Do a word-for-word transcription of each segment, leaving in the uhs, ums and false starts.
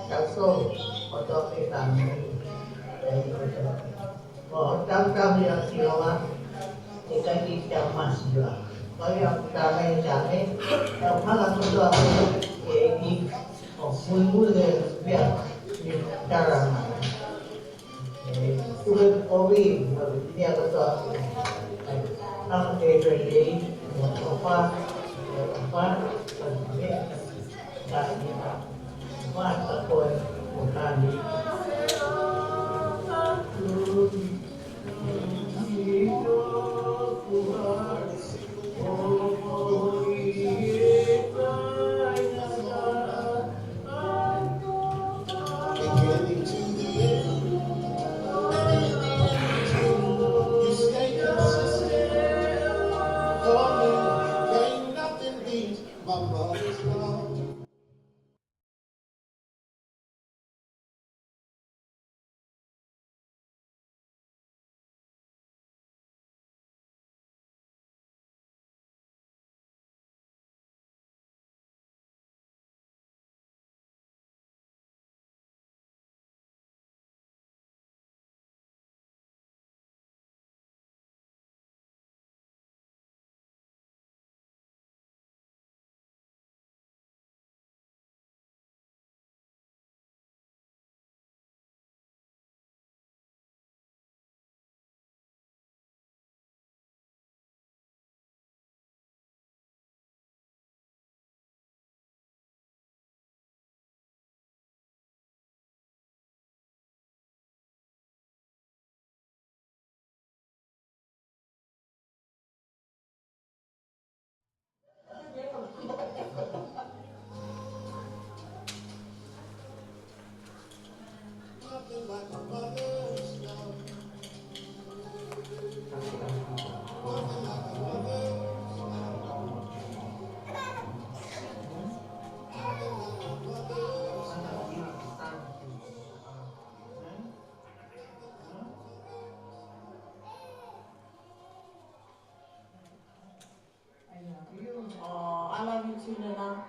Tautolu kotoa pē fāmili, ʻa ia ko e tautolu ia ki loa, ʻikai ke tau masiva. Ko ia ʻoku tau mai tame, tau hanga kotoa pē ki he ʻEiki, ʻo muimui ki he meʻa ʻoku tala mai. ʻE, tuku e kovi, mo e meʻa kotoa. ʻAi, hanga pē ko e lelei, mo e ʻofa, mo e ʻofa, mo e meʻa, ka ia, ʻofa atu koe, mo e fāmili. I love you. Oh, I love you too, Nana.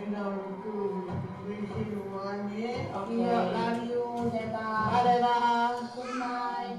You know, to receive one, yeah? Okay. Yeah, love you, Nana. Bye, Nana. Good night.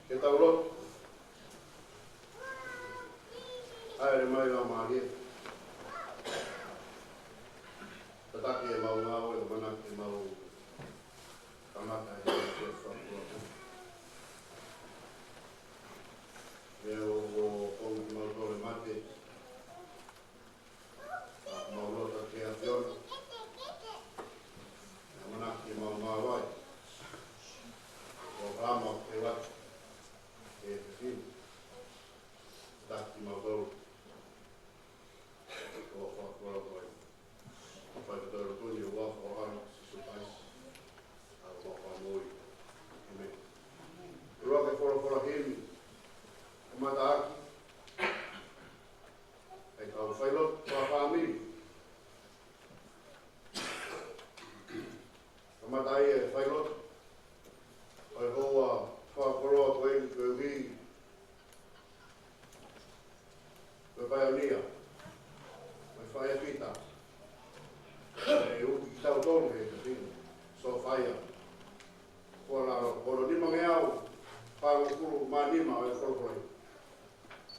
Ke tau lotu. ʻAi mai Laumālie. Tataki ʻemau ngāue, ʻamanaki ke mau kamata ʻi he fakua. Meʻa ʻoku, ʻoku ʻi mautolu ʻa e mate. Mau lotu ki he ʻAfiona. ʻAmanaki ke mau māvae. ʻO ʻamanaki ke ʻoatu ʻe he fefine. Tataki mautolu. ʻO fakakoloa koe. Fai ko e lotu ni ʻi he huafa ʻo ho ʻAlo ko Sīsū Kalaisi. ʻA e Fakamoʻui. ʻĒmeni. ʻUluaki folofola himi. Kamata ʻaki ʻa e kau failotu fakafāmili. Kamata ai e failotu ʻo e houa fakakoloa ko eni koeʻuhi ko e paionia, ko e faifekau. ʻE ui kitautolu he kafini, Sofaia. Kuo lalo, ko hono nimangeau fāngofulu mā nima ʻo e folofola.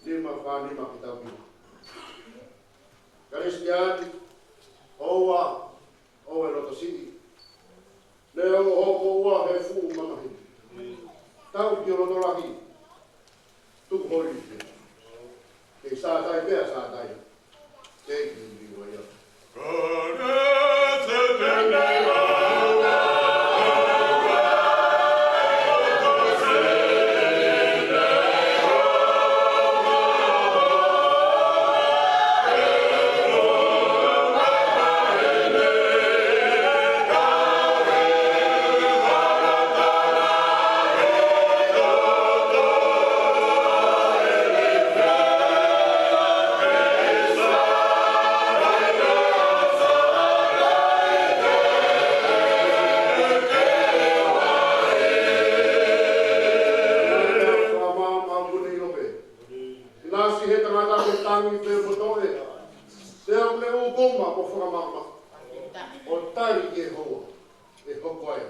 Nima fā nima ki tau ki. Kalisitiane, ʻoua ʻe loto siʻi. Neongo hoʻo moʻua he fuʻu mamahi, tau ki ho loto lahi. Tuku holi pē. Kei sātai pea sātai. Thank you, Liuaia. ʻInasi he tangata ke tangi pē mo toʻe. Pea ʻoku ne ʻūkuma mo fakamāmaʻi. ʻO tali ki he houa ʻe hoko ai.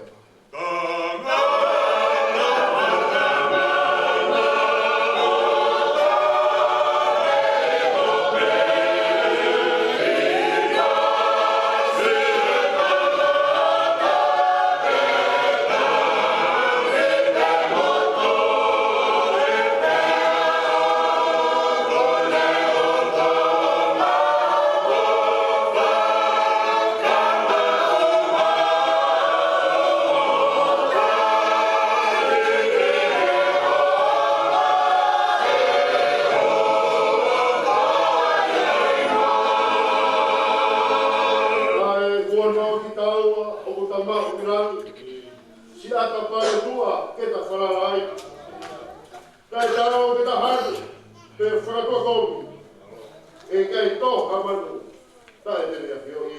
Kae kuo nau ki taua ʻoku tau maʻu ki langi. Siʻata pae ʻe ua ke ta falala ai. Kae tau ke ta hanu, pe fakatokomi. ʻE ʻikai tō ha manu, taʻe te ne ʻafioʻi.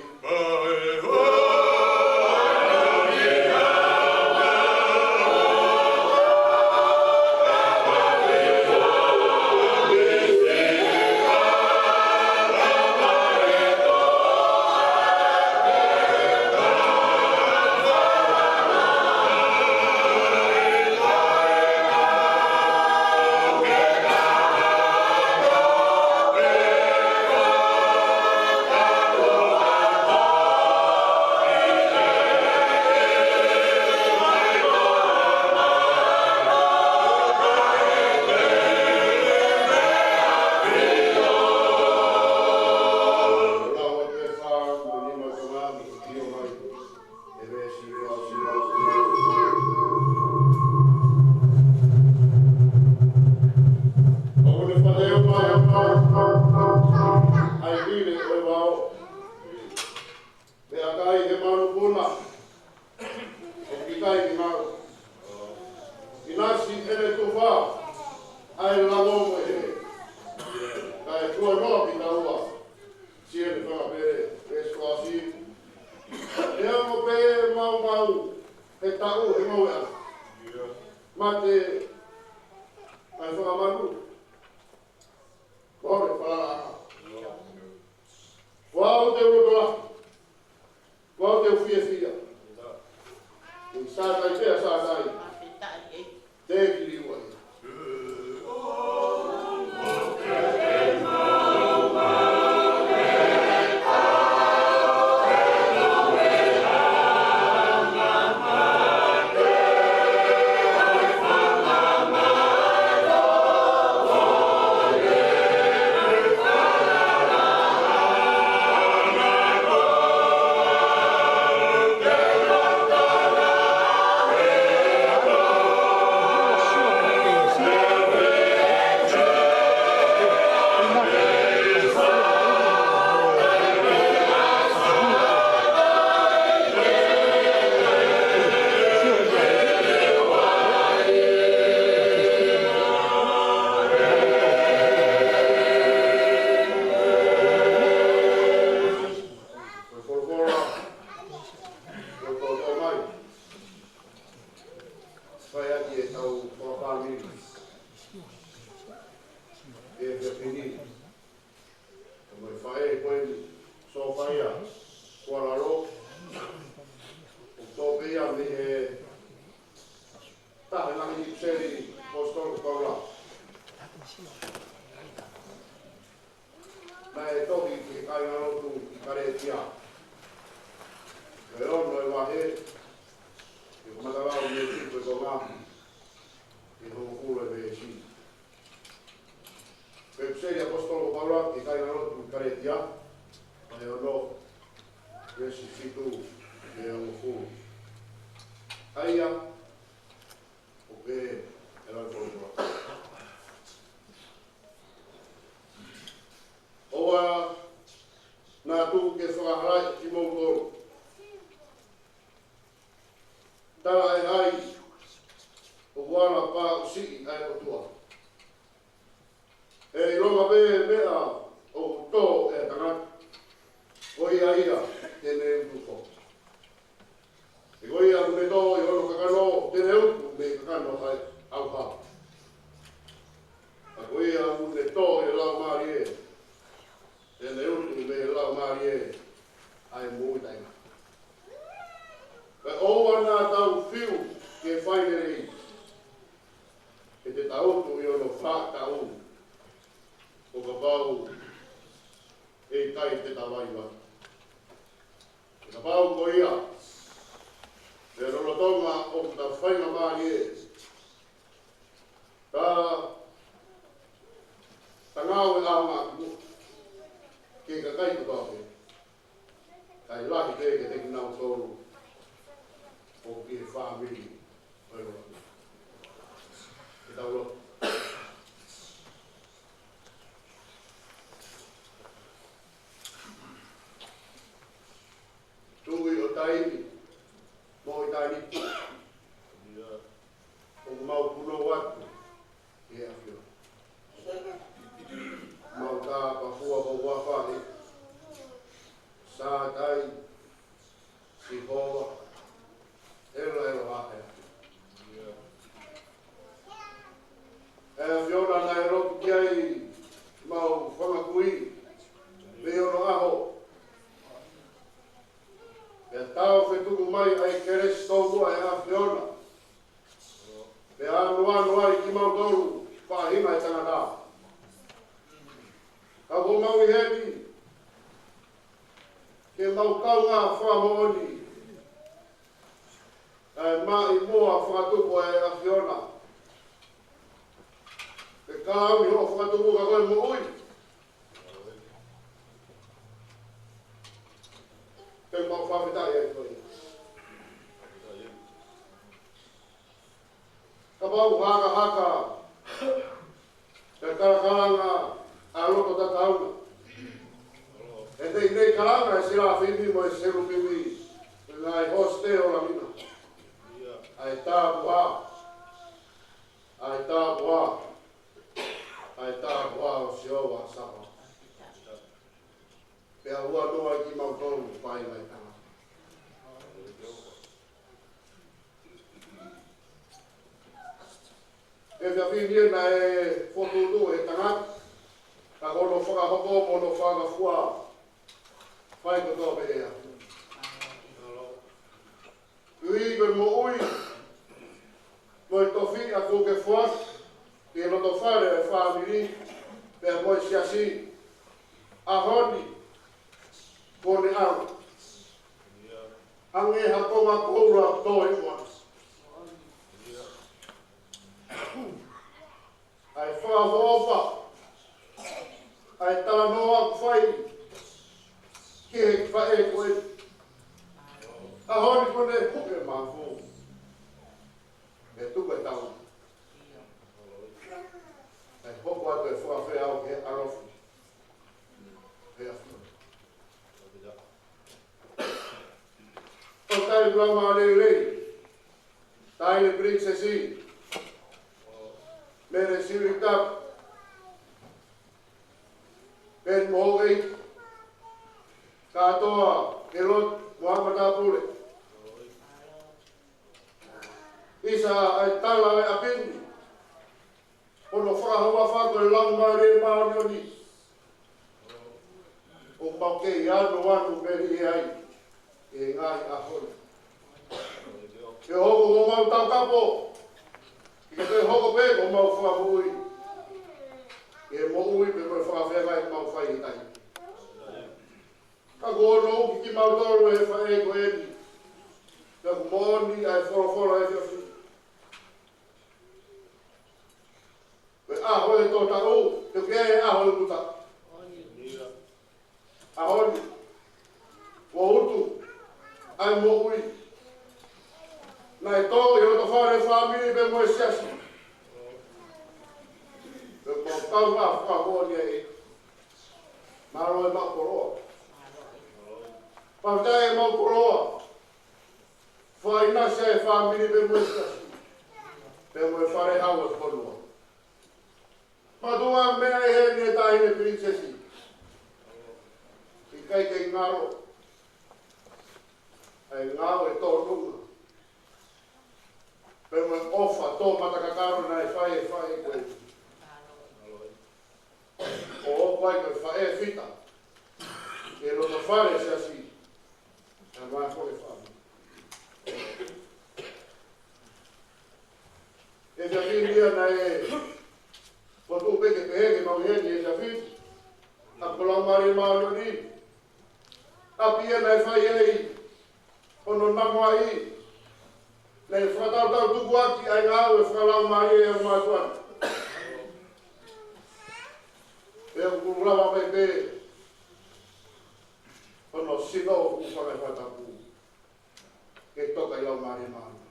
Meʻakai he manupuna, ʻoku ʻikai ke maʻu. ʻInasi ʻene tufa ʻa e lango mo e hē. Kae tuʻa noa ki taua, siʻene fanga pele, veesi uoafitu. Neongo pē maumau he taʻu he ngoueʻanga, mate ʻa e fanga manu, mole falalaʻanga. Ko au te u loto lahi. Ko au te u fiefia. Ko e sātai pea sātai. Thank you, Liuaia. Fāmili. ʻE fefini. Ko e faʻē ko eni, Sofaia Kualalo. ʻOku tō pē ia mei he taha ʻi he ngaahi ʻipiseli ʻa e ʻAposetolo ko Paula. Naʻe tohi ki he kāingalotu ʻi Kalētia. Ko e ono ʻo e vahe, ʻi he kamata lau mei he veesi ko e konga, ki he hongofulu ʻo e veesi. Ko e ʻipiseli ʻa e ʻAposetolo ko Paula ki he kāingalotu ʻi Kalētia, vahe ono, veesi fitu ki he hongofulu. ʻA ia, ʻoku pehē ʻa e lau ʻa e ʻAposetolo. ʻOua naʻa tuku ke fakahalaʻi kimoutolu. Talaʻehai, ʻoku ala pāʻusiʻi ʻa e ʻOtua. ʻE ʻilonga pē meʻa ʻoku tō ʻe he tangata, ko ia ia te ne utu foki. He ko ia ʻoku ne tō ʻi hono kakano, te ne utu mei he kakano ʻa e ʻauha. Ka ko ia ʻoku ne tō ʻi he Laumālie, te ne utu mei he Laumālie ʻa e moʻui taʻengata. Pea ʻoua naʻa tau fiu ke fai lelei, he te tau utu ʻi hono faʻahitaʻu, ʻo kapau ʻe ʻikai te tau vaivai. He kapau ko ia, pea lolotonga ʻoku tau faingamālie, ta, ta ngāue ʻa e ngaahi ki he kakai kotoa pē, kae lahi pē kiate kinautolu ʻoku ʻi he fāmili ʻo e lotu. Ke tau lotu. Tuʻi ʻo taimi mo ʻitāniti, ʻoku mau punou atu ki he ʻAfiona. Mau tāpuhā ho huafa, ʻe Sātai, Sihova, ʻEla ʻEloha ʻe. ʻE ʻAfiona, naʻe lotu ki ai ʻemau fanga kui mei onoʻaho. Pea tau fetuku mai ʻa e kelesi tōmua ʻa e ʻAfiona, pea anoano ai kimautolu faʻahinga ʻo e tangata. Ka ko homau ʻi heni, ke mau kaungā fakamoʻoni ʻa e maʻimoa fakatupu ʻa e ʻAfiona, ke kau ʻi hoʻo fakatupu ka ko e moʻui. Ke mau fakafetaʻi ai koe. Kapau ʻoku hakahaka, ke kalakalanga ʻa e loto tatauna, ʻe teʻeki kalanga ʻe he selafimi mo e selupimi, ʻi he ngaahi hosite ʻo langi na, ʻa e tāpuhā, ʻa e tāpuhā, ʻa e tāpuhā ʻo Sihova Sāpaoti. Pea ʻoua naʻa kimautolu fai mai tangata. ʻE fia fini ena ʻe fokotuʻu ʻe he tangata, ka ko hono fakahoko mo hono fakafua, fai kotoa pē ʻe ia. Ui ko e moʻui, mo e tofiʻa kuo ke foaki ki he loto fale ʻo e fāmili, pea mo e siasi, ʻaho ni, kuo ne ʻalu. Hangē ha konga koula ʻoku tō ʻi muʻa. ʻA e fakaʻofoʻofa, ʻa e talanoa ʻoku fai ki he faʻē ko ē. ʻAho ni kuo ne huke mafu. ʻE tuku e tau. ʻE hoko atu e fakafeʻao ki he ʻalofi. He ʻafu. Tokolahi Laumālie Lelei, Taʻahine Pilinisesi Mele Sivili Tapu, Peni mo houʻeiki kātoa, ʻElote mo haʻa matāpule. ʻIsa ʻa e tala ʻo e ʻapi ni, Ka ʻoku fai ko e Laumālie Māʻoniʻoni ʻoku mau kei anoanomelie ai ʻi he ngaahi ʻaho ni. Ke hoko ko homau taukapo, ke toe hoko pē ko homau fakamoʻui ʻi he moʻui pea mo e fakafeangai ʻoku mau fai he taimi. Ka kuo ʻosi uki kimautolu ʻe he faʻē ko eni. Pea ʻoku moʻoni ʻa e folofola ʻa e efiafi ni. Ko e ʻaho ʻo e tō taʻu, ʻoku ʻi ai e ʻaho ʻo e utu taʻu. ʻAho ni, kuo utu ʻa e moʻui. Naʻe tō ʻi loto fale, fāmili pea mo e siasi. Pea mau kau ngā fakamoʻoni ai. Mālō e maʻu koloa. Fakafetaʻi e maʻu koloa. Fakaʻinasi e fāmili pea mo e siasi, pea mo e fale hau ʻo e fonua. Mātuʻa, meʻa ʻi heni e Taʻahine Pilinisesi. ʻIkai ke ngalo ʻa e ngāue tōnunga pea mo e ʻofa tō matakakaro naʻe fai ʻe he faʻē ko eni. ʻO ʻoku ʻi ai ko e faʻē fita ʻi loto fale siasi, ʻa e maʻu koloa fāmili. Efiafi ni ia naʻe fotu pē ke pehē ke mau ʻi heni he efiafi ni. ʻA ko e Laumālie Māʻoniʻoni, ʻapi ia naʻe fai ai hono namoaʻi, naʻe fakatautau tukuakiʻi ʻa e ngāue fakalaumālie ʻa e mātuʻa ni. Pea ʻoku lava mai pē hono sino ʻoku fakaʻi fakatapu ke toka ʻi he Laumālie Māʻoniʻoni.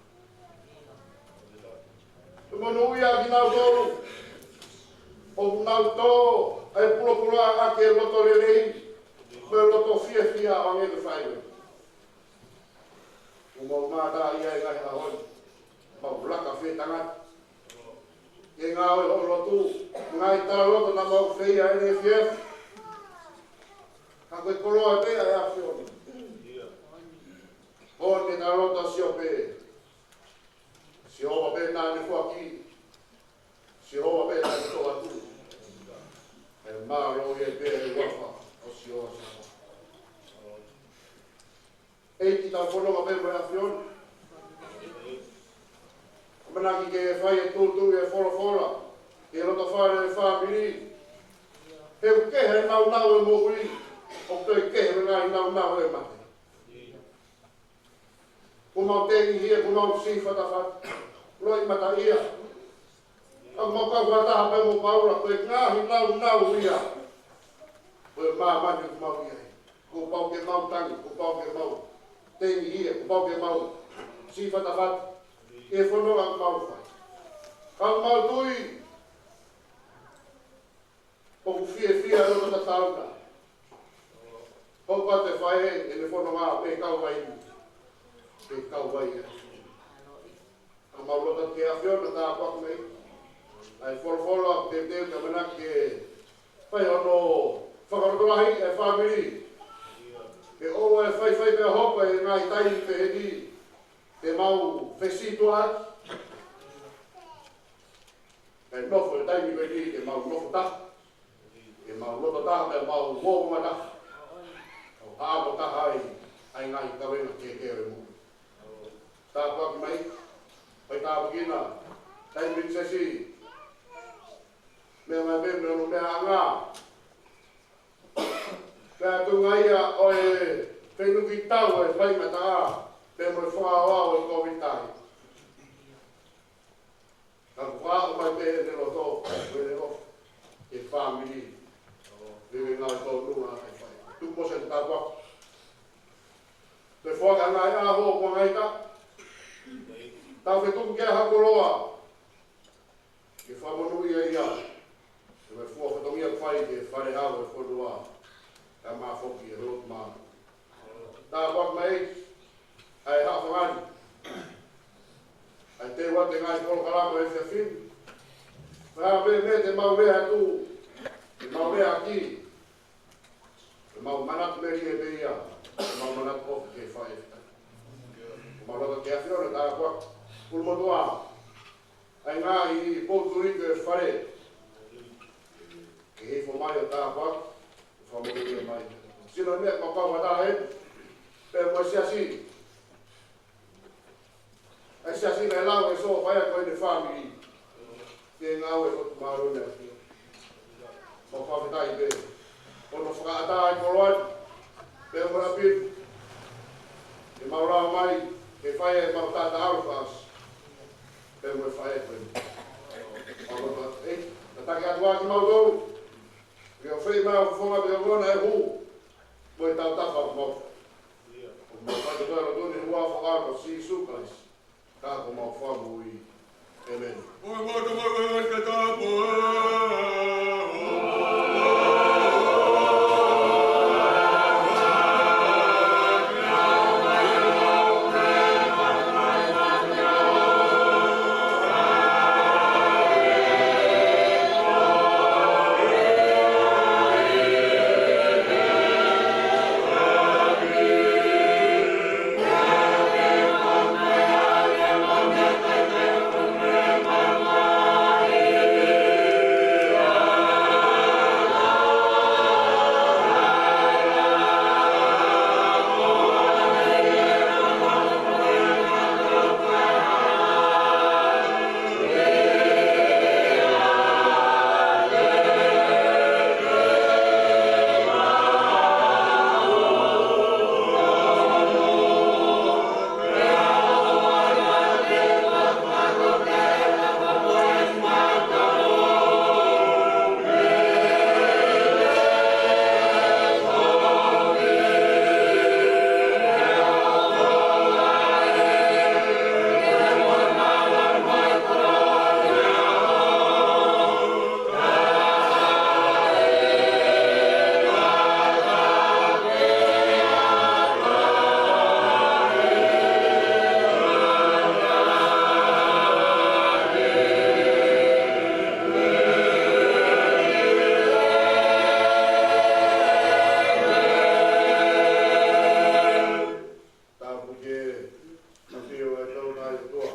Ke monūʻia kinautolu ʻoku nau tō ʻa e pulopula ʻaki e loto lelei mo e loto fiefia ʻo hangē ko e faʻē ko eni. ʻOku mau mātāʻia ai he ʻaho ni, mau laka fetangata. Ke ngāue ʻo lotu, ngaahi talaloto naʻa mau fai ʻi he efiafi. Ka ko e koloa pē ʻa e ʻAfiona. Ko e talaloto ʻa Siope. Sihova pē naʻa ne foaki. Sihova pē naʻa ne toʻo atu. ʻE mālō ia pē ʻi he huafa ʻo Sihova Sāpaoti. ʻEiki, tau fononga pē mo e ʻAfiona. ʻAmanaki ke fai e tuʻutuʻuni e folofola ʻi loto fale ʻo e fāmili. He ʻoku kehe e nāunau ʻo e moʻui, ʻoku toe kehe mo e ngaahi nāunau ʻo e mate. Kuo mau tengihia, kuo mau siʻi fatafata, loʻimataʻia. ʻOku mau kau fakataha pē mo Paula, ko e ngaahi nāunau ia ʻo e māmani ʻoku mau ʻi ai. Kuo pau ke mau tangi, kuo pau ke mau tengihia, kuo pau ke mau siʻi fatafata ʻi he fononga ʻoku mau fai. Ka ʻoku mau tui ʻoku fiefia ʻa e loto tatau na. Hoko atu e faʻē ʻene fononga pē kau ai. Pē kau ai. ʻOku mau lotu ki he ʻAfiona, tāpuakiʻi mai ʻa e folofola, teuteu ke ʻamanaki ke fai hono fakalotolahi e fāmili. Ke ʻoua ʻe faifai pea hoko e ngaahi taimi pehē ni te mau fesītuʻaʻaki. Kae nofo e taimi ko eni ke mau nofo taha, ke mau loto taha, ke mau uouangataha. ʻO haʻamo taha ai ʻa e ngaahi kavenga kehekehe ʻo e moʻui. Tāpuakiʻi mai, fai tāpuekina, Taʻahine Pilinisesi, meʻa mai pē mo hono meʻaʻanga. Pea tuʻunga ia ʻo e fenuki tau ʻo e faingataʻa, pea mo e fakaaoao ʻo e Kōviti taha hiva. Ka kuo ʻomai pē ʻene loto, ʻene ʻofa ki he fāmili. Veve ngāue tōnunga ʻa e fai. Tuku muʻa ʻa e tāpuaki. Pea foaki ʻa e ngaahi ʻaho, ko e ngaahi taʻu. Tau fetuku ki ai ha koloa ke fakamonūʻia ia. Ke fua fatongia fai ki he fale hau ʻo e fonua. Kae mafoki e lotu mā. Tāpuakiʻi mai ʻa e haʻa fanga ni. ʻA e teu atu e ngaahi polokalama ʻo e efiafi ni. Pea pē meʻa te mau lea atu, te mau lea ʻaki, te mau manatu melie pē ia, te mau manatu ʻofa ki he faʻē. Mau lotu ki he ʻAfiona, tāpuakiʻi. Pulu motuʻa. ʻA e ngaahi poutuli ki he fale. ke hifo mai ʻo tāpuaki, fakamolemole mai. Sino meʻa mau kau mata he, pea mo e siasi. ʻA e siasi naʻe lau ʻe Sofaia ko ʻene fāmili. Ke ngāue ʻo e mālō ni. Mau fakafetaʻi pē. Ko hono fakaʻatā ʻa e koloa ni. Pea mo e ʻapi. ʻE mau lau mai, ke fai ʻemau taʻataʻalo fakaʻosi. Pea mo e fai ko eni. Mau lotu atu, ē, tataki atu ā kimautolu. Ke ʻofeina ʻa e fofonga pea mo ʻene hū. Mo e tautafa mau. ʻOku mau fai ʻetau lotu ni ʻi he huafa ʻo Sīsū Kalaisi. Ka ko homau Fakamoʻui. ʻĒmeni. Tapu ke ʻafio ʻa e tau nai ʻOtua.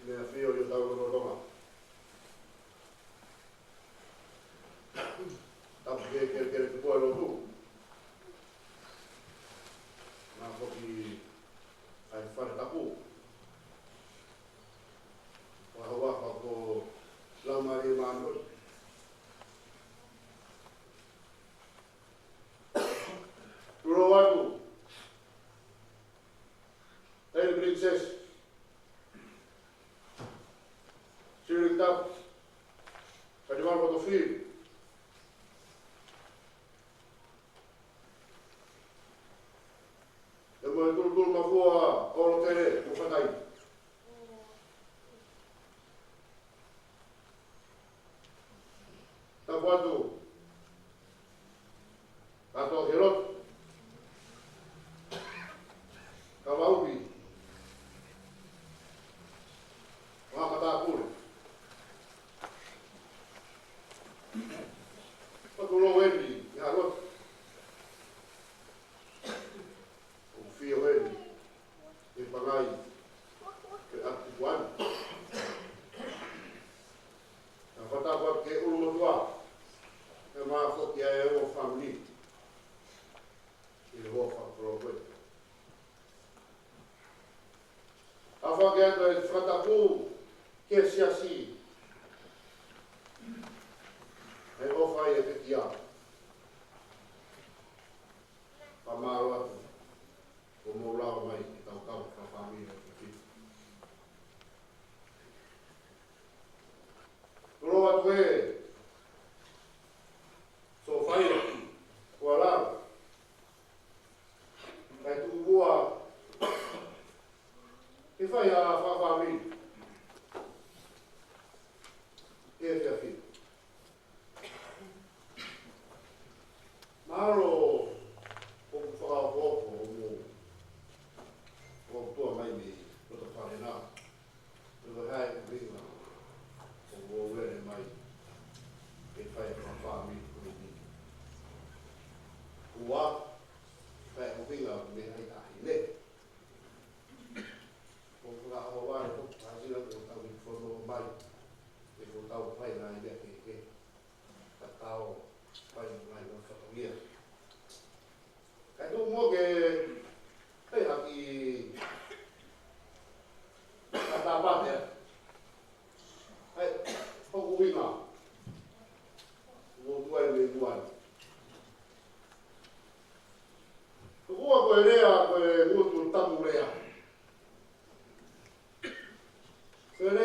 Meʻafio ʻi hotau lotolotonga. Tapu ke kelekele tuku ʻa e lotu. Naʻa foki ʻa e fale tapu. Fakahua fakako Laumālie Māʻoniʻoni. Tulou atu. Tēvita Pilinisesi. Sili Tapu. Kati Malu Kotofi. ʻE mo e tulutulu mafua ʻo Lotele mo Fatai. Tapu atu. Kato Helotu. Kavaʻupi. Mahamatapule. Ko tulou eni ʻi ha lotu. ʻOku fio eni ʻi he pangai ʻo e ʻapi tukuange. Naʻa fakatapu atu ki he ʻulumotuʻa, ʻe mafoki ʻa e ongo fāmili ʻi he houa fakakoloa ko ē. ʻA fakatapu atu ʻa e fakatapu ki he siasi. ʻE ʻofa ʻa e pekia. Fakamālō atu. Ko mou lava mai ke tau kau fakafāmili ʻo e fitu. Tulou atu ē Sofaia, Kualalo. Kae tuku muʻa ke fai ha fakafāmili.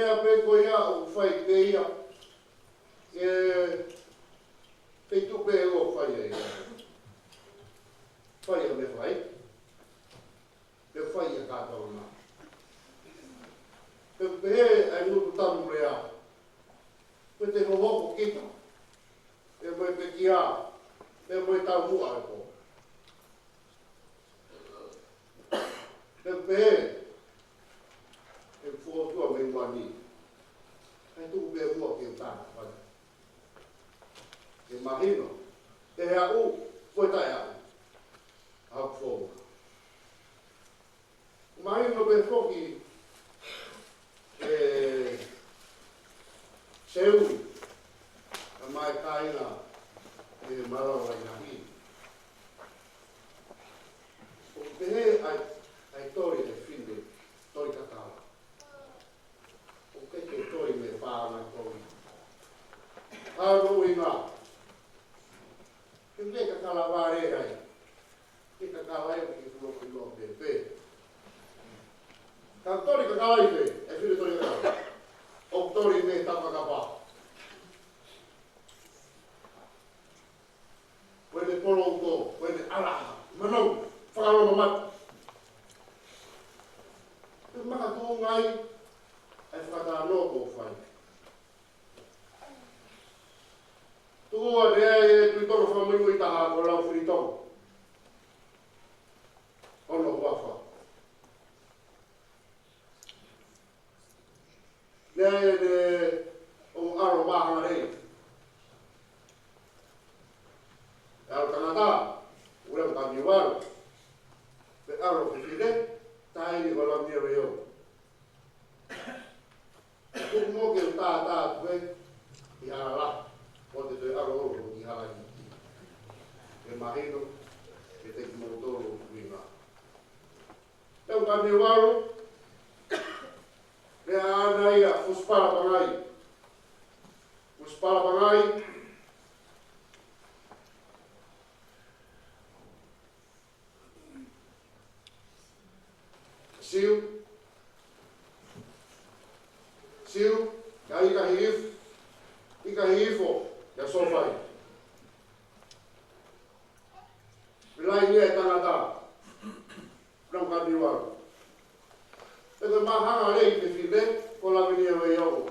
Pea ko ia ʻoku fai pē ia, ʻe, ʻe tuʻu pē ʻo fai ai. Fai ʻa e meʻa fai. Pea fai ʻa e kātoanga. Pea pehē ʻa e ngutu tamu lea. Pea te hohoko kita. Pea mo e pekia. Pea mo e taumuʻa ʻo e pō. Pea pehē ʻe he ʻOtua mei muʻa ni. ʻE tuku pē muʻa ke u tānaki. Ke mahino, ʻe aʻu, ko e taʻeaʻu. ʻA hoku founga. Mahino pē foki, ʻe, Seu, ʻa mai kāinga, ʻe Malao ai nahi. ʻOku pehē ʻa e, ʻa e toli ʻa e fefine, toli kakala. ʻOku ʻikai ke toli mei he paʻanga toli. ʻA e ʻuhinga, ke mei kakala vale ai. Ke kakala ai, ke kulo kulo pē pē. Ka toli kakala ai pē, ʻe fefine toli kakala. ʻOku toli mei he tapa kapa. Ko ʻene polo uto, ko ʻene ʻalaha, manau, fakalongo mata. Pea makatuʻunga ai, ʻa e fakatalanoa ʻoku fai. Tuʻu ʻa e lea ʻa e Tuʻi Tonga fakamuimui taha ko Laufilitonga. Hono huafa. Lea ʻa e ʻo ʻAlo Mahangalei. ʻAlo tangata, ʻUluaki Niualu. Pea ʻAlo fefine, taimi ko Lamia Veo. Tuku mo ke u tātā atu ē, ʻi hala, ʻo te toe ʻalu ʻo ki hala ʻi. Ke mahino, ke te ki mau tolu ʻi ngā. Tau ka ne walu, lea ʻana ia, Fusipala Pangai. Fusipala Pangai. Siu. Siu, ka ʻikai hifo, ʻikai hifo, ia sofai. Milai ia e tangata, nau ka niwa. Pea ko Mahangalei fefine, ko Lavinia Veiongo.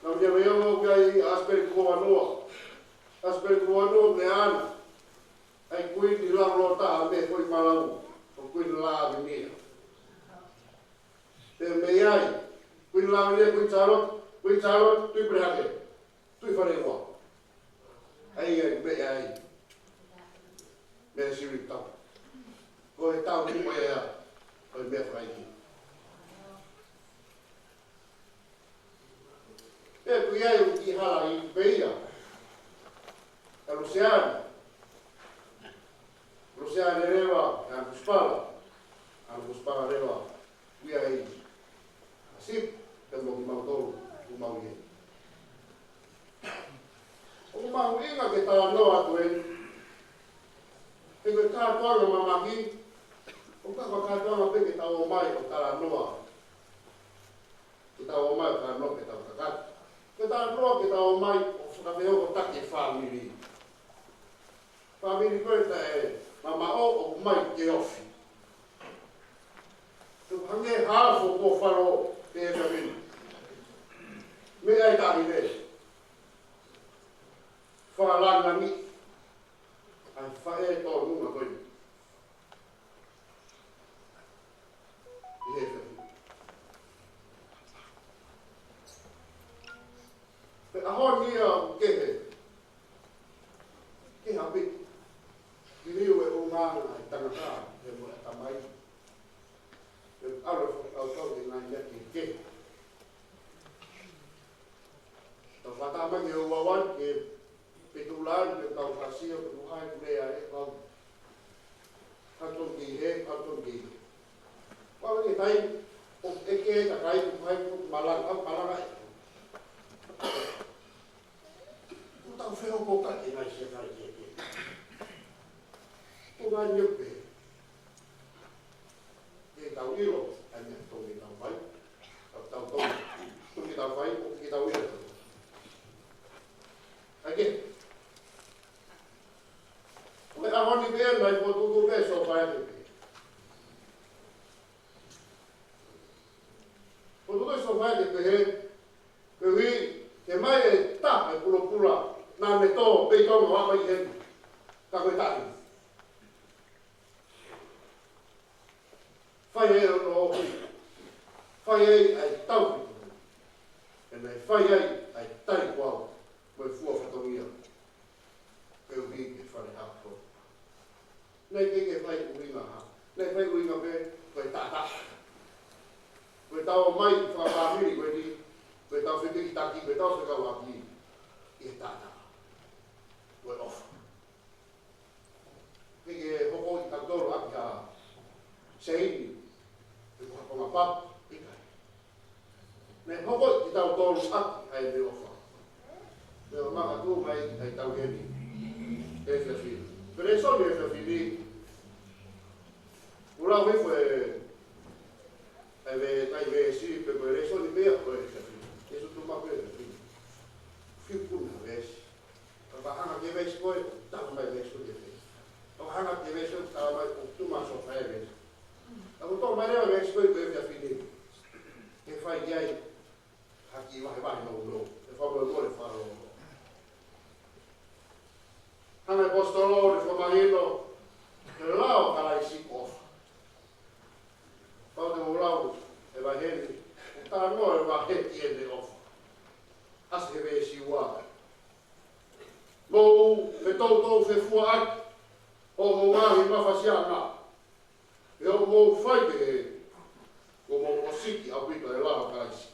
Lavinia Veiongo, ʻoku ʻi ai ʻa ʻAsipeli Kuo Vanua. ʻAsipeli Kuo Vanua, meʻa ʻana. ʻA e kuini laulōtaha mei Foʻimalau, ko Kuini Lavinia. Pea mei ai, Kuini Lavinia, Kuini Sālote, Kuini Sālote, Tuʻi Pelehake, Tuʻi Faleua. ʻA ia, meʻa ai. Meʻa sivi tau. Ko e tau ni mo ia, ko e meʻa fai ki. Pea ʻoku ʻi ai ʻoku ʻi hala ʻi pē ia. ʻA Luseane. Luseane leva, ʻa Fusipala. ʻA Fusipala leva, ʻoku ʻi ai ʻa Sipi, pea mo kimautolu, ʻoku mau ʻi ai. ʻOku mahuʻinga ke talanoa atu eni. He ko e kātoanga mamahí, ʻoku ʻikai ko e kātoanga pē ke tau ō mai ʻo talanoa. Ke tau ō mai ʻo talanoa ke tau kakato. Ke talanoa ke tau ō mai ʻo fakafehokotaki e fāmili. Fāmili ko ē taʻe mamaʻo ʻoku mai ke ofi. Tuku hangē ha afo kuo falo pē fāmili. Meʻa ʻi tahi lē. Fakalāngilangi. ʻA e faʻē tōnunga ko ē. ʻI he fē. Pea ʻaho ni ia ʻoku kehe. Kehe ʻaupito. Liliu e ʻulungaanga ʻa e tangata, pea mo e ʻatamai. Pea ʻalu e fakakaukau ki he ngaahi meʻa kehekehe. Tau fakatamaki e uawan, ke Pe tu lan, pe tau fasia, pe tu hai, pe lea e kau. Hau tonu ki he, hau tonu ki he. Kau ke tai, ʻo ʻeke e kakai, ʻo hai, ʻo malanga, ʻo malanga e. ʻOku tau fehokotaki e ngaahi siʻi kai ke ke. ʻOku ngai ni ʻo pē. Ke tau ʻilo, ʻa e meʻa tau ke tau fai. Tau, tau, tau Pehē, pehē, ke mai e taha e pulopula, naʻa ne tō, pei Tonga ʻo ʻomai heni. Ka ko e taʻi. Fai ai ʻo nō. Fai ai ʻa e tau. ʻE naʻe fai ai ʻa e tali kuo au. Mo e fua fatongia. Pehē ke fale hako. Naʻe ʻikai ke fai ʻuhinga ha. Naʻe fai ʻuhinga pē, ko e taʻataʻa. Ko e tau mai fakafāmili ko eni, ko e tau fepikitaki, ko e tau fekauʻaki. ʻI he taʻataʻa. Ko e ʻofa. ʻIkai ke hoko ʻi tautolu ʻaki ha seini, pe ko ha konga papu, ʻikai. Naʻe hoko ʻi tautolu ʻaki ʻa e ʻofa. Naʻe makatuʻunga ai ʻa e tau heni. ʻE fiafili. Ko e lēsoni ʻe fiafili. ʻOku lau hifo e, ʻa e ve-, ʻa e veesi, pe ko e lēsoni pē ia ʻoku fiafili. ʻE sio tu ma pē fiafili. Fiu puna veesi. Ka hanga ke veesi ko ē, tau mai veesi ko ē. Ka hanga ke veesi ko ē, tau mai ʻo tu ma so fai veesi. Ka ko tau mai leva veesi ko ē, ko e fiafili. Ke fai ai, ha kiʻi vahevahe nounou. ʻE fakamolemole fakalōloa. Hanga ʻe he ʻaposetolo ʻo ne fakamahino, he lao ʻa Kalaisi ko e ʻofa. Pau te u lau, e vahe ni, ʻoku talanoa e vahe ki heʻene ʻofa. ʻAsi he veesi ua. Mou fetoutou fefuaʻaki hoʻomou ngaahi mafasiaʻanga. ʻE hoʻomou fai pehē, kuo mou ʻosiki ʻaupito e lao ʻa Kalaisi.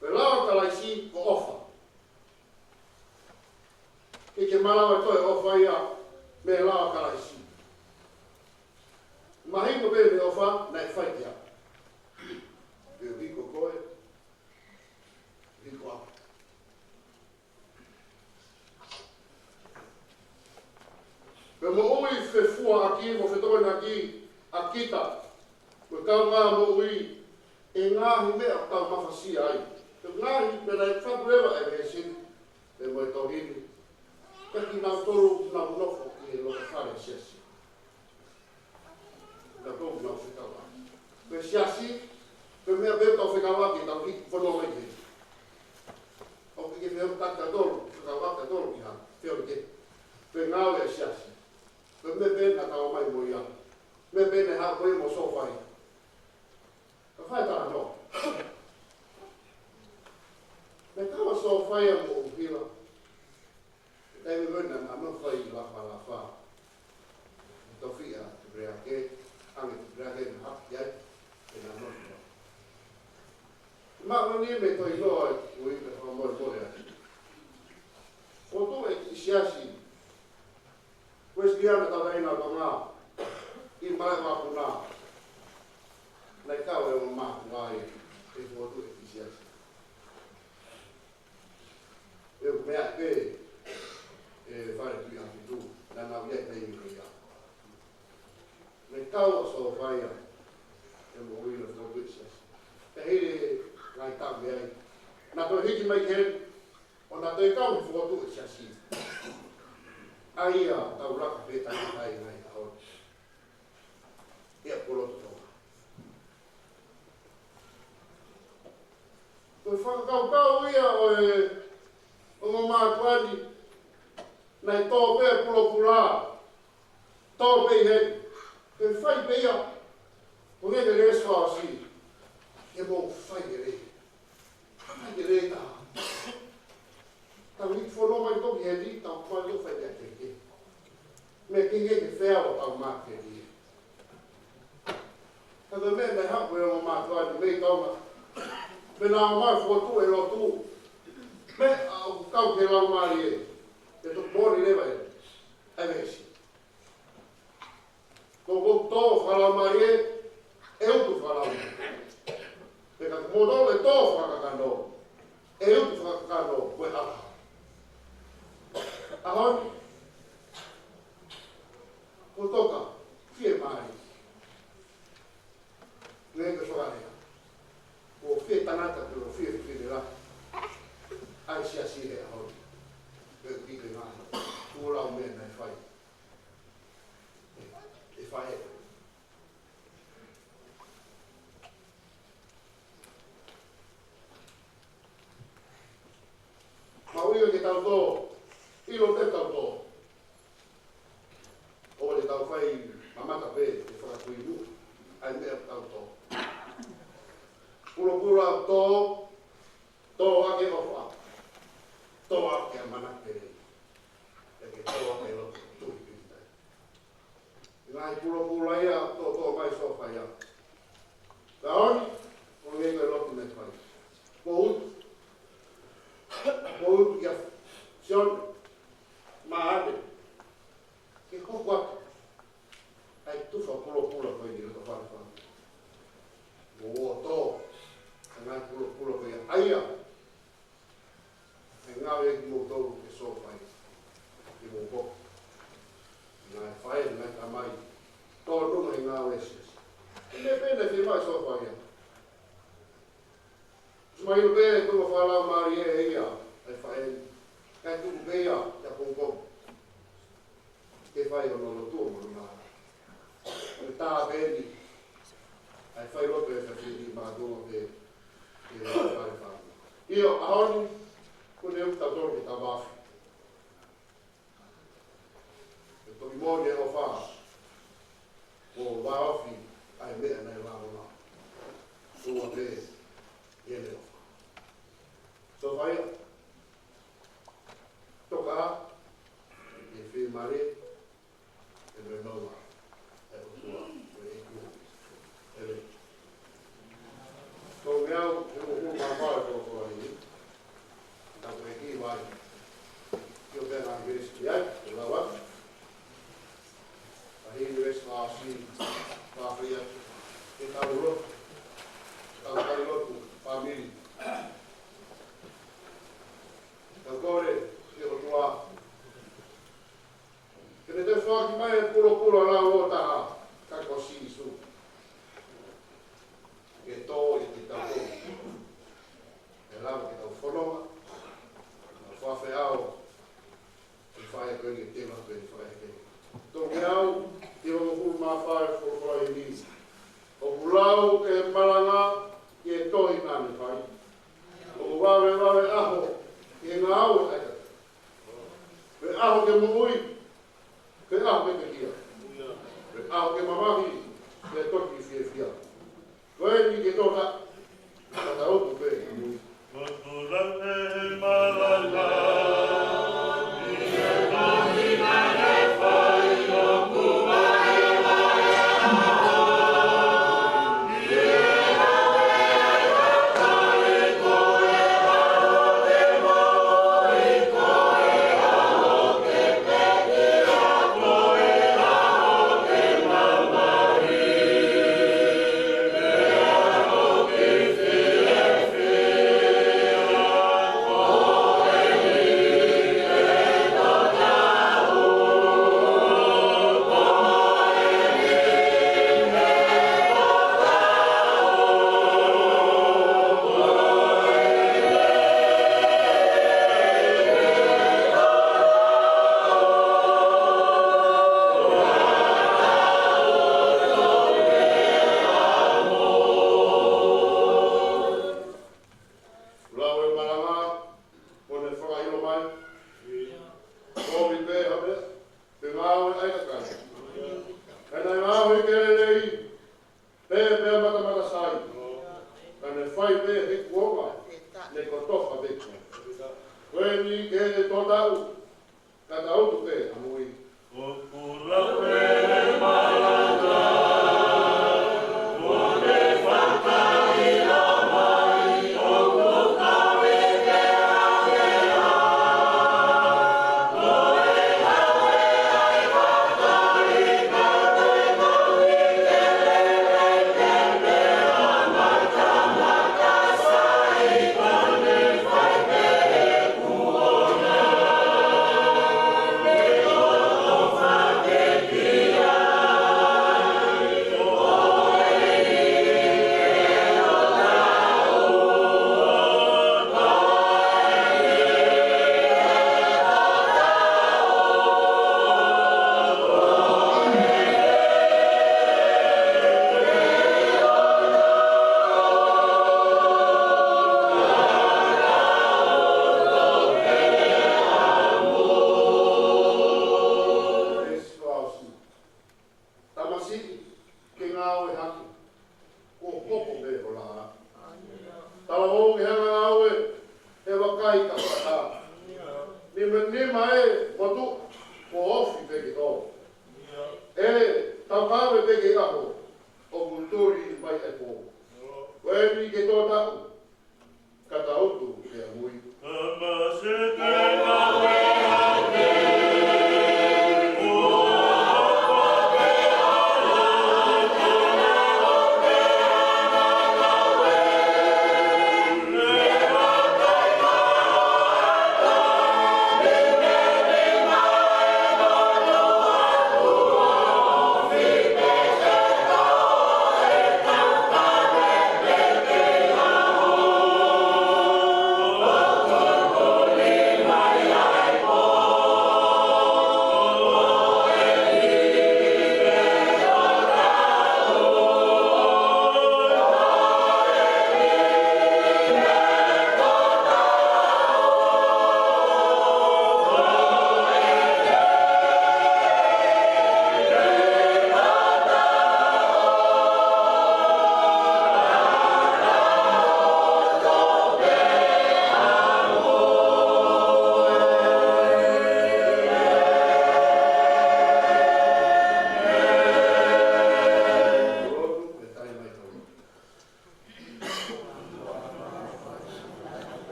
Ko e lao ʻa Kalaisi ko e ʻofa. ʻIkai ke malava ʻe toe ʻofa ia mei he lao ʻa Kalaisi. Mahino pē mei he ʻofa naʻe fai ki ai. Pea ʻoku ʻi ko koe, ʻi ko au. Pea moʻui fefuaʻaki mo fetokoniʻaki ʻa kita, mo e kaungā moʻui, ʻi he ngaahi meʻa ʻoku tau mafasia ai. Ko e ngaahi meʻa naʻe fatu leva ʻe he veesi ni, pea mo e tohi ni. Ka kinautolu ʻoku nau nofo ʻi he loto fale siasi. Ka kou nau fekauʻaki. Ko e siasi, ko e meʻa pē ʻoku tau fekauʻaki, tau hiki fonua mai ki heni. ʻOku ʻikai ke feʻofaʻaki tautolu, fekauʻaki tautolu ki ha, feʻofaʻaki. Ko e ngāue ʻa e siasi. Ko e meʻa pē naʻa tau mai mo ia. Meʻa pē naʻe haʻu ko ia mo Sōfai. Ka fai talanoa. Naʻe kau ʻa Sōfai mo ʻUhila. Taimi ko ē naʻa nau fai lafalafa. Tofiʻa Tupuleake, ʻange Tupuleake naʻe haʻu ki ai, ʻe naʻa nau fai. Māʻoniʻoni mei he tohi ʻa e kui pea fakamolemole ai. Ko e tuʻu e kiʻi siasi Uēsiliana Tauʻatāina ʻo Tonga, ʻi Maleʻavapuna. Naʻe kau e ongo mātuʻa ai, ʻe fokotuʻu e kiʻi siasi. ʻE meʻa pē, ʻe Fale Tuʻiʻāfitu, naʻa nau ʻi ai taimi ko ia. Naʻe kau ʻa Sōfai, ʻe moʻui na fokotuʻu e siasi. Pea hili ngaahi taʻu mei ai. Naʻa toe hiki mai ki heni, ʻo naʻa toe kau he fokotuʻu e siasi. ʻA ia, tau laka pē tangata ʻi he ngaahi ʻaho ni. ʻIa, ko loto Tonga. Ko e fakakaukau ia ʻo e ongo mātuʻa ni, naʻe tō pē pulopula, tō pē he, ke fai pē ia, ko e ngeʻesi fakaʻosi, ke mou fai e lelei. Hanga ke lelei taha. Tau hiki fonua mai toki heni, tau fai lo fai ia ke ke. Meʻa ke ke ke fea ʻo tau mā ke ke. Ka ko e meʻa naʻe haʻu ko e ongo mātuʻa ni mei Tonga. Meʻa naʻa nau fokotuʻu e lotu. Meʻa ʻoku kau ke lau mai e. ʻE tuku moʻoni leva e. ʻAi veesi. Ko ʻeku tō fakalaumālie, ʻe utu fakalaumālie. Pea ka ko moutolu ʻe tō fakakakano, ʻe utu fakakakano, ko e ʻaho. ʻAho ni, ko Toka, fiemālie. Ko e ke fakalea. Ko fie tangata, ko fie fie la. ʻAi siasi he ʻaho ni. Ko e pike ngā. Ko lau meʻa naʻe fai. ʻE fai. Tau tō, ʻilo pē tau tō. ʻOua te tau fai mamata pē ʻe fakakuimu ʻa e meʻa tau tō. Pulopula tō, tō ʻaki ʻofa, tō ʻaki ʻa e manako pele, ʻe ke tō ʻaki ʻa e lotu tui pīkitai. Ngaahi pulopula ia, tō, tō mai Sofaia. Ka ʻoni, ʻo ngei ko e lotu ne fai. Ko utu. Ko utu kia Sione. Maʻane. Ke hoko atu ʻa e tufa pulopula ko eni ʻi loto fale fale. Mo ʻoto. Ngaahi pulopula ko ia. ʻA ia. ʻE ngāue kimoutolu ke Sofaia. Ke mou hoko. Ngaahi faʻē, ngaahi tamai. Tōnunga he ngāue siasi. ʻE meʻa pē naʻe fai mai Sofaia. Sumai pē tuʻu fakalaumālie ʻe ia, ʻa e faʻē. Kae tuku pē ia, ia poupou. Ke fai hono lotu ʻo mo luna. Ko e tā pē eni. ʻA e fai lotu ʻe fai ni mātuʻa pē. Ke la fai fai. ʻIo, ʻaho ni, ko e ʻuta tolu ke tau afi. Ke toki moʻoni e ʻofa. Mo vāofi, ʻa e meʻa naʻe lava na. Ua pē, ʻi heʻene ʻofa. Sofaia. Toka, ʻe fiemālie, ʻe meʻa noa, ʻe ʻOtua, ʻe ʻEiki. ʻEmeni. Tau meʻa au, ʻe mo hū mā pā e kolokola ni. Tau ʻEiki vai. Ki o pea ngā Kelesi ki ai, ʻe lava. Ka hili Kelesi mā si, mā fai atu. Ke tau lotu. Tau kai lotu, fāmili. Tau kole, ki he ʻOtua. Ke ne toe foaki mai e pulopula lau ʻo taha, ka ko Sīsū. Ke tō ia ke tau tō. ʻE lava ke tau fononga. Mo fafeʻao. Ke fai ko eni ke teva ko eni fai ke. Tō ke au, ke ua mo hulu mā fai pulopula ʻi ni. ʻOku lau e malanga, ke tohi nane fai. ʻOku vave vave ʻaho, ke ngāue ai. Pe ʻaho ke moʻui, pe ʻaho ke pekia. Pe ʻaho ke mamahi, pe toki fiefia. Ko eni ke toka, ka tau tuku pē. Lau e malanga, ʻo ne fakaʻilo mai. Kovi pē ha meʻa, pe ngāue ʻa e kakai. Ka naʻe ngāue ke lelei, pe, pe matamata sai. Ka ne fai pē he kuonga, ne kotofa pē. Ko eni ke tō tau, ka tau tuku pē ʻamui. ʻOku lau e malanga, ʻo ne fakaʻilo mai, ʻoku kau i te ʻAfio. ka fakatā. Nima nima e motu, kuo ofi pē ke tō. ʻE taukave pē ke ʻaho, ʻoku tuli mai e pō. Ko eni ke tō taʻu, ka tau tuʻu pea mui.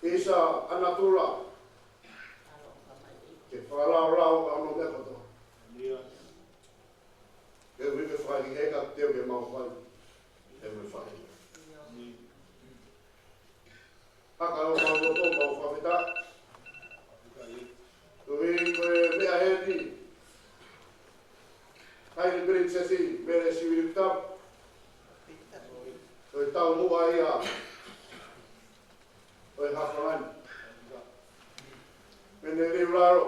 ʻIsa ʻa natula. Ke fakalaulauʻi ʻa hono meʻa kotoa. Ke ui ke fai he ka te ke mau fai. Ke mau fai. Haka ʻo mau loto mau fakafetaʻi. Koeʻuhi ko e meʻa heni. Haʻele Pilinisesi Mele Sivili Kitapu. Ko e taumuʻa ia ʻo e hafalani. Mene liulalo.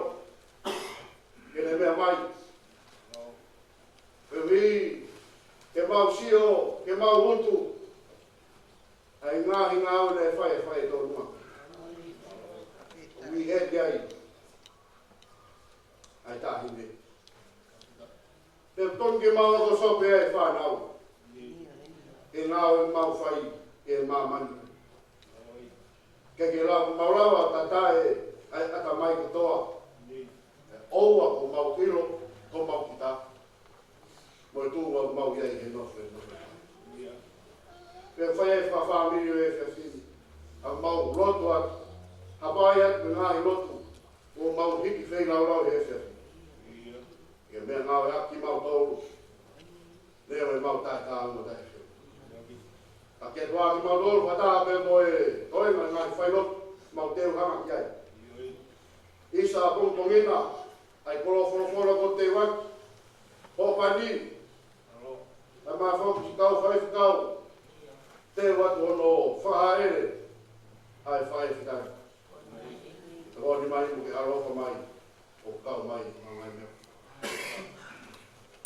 Ke ne meʻa mai. Koeʻuhi ke mau sio, ke mau utu. ʻA e ngaahi ngāue naʻe fai, fai e tonu. Ui he ai. ʻA e taʻahine. Te tonu ke mau ako sope ai fānau. Ke ngāue mau fai, ke māmani. Ke ke lau, mau lava tatae, ʻa e ʻatamai kotoa. ʻOua ko mau ʻilo, ko mau kita. Mo e tuʻu ʻa mau ia ʻi he nofo, nofo. Pea fai e fakafāmili ʻo e efiafi ni. ʻA mau lotu atu. Hapai atu ngaahi lotu. ʻO mau hiki feilaulau he efiafi ni. Ke meʻa ngāue ʻaki mau tolu. Leo e mau taʻe tāu mo taʻe feu. Ka ke tuaki mau tolu, fata pē mo e, toe ngaahi, ngaahi failotu, mau teu hanga ki ai. ʻIsa pongipongi na, ʻa e kolo folofola ko te waki. Hopani. ʻA ma foki ki kau fai ki kau. Te watu hono fahaele. ʻA e fai ki tai. Te wani mai mo ke alofa mai. ʻO kau mai, ma ngai meʻa.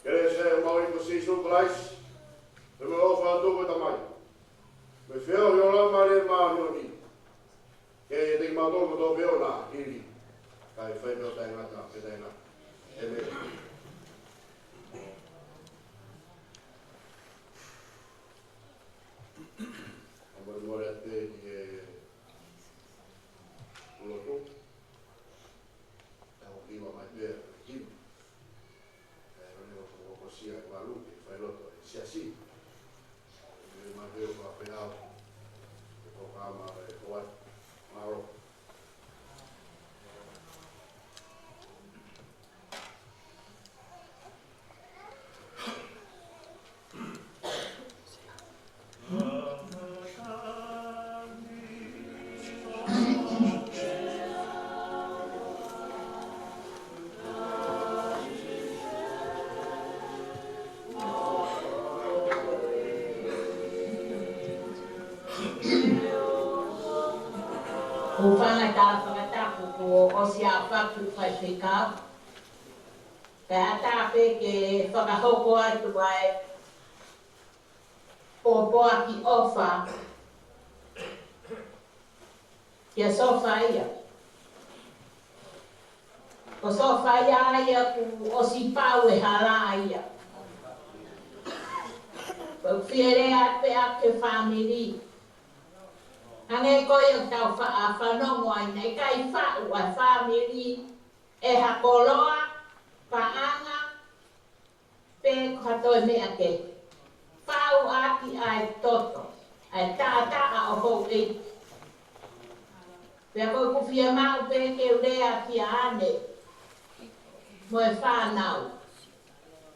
Kelesi ʻa e mau ʻi ko Sīsū Kalaisi. Mo e ʻofa ʻa e ʻOtua ko e Tamai. Mo e feohi ʻo e Laumālie Māʻoniʻoni. Ke te ki mau tolu ko tō pē ʻo na, hili. Kae fai pē ʻo taʻengata, pē taʻengata. ʻĒmeni. ʻA mo ni mole ate ki he lotu. Tau hiva mai pē, hiva. ʻE, ʻo ne o toko kosia e malu, ke fai loto, e siasi. ʻE, mai pē ʻo ka pē au. Ke tokama, e, koat. Mālō. Ko e fanga tala fakatapu kuo ʻosi ʻa e faku faifekau. Kae ʻatā pē ke fakahoko atu ʻa e pōpoaki ʻofa kia Sofaia. Ko Sofaia ia kuo ʻosi pau e hala ia. Ko e fie lea pē ʻa e fāmili. Hangē ko ia ʻoku tau fa-, ʻa, fanongo ai, naʻe ʻikai faʻu ʻa e fāmili ʻe ha koloa, paʻanga, pe ko ha toe meʻa kehe. Faʻu ʻaki ʻa e toto, ʻa e taʻataʻa ʻo houʻeiki. Pea ko ʻeku fiemaʻu pē ke u lea kia ʻAne mo e fānau.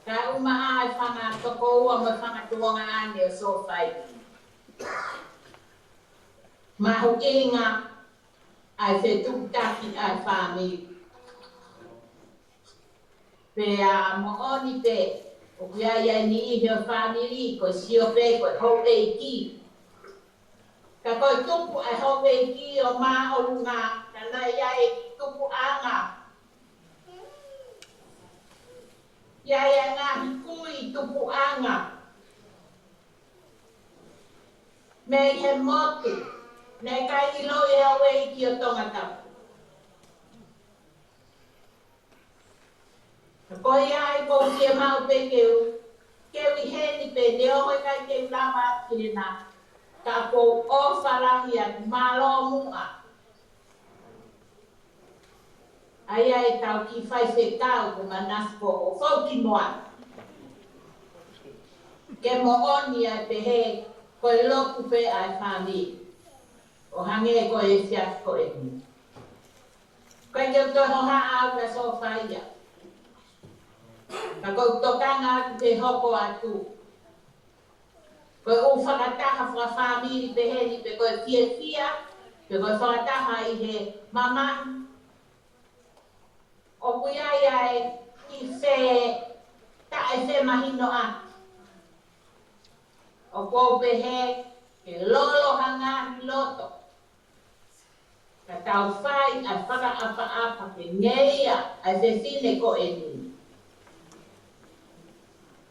Kae ʻumaʻā e fanga tokoua mo e fanga tuongaʻane ʻo Sofaia. Mahuʻinga ʻa e fetuʻutaki ʻa e fāmili. Pea moʻoni pē, ʻoku ʻi ai ʻa e niʻihi ʻo e fāmili, ko e sio pē, ko e houʻeiki. Ka ko e tupu ʻa e houʻeiki ʻo māʻolunga, ka naʻe ʻi ai e tupuʻanga. ʻI ai ʻa e ngaahi kui tupuʻanga. Mei he motu, naʻe ʻikai ʻiloʻi ʻe he houʻeiki ʻo Tongatapu. Ko ia ai ʻoku ou fiemaʻu pē ke u, ke u ʻi heni pē neongo ʻikai ke u lava atu ki hena. Ka ʻoku ou ʻofa lahi atu, mālō muʻa. ʻA ia ʻetau kiʻi faifekau ko Manasi ko ʻo Fauki Moana. Ke moʻoni ʻa e pehē, ko e lotu pē ʻa e fāmili. ʻo hangē ko e efiafi ko eni. Ko e ke u toe hohaʻa au kia Sofaia. Ka ko e tokanga atu ke hoko atu. Ko e ʻū fakataha fakafāmili peheni pe ko e fiefia, pe ko e fakataha ʻi he mamahi. ʻOku ʻi ai ʻa e kiʻi fe taʻe femahinoʻaki. ʻOku ou pehē ke lolo ha ngaahi loto. Ka tau fai ʻa e fakaʻapaʻapa ke ngeia ʻa e fefine ko eni.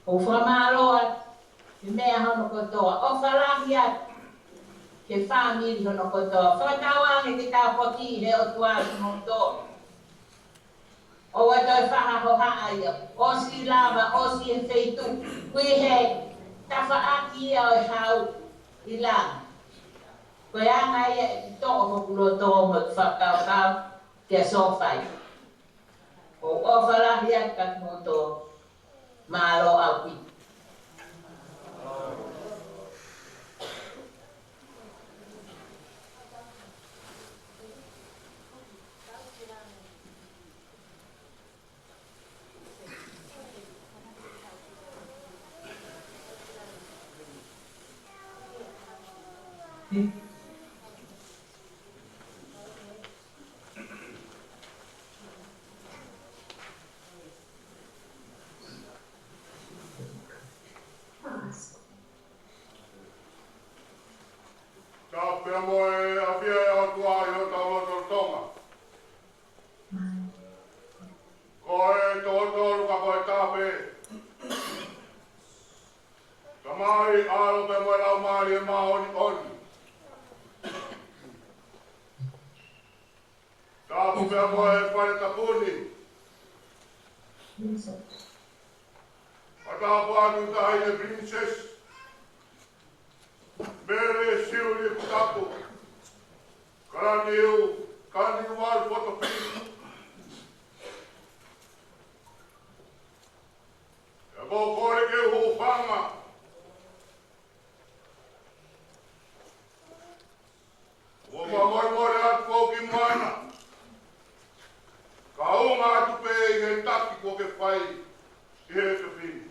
ʻOku ou fakamālō atu he meʻa hono kotoa. ʻOfa lahi atu ki he fāmili hono kotoa. Fakatauange ke tāpuakiʻi ʻe he ʻOtua kimoutolu. ʻOua toe fai ha hohaʻa ia. ʻOsi lava, ʻosi he feituʻu. Ko e tafaʻaki ia ʻo e hau ʻi langi. Ko e anga ia ʻeku toʻo hoku loto mo ʻeku fakakaukau kia Sofaia. ʻOku ou ʻofa lahi atu kia kimoutolu. Mālō ʻaupito. Tapu pea mo e ʻafio ʻa e ʻOtua ʻi hotau lotolotonga. Ko e toko tolu ka ko e taha pē. Tamai, ʻAlo pea mo e Laumālie Māʻoniʻoni. Tapu pea mo e fale tapu ni. Fakatapu atu ki he Taʻahine Princess Mele Siuʻilikutapu Kalaniu, Kalaniuvalu Fotofi. ʻOku ou kole ke u hūfanga. ʻOku ou fakamolemole atu foki mo ana. Kaunga atu pē ʻi he taki kuo ke fai ʻi he efiafi ni.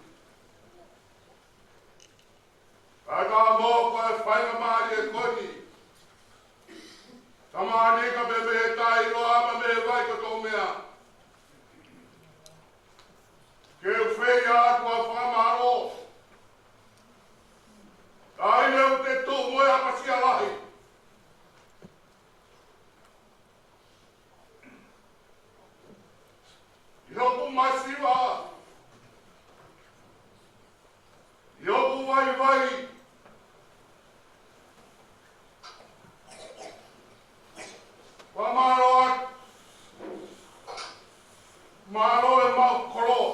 Kae ʻatā mo ko e faingamālie ko eni. Tamai, ka pē mei he tai loa ma mei he vai kotoa meʻa. Ke u fai atu ʻa e fakamālō. Taʻahine ʻoku te tuʻu mo e ʻapasia lahi. ʻI hoku masiva, ʻi hoku vaivai, fakamālō atu, mālō e maʻu koloa.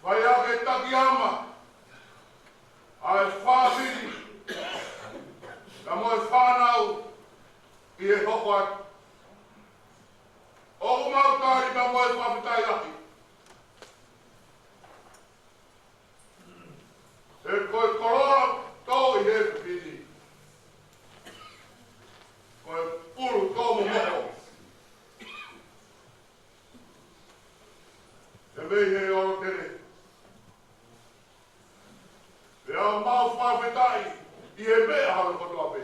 Fai ʻa e Takiyama, ʻa e fāmili, pea mo e fānau, ʻi he hoko atu. ʻOku mau tali pea mo e fakafetaʻi lahi. He ko e koloa tō ʻi he efiafi ni. Ko e pulu tō momoko. He mei he ʻolotele. Pea mau fakafetaʻi ʻi he meʻa hono kotoa pē.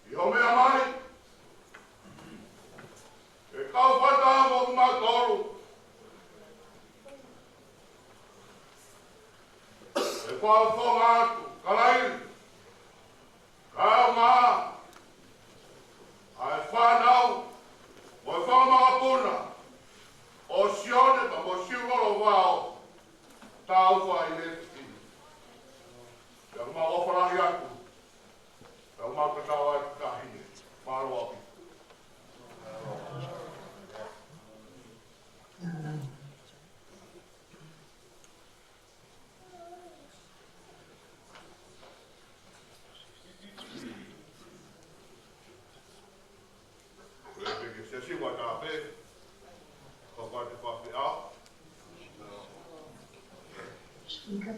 ʻI hoʻo meʻa mai, ʻe kau fakataha mo kimautolu. ʻE fakafofonga atu, Kalaili, Kaeonga, ʻa e fānau, mo e fanga makapuna ʻo Sione pea mo Siulolo Vao, tau fai he fiti. Pea mau ʻofa lahi atu, pea mau tatau atu ki he Taʻahine. Mālō ʻaupito. Ko e peke siasi ua tāpē, ko e fakafaifekau. Yeah.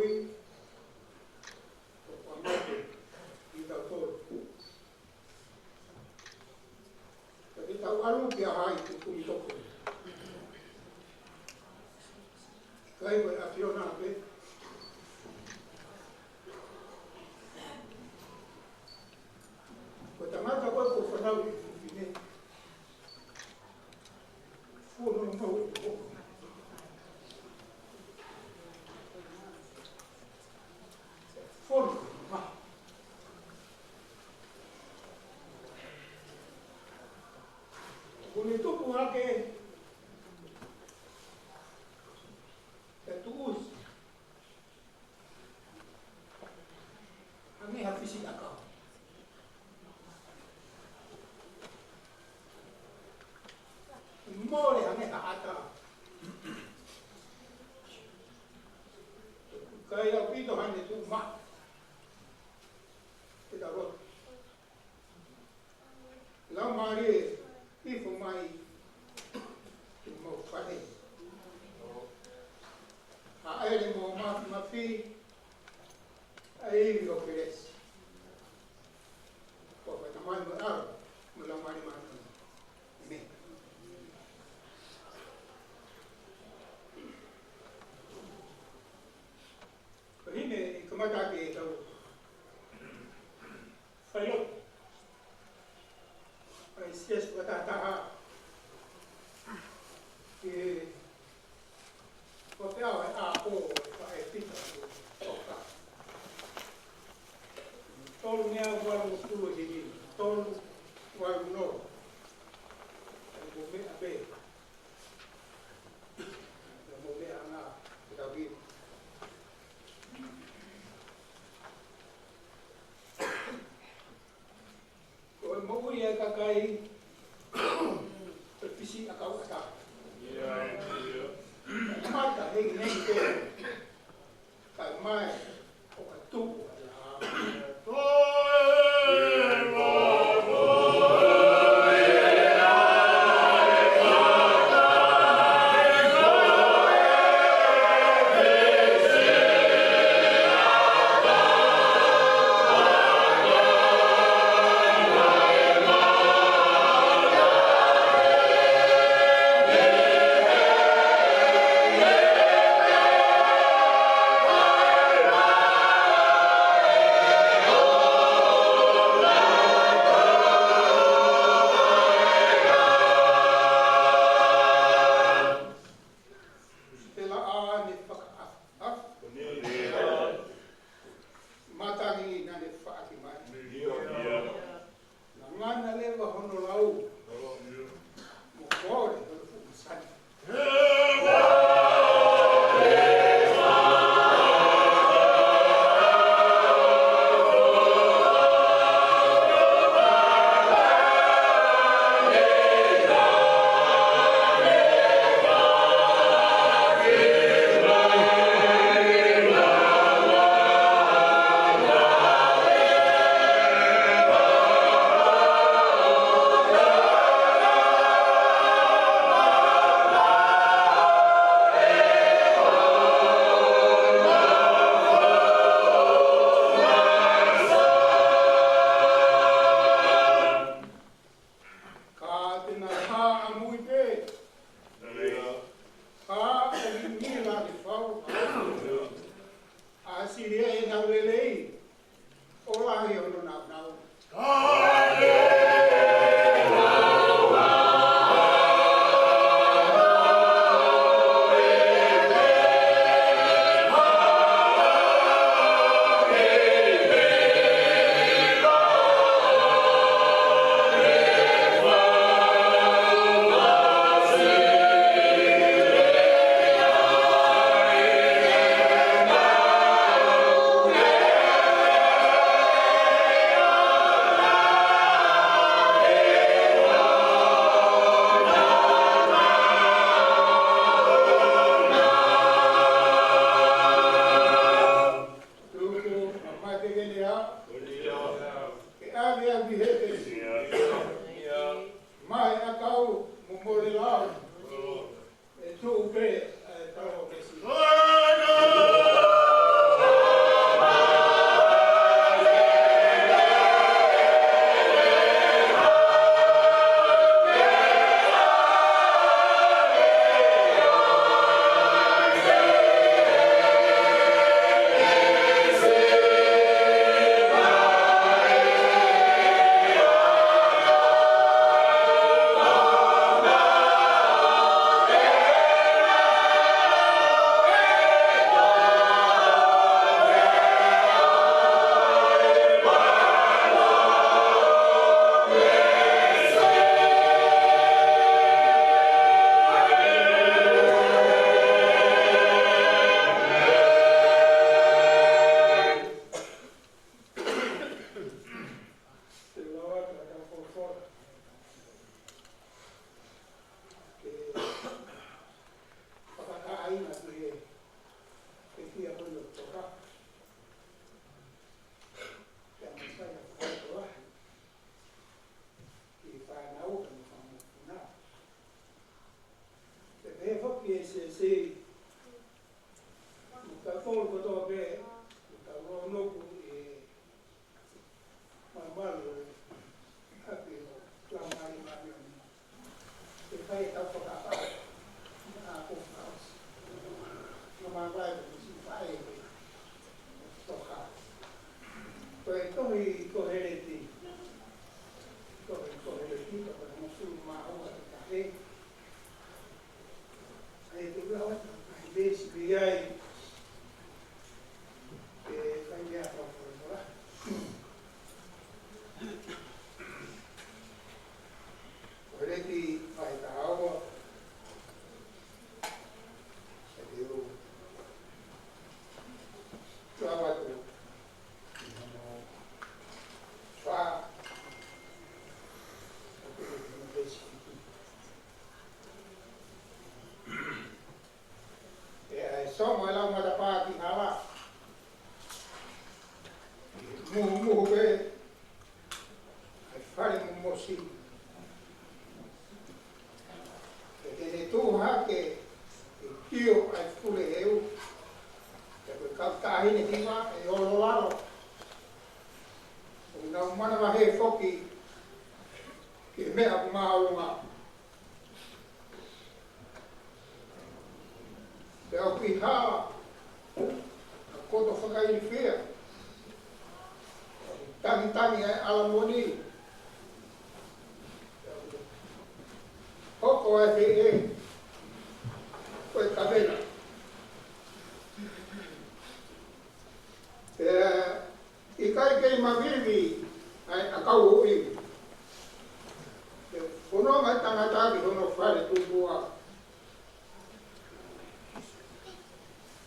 ʻo ʻoua ʻe mate kitautolu. Ka te tau ʻalu ki he ʻaho ʻo e Kumi Tokoni. ʻIkai ko e ʻAfiona pē. Ko e tangata ko ē kuo fanauʻi ʻe he fefine. Fonu mau ʻi ho. Fonu mau. Kuo ne tupu hake ʻa e tuʻusi. Hangē ha fisi ʻakau. Mole hangē ha ʻata. ʻIkai ʻaupito haʻane tuʻu maʻu. Ke ta lotu. Laumālie, hifo mai ki homau fale. Hāʻele mo mafimafi ʻa e ivi ʻo e kelesi. Ko e Tamai mo e ʻAlo mo e Laumālie Māʻoniʻoni. ʻĒmeni. Ko e himi ʻe kamata ʻaki ʻetau failotu ʻa e siasi fakatahataha ki he faʻahinga ʻaho ʻo e faʻē Pita ʻo Toka. Tolungeau valungofulu himi, tolu valu noa. ʻE mo meʻa pē. ʻE mo meʻa ʻana, ʻe tau ki. Ko e moʻui ʻa e kakai, ko e fisi ʻakau ʻata. Mata hengihengi pē, kae ʻomai ʻo ka tuʻu ʻa e ʻā. Pela ʻa ne fakaʻafu. Matangi naʻa ne faʻaki mai. Ngana leva hono lau. Mo kole hono fuʻu masani. Ka te na hā ʻamui pē. Ka ʻoku nila ke fau. ʻAsili ʻenau lelei, ʻo lahi hono nāunau. Tohi Koheleti. Tohi Koheleti, toko hongofulu mā ua, veesi taha. ʻA ia te u lau atu ʻa e veesi mei ai, ʻe fai mei ai ʻa e folofola. Koheleti vahe taha ua, ʻa ia te u lau atu. ʻE ʻai soma lau matapā ki hala. Muhumuhu pē ʻa e fale momosi. Pea te ne tuʻu hake ʻi he kio ʻa e fule heu. Pea ko e kau taʻahine hiva ʻe olo lalo. ʻOku nau manavahē foki ki he meʻa ʻoku māʻolunga. Pea ʻoku ʻi hala ʻa e koto fakailifia. Tangitangi ʻa e ʻalamoni. Hoko ʻa e feʻe ko e kavena. Pea ʻikai kei mavivi ʻa e ʻakau ʻo e ivi. Pea fononga ʻa e tangata ki hono fale tupuʻa.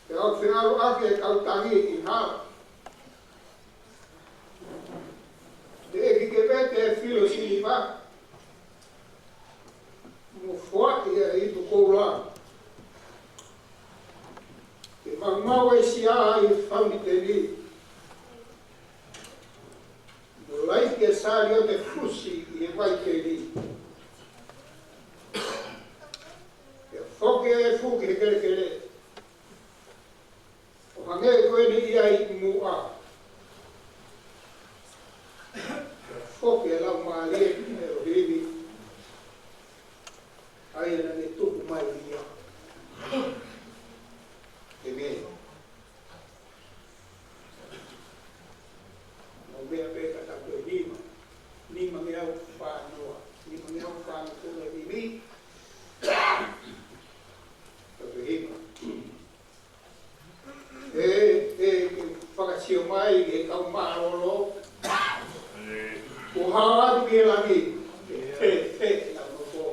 Pea ʻoku feʻaluʻaki ʻa e kau tangi ʻi hala. Pea ʻe kikevete ʻa e filo siliva. Mo foaʻi ʻa e ipu koula. Pea maumau ʻa e sia ʻi he fauniteni. Mo laiki ʻa e saliote fusi ʻi he vaiteli. Pea foki ʻa e efu ki he kelekele. ʻO hangē ko eni ʻi ai muʻa. Pea foki ʻa e laumālie ʻo ʻElohimi. ʻA ia naʻa ne tuku mai ia. ʻĒmeni. Mo e meʻa pē ka tau toe nima. Nimangeau fā noa. Nimangeau fā noa ko e nimi. Tau toe nima. ʻE, ʻe, ke fakasio mai ki he kau mālōlō. Kuo hao atu ki he langi. ʻE, ʻe, ʻe, lau nofo.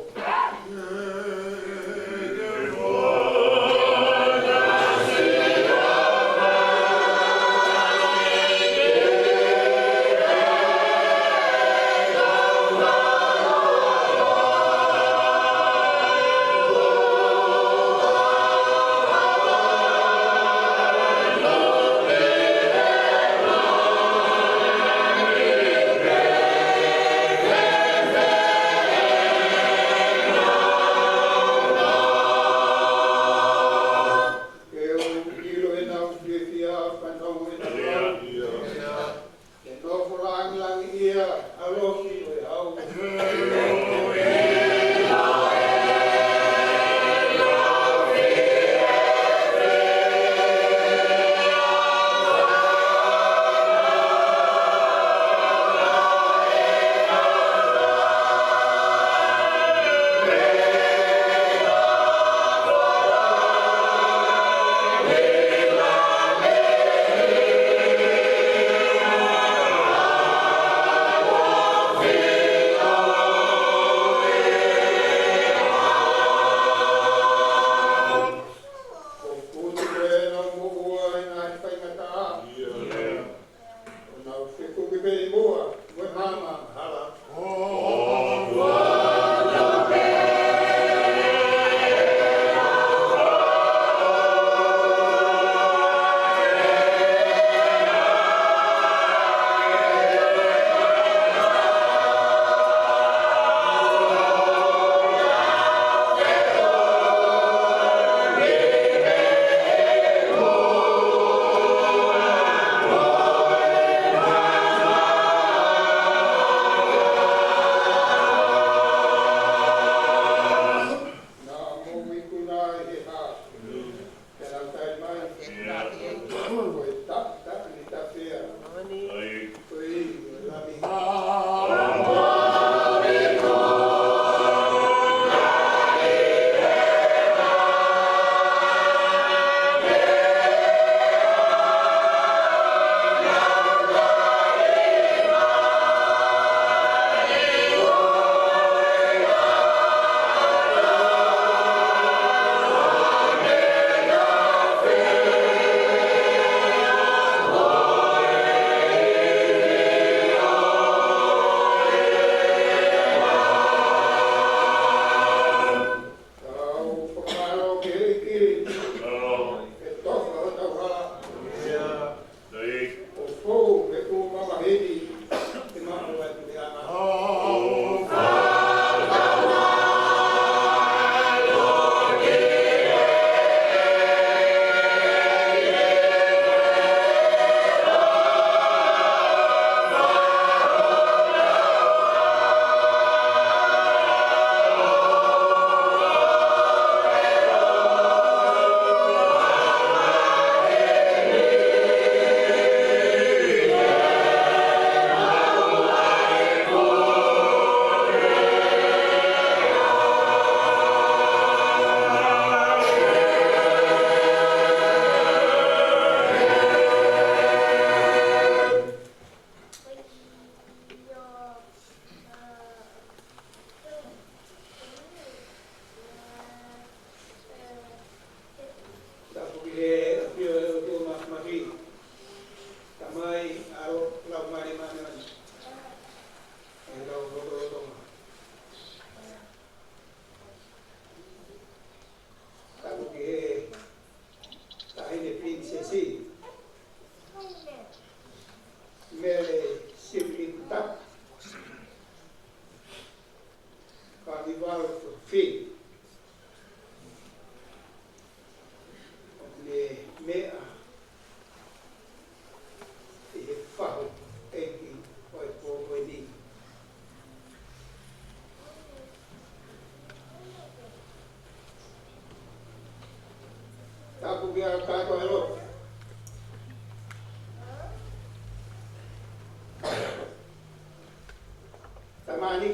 Mani.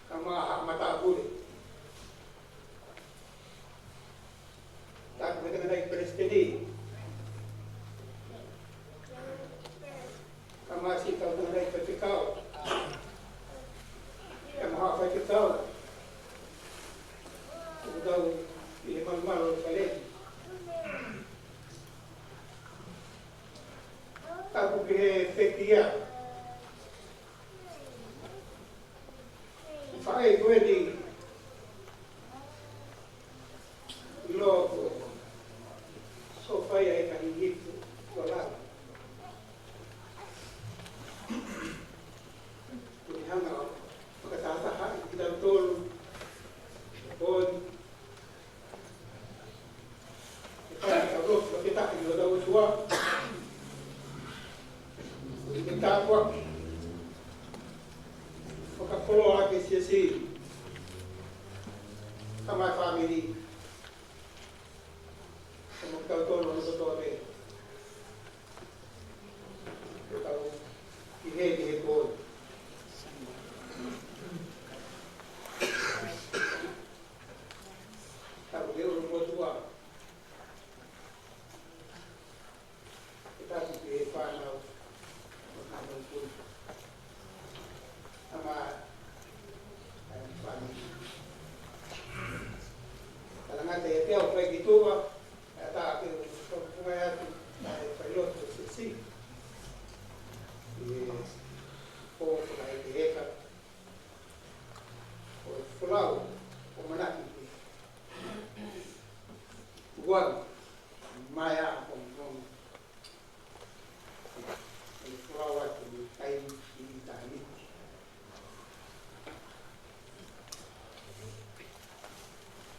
Kae ʻumaʻā haʻa matāpule. Tapu ki he tangataʻeiki palesiteni. Kae ʻumaʻā siʻi kau tangataʻeiki faifekau. Kae ʻumaʻā haʻa faifekau. ʻOku tau ʻi he malumalu ʻo Salem. Tapu ki he pekia. Faʻē ko eni. ʻIlo ko e sōfia ʻa e kakai Hihifo ʻo Lava. Ko e hanga ʻo fakatahatahaʻi kitautolu. Ko e ʻE fai ʻetau lotu fakataha ki hotau ʻOtua. ʻI he tāpuaki fakakoloa ʻa e siasi. Kae ʻumaʻā e fāmili. Kae ʻumaʻā kitautolu hono kotoa pē. Ko ʻetau ʻi heni he pō ni. Tapu ki he ʻulumotuʻa. Tapu ki he fānau. Fānau pui. Ama, ai, fānau. Talangata ia pea ʻo fai ki tuʻa, ʻe tā ke u fakafunga atu, ʻa e fai lotu ʻo e siasi. ʻI he pō fakaʻekeʻeka. Ko e folau, ʻoku ʻamanaki ke uang, mai a ko ngong. Ko e folau atu ʻi he taimi ʻi ʻitāniti.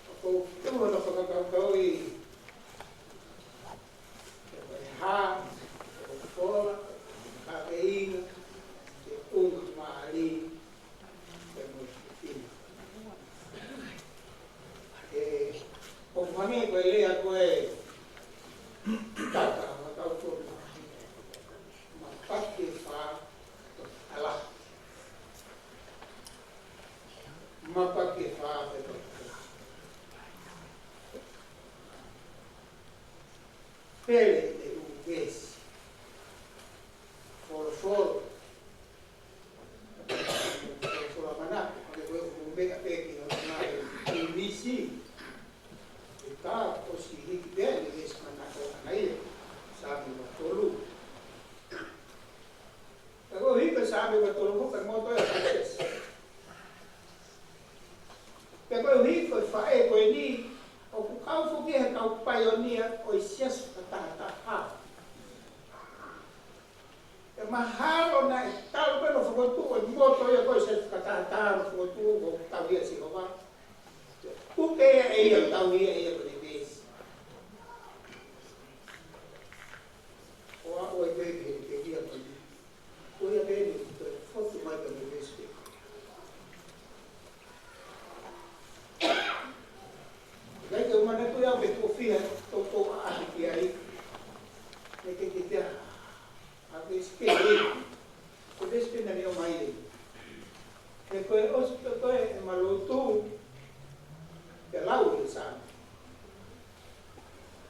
ʻOku ou tui hono fakakaukauʻi, ko e hā, ko e folau, ko e kafeina, ko e ʻunga mali, ʻE, ʻoku hangē ko e lea ko e taka, ma tau ko ma pake fa, ala. Ma pake fa, pe ko ala. Pele e u vesi. Folofolo. Folofola manako, ʻa ia ko e ʻū meʻa pē ki hono ngaahi ʻīmisi. ʻE tā ʻosi hiki pē ʻa e veesi manako ʻana ia, Saame ua tolu. Pea ko e hiki Saame ua tolu ko e moto ia ʻa e siasi. Pea ko e hiki ko e faʻē ko eni, ʻoku kau foki he kau paionia ʻo e siasi fakatahataha. ʻE mahalo naʻe talu pē hono fokotuʻu e moto ia ko e siasi fakatahataha hono fokotuʻu ko Tauhi ʻa Sihova. Puke ia ʻe ia, Tauhi ʻa ia ko e veesi. ʻO aʻu ai pē ki he pekia ko eni. Ko ia pē eni, ko e fotu mai ko e veesi pē. ʻIkai ke u manatuʻi au pe tuʻo fiha ʻoku ou ʻaʻahi ki ai. Naʻe ke kitea ʻa e veesi pē eni. Ko e veesi pē naʻe ʻomai eni. He ko e ʻosi pē ko ē ʻema lotu, ke lau e Saame.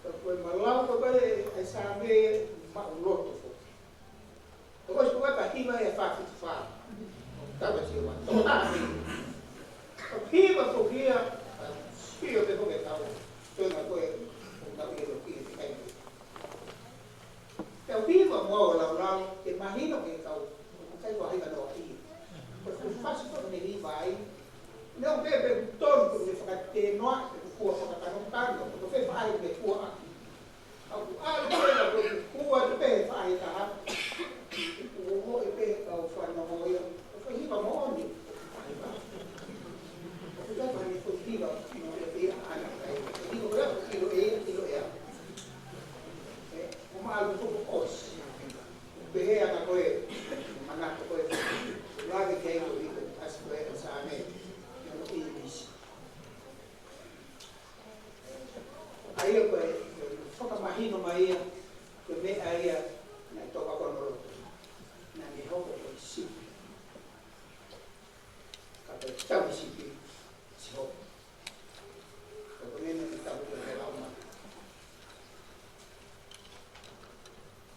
Ko ʻema lau ko ē ʻa e Saame, maʻuloto foki. ʻOku ʻosi ko ē ka hiva ia fā fitu fā. Tau ʻa Sihova. Tau ʻa Sihova. Ka hiva foki ia, ka sio pē foki e tau. Toenga ko ē, ʻoku tau ʻilo ki he kai. Tau hiva mo au lau lau, ke mahino ki he kau, ʻoku ʻikai ko ha hiva noaʻia. Ko e fuʻu fasi ko ē ne hiva ai. Neongo pē pe ʻoku tonu, pe ʻoku ne fakatēnoa, pe ʻoku kua fakatanotano, pe ʻoku fē faʻahi ʻoku ne kua ʻaki. ʻOku ʻalu pē ʻa e kua atu pē he faʻahi ʻe taha. ʻOku ongoʻi pē ʻe he kau fanongo ia, ko e hiva moʻoni, ko e hiva. ʻOku ʻikai ko ha hiva, hiva mo e pē ʻana kai. Hiva ko ia, ʻilo ʻe, ʻilo ʻe au. ʻE, ʻo maʻalu ko ʻosi. Pehē ʻa e anga ko ē, manako ko ē. Lave ki ai ko e hiva, ʻasi ko ē, Saame. Ia mo ʻīmisi. ʻA ia ko e, fakamahino mai ia, ko e meʻa ia, naʻe toka ko hono loto. Hoko ko e sipi. Ka ko e tau sipi, si hoko. Ko e meʻa naʻe tau ko e lau mai.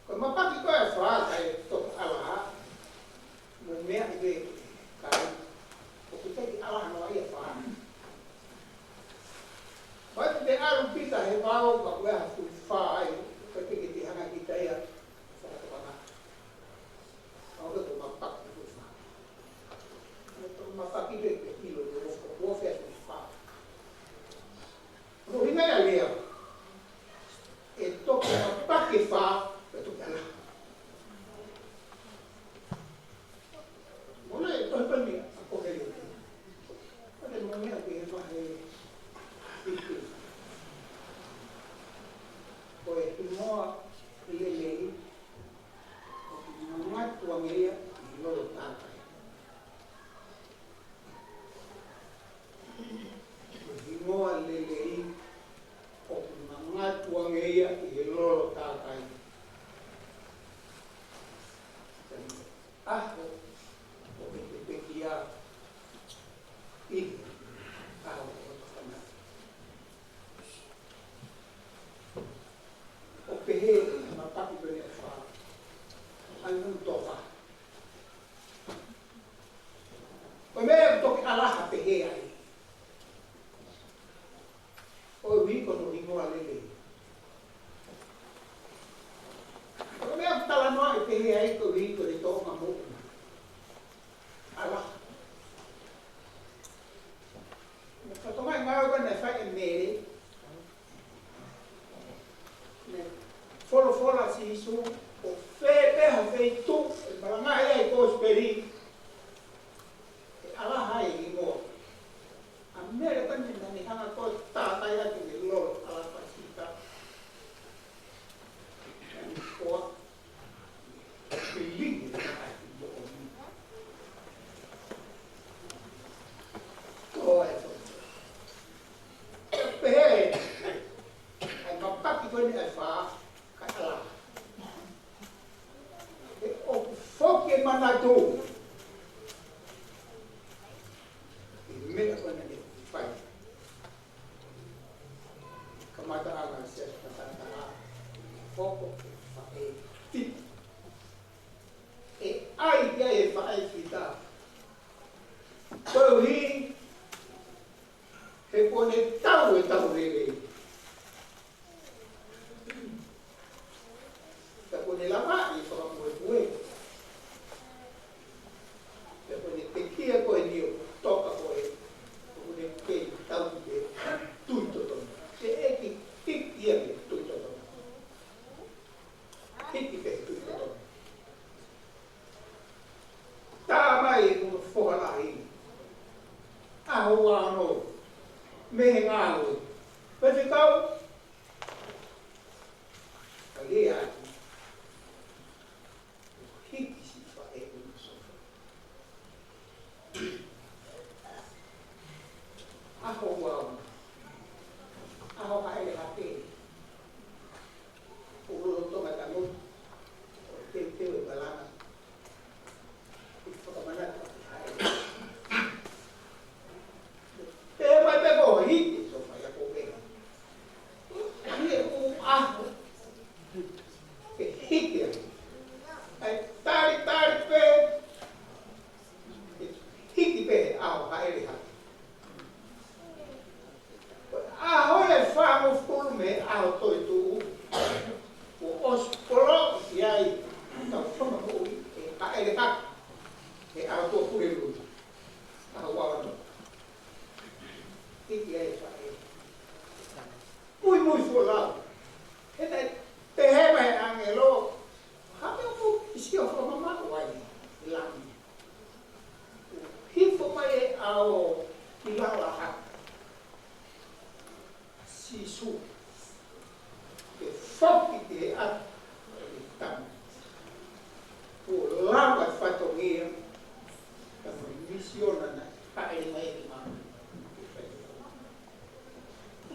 Ko e mapaki ko ē ʻa e fā, kae toki ʻalaha, mo e meʻa ʻi he kai, ʻoku teʻeki ʻalaha noa ia fā. Ko e te ʻalu kita he vao, ka ko e ha fuʻu fā ai, ko e te ke te hanga kita ia, fakatokanga. Ka ko e te mapaki ko e fā. Ko e te mapaki ke te ʻilo, ko e fā, ko e fā. Ko e ʻuhinga ia lea. ʻE toki mapaki fā, ʻe toki ʻalaha. Mole, ko e pē meʻa, ʻa ko e lea. Ko e meʻa ke he vahe fitu. Ko e hingoa lelei, ʻoku mangatu ange ia ʻi he lolo takai. Ko e hingoa lelei, ʻoku mangatu ange ia ʻi he lolo takai. ʻAho ʻo e pekia ʻi he ʻaho ʻo e tokanga. ʻO pehē ʻe he mapaki ko eni ʻe fā, ʻa e nunu tofa. Ko e meʻa ʻoku toki ʻalaha pehē ai. Koeʻuhi ko hono hingoa lelei. Ko e meʻa ʻoku talanoaʻi pehē ai koeʻuhi ko e tōʻonga moʻunga. ʻAlaha. Mo ka tō mai ngāue ko ē naʻe fai ʻe Mele. Naʻe folofola ʻa Sīsū, ko fē pē ha feituʻu, ʻe malangaʻi ai e kosipeli, ʻe ʻalaha ai e hingoa. ʻA Mele ko eni naʻa ne hanga ko ē ʻo tātai atu e lolo ʻa Palesita. Naʻa ne koa. Pilingi e taʻaki moʻoni. Ko e fo. Pehē, ʻa e mapaki ko eni ʻe fā, kae ʻalaha. ʻE ʻoku foki e manatu. ʻI he meʻa ko ena ke fai. Kamataʻanga ʻo e siasi Matataha, hoko ko e faʻē fita. ʻE ʻai ki ai e faʻē fita. Koeʻuhi, he kuo ne tau e tau lelei. Ka kuo ne lavaʻi e fakapuepue. Ka kuo ne pekia ko eni ʻo toka ko ē. Ka kuo ne kei tau ki he tui totonu. Teʻeki hiki ia ki he tui totonu. Hiki pē he tui totonu. Tā mai e kunu foha lahi. ʻAho ua ono. Mei he ngāue. Pea te kau. Ka lea atu. Hiki siʻi faʻē ʻi he sofa. ʻAho ua ono. ʻAho haʻele hake. ʻO lolotonga tangutu. ʻO teuteu e malanga. ʻI he fakamanatu ʻa e haʻele. Pea mai pē ko e hiki, so fai ako pē. ʻI he ʻū ʻaho. Ke hiki ai. ʻAi talitali pē. Hiki pē he ʻaho haʻele hake. ʻAho ʻe fāngofulu mei he ʻaho toetuʻu. Kuo ʻosi poloʻi ai. Tau fanga moʻui. ʻE haʻele hake. He ʻaho Tuʻapulelulu. ʻAho ua ono. Hiki ai e faʻē. Muimui folau. He naʻe pehē mai ʻāngelo. Hake ʻoku ʻi sio fakamamaʻu ai. ʻI langi. Hifo mai e ʻao ki lalo hake. Sīsū. Ke foki ki he ʻapi ʻo e Tama. Kuo lava e fatongia. Ka mo e misiona naʻe haʻele mai ki māmani.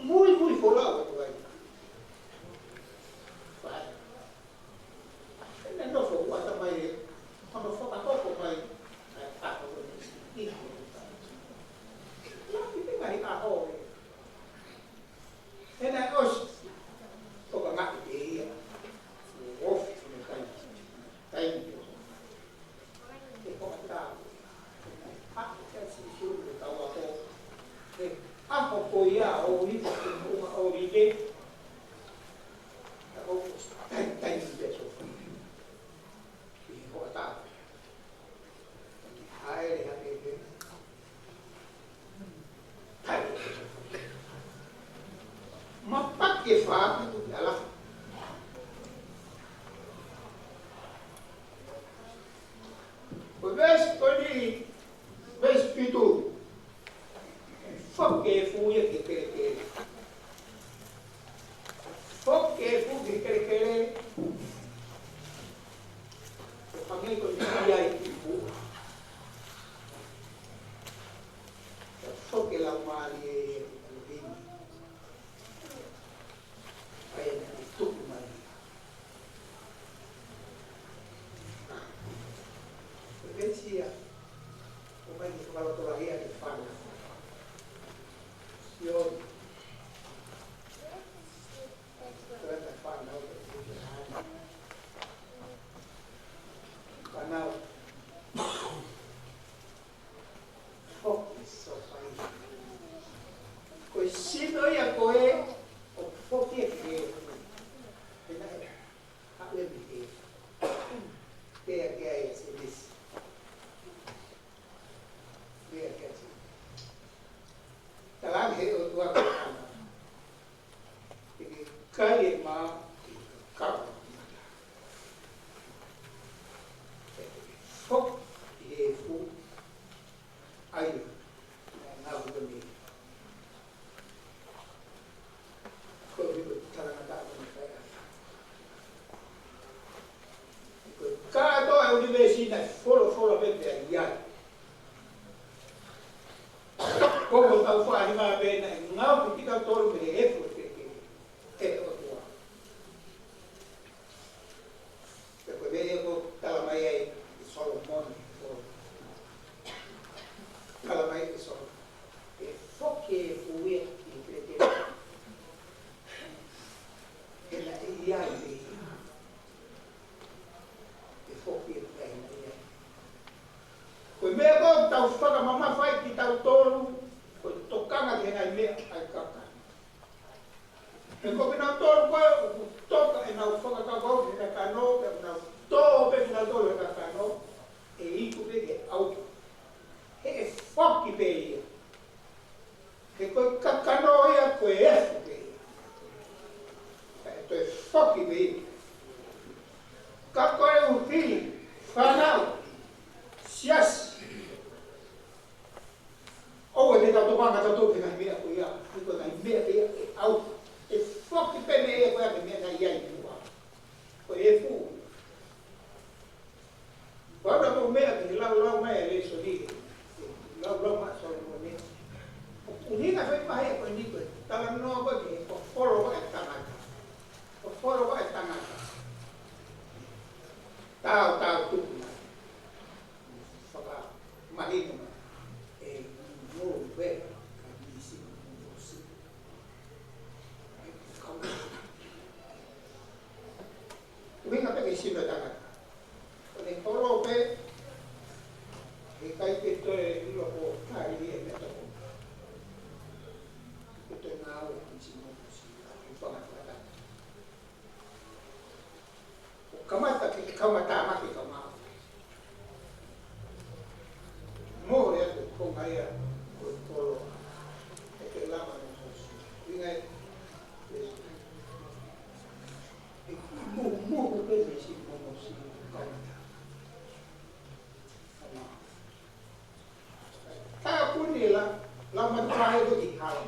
Muimui folau atu ai. Fai. ʻE nofo ʻo ʻata mai e, hono fo, ke fā fitu ki ʻAlafa. Ko e veesi ko eni, veesi fitu. Foki e efu ia ki he kelekele. Foki e efu ki he kelekele. Ko e hangē ko e ʻi ai e efu. Foki e laumālie ʻo e ʻEiki. ʻA ia naʻe tuku mai. Ko e veesi ia, ʻomai ke fakalotolahi ʻaki e fānau. Sione. Tala e fānau, fānau. Foki e sofa ia. Ko e sino ia ko ē ʻoku foki ia ki he efu. Pea naʻe haʻu ia mei he efu. Pea ke ai se mesi. Pea ke ai se. Talaange he ʻOtua ko e fānau. Ke ke kai e mā, ke ke kau. Foki e efu, ʻa ia naʻe ngāue mei. Ko e ʻuhi ko e talangataʻa ko eni fai ʻa. Ko e kātoa e ʻunivēsi naʻe folofola pē pea ʻi ai. Ko ʻetau faʻahinga pē naʻe ngāue kitautolu mei he efu ʻo e kelekele ʻa e ʻOtua. Pea ko e meʻa ko ē ʻoku tala mai ai ʻe Solomone, ʻo tala mai ʻe Solomone, ʻe foki e efu ia ki he kelekele. He naʻe ʻi ai pē ia. ʻE foki e efu ia. Ko e meʻa ko ē ʻoku tau fakamamafa ai kitautolu, ko e tokanga ki he ngaahi meʻa ʻa e kakano. He ko kinautolu ko ē ʻoku toka ʻenau fakakaukau ki he kakano, pea ʻoku nau tō pē kinautolu he kakano, ʻe iku pē ki he ʻauha. He ʻe foki pē ia. He ko e kakano ia ko e efu pē ia. Pea ʻe toe foki pē ia. Ka ko e ʻuhi, fānau, siasi, ʻoua te tau tokanga tautolu ki he ngaahi meʻa ko ia, he ko e ngaahi meʻa pē ia ʻe ʻauha. ʻE foki pē meʻa ia ko ia ki he meʻa naʻe ʻi ai muʻa. Ko e efu. Ko e ʻuhi ko e meʻa ke laulau mai e lēsoni, laulau mai Solomone. ʻUhinga fai mai ko eni ko e talanoa ko ē ki he fofolo ʻa e tangata. Fofolo ʻa e tangata. Tautau tuku mai. Fakamahino mai ʻe Moʻuve, ka nisi mo Mosi. ʻUhinga pē ki he sino ʻo e tangata. Ko ʻene holo pē, heʻikai ke toe ʻilo ko e tali e meʻa toko. Ko e toe ngāue ʻa nisi mo Mosi, ʻa e fanga tangata. ʻO kamata ke, ke kamata ma ke kamata. Mole atu ko e konga ia ko e koloa. ʻE ke lava mo Mosi. ʻUhinga ē, ʻe, ʻe muhu, muhu pē mei siʻi mo Mosi kamata. Kamata. Tāpuni e la, lau matapā ʻe ko ki hala.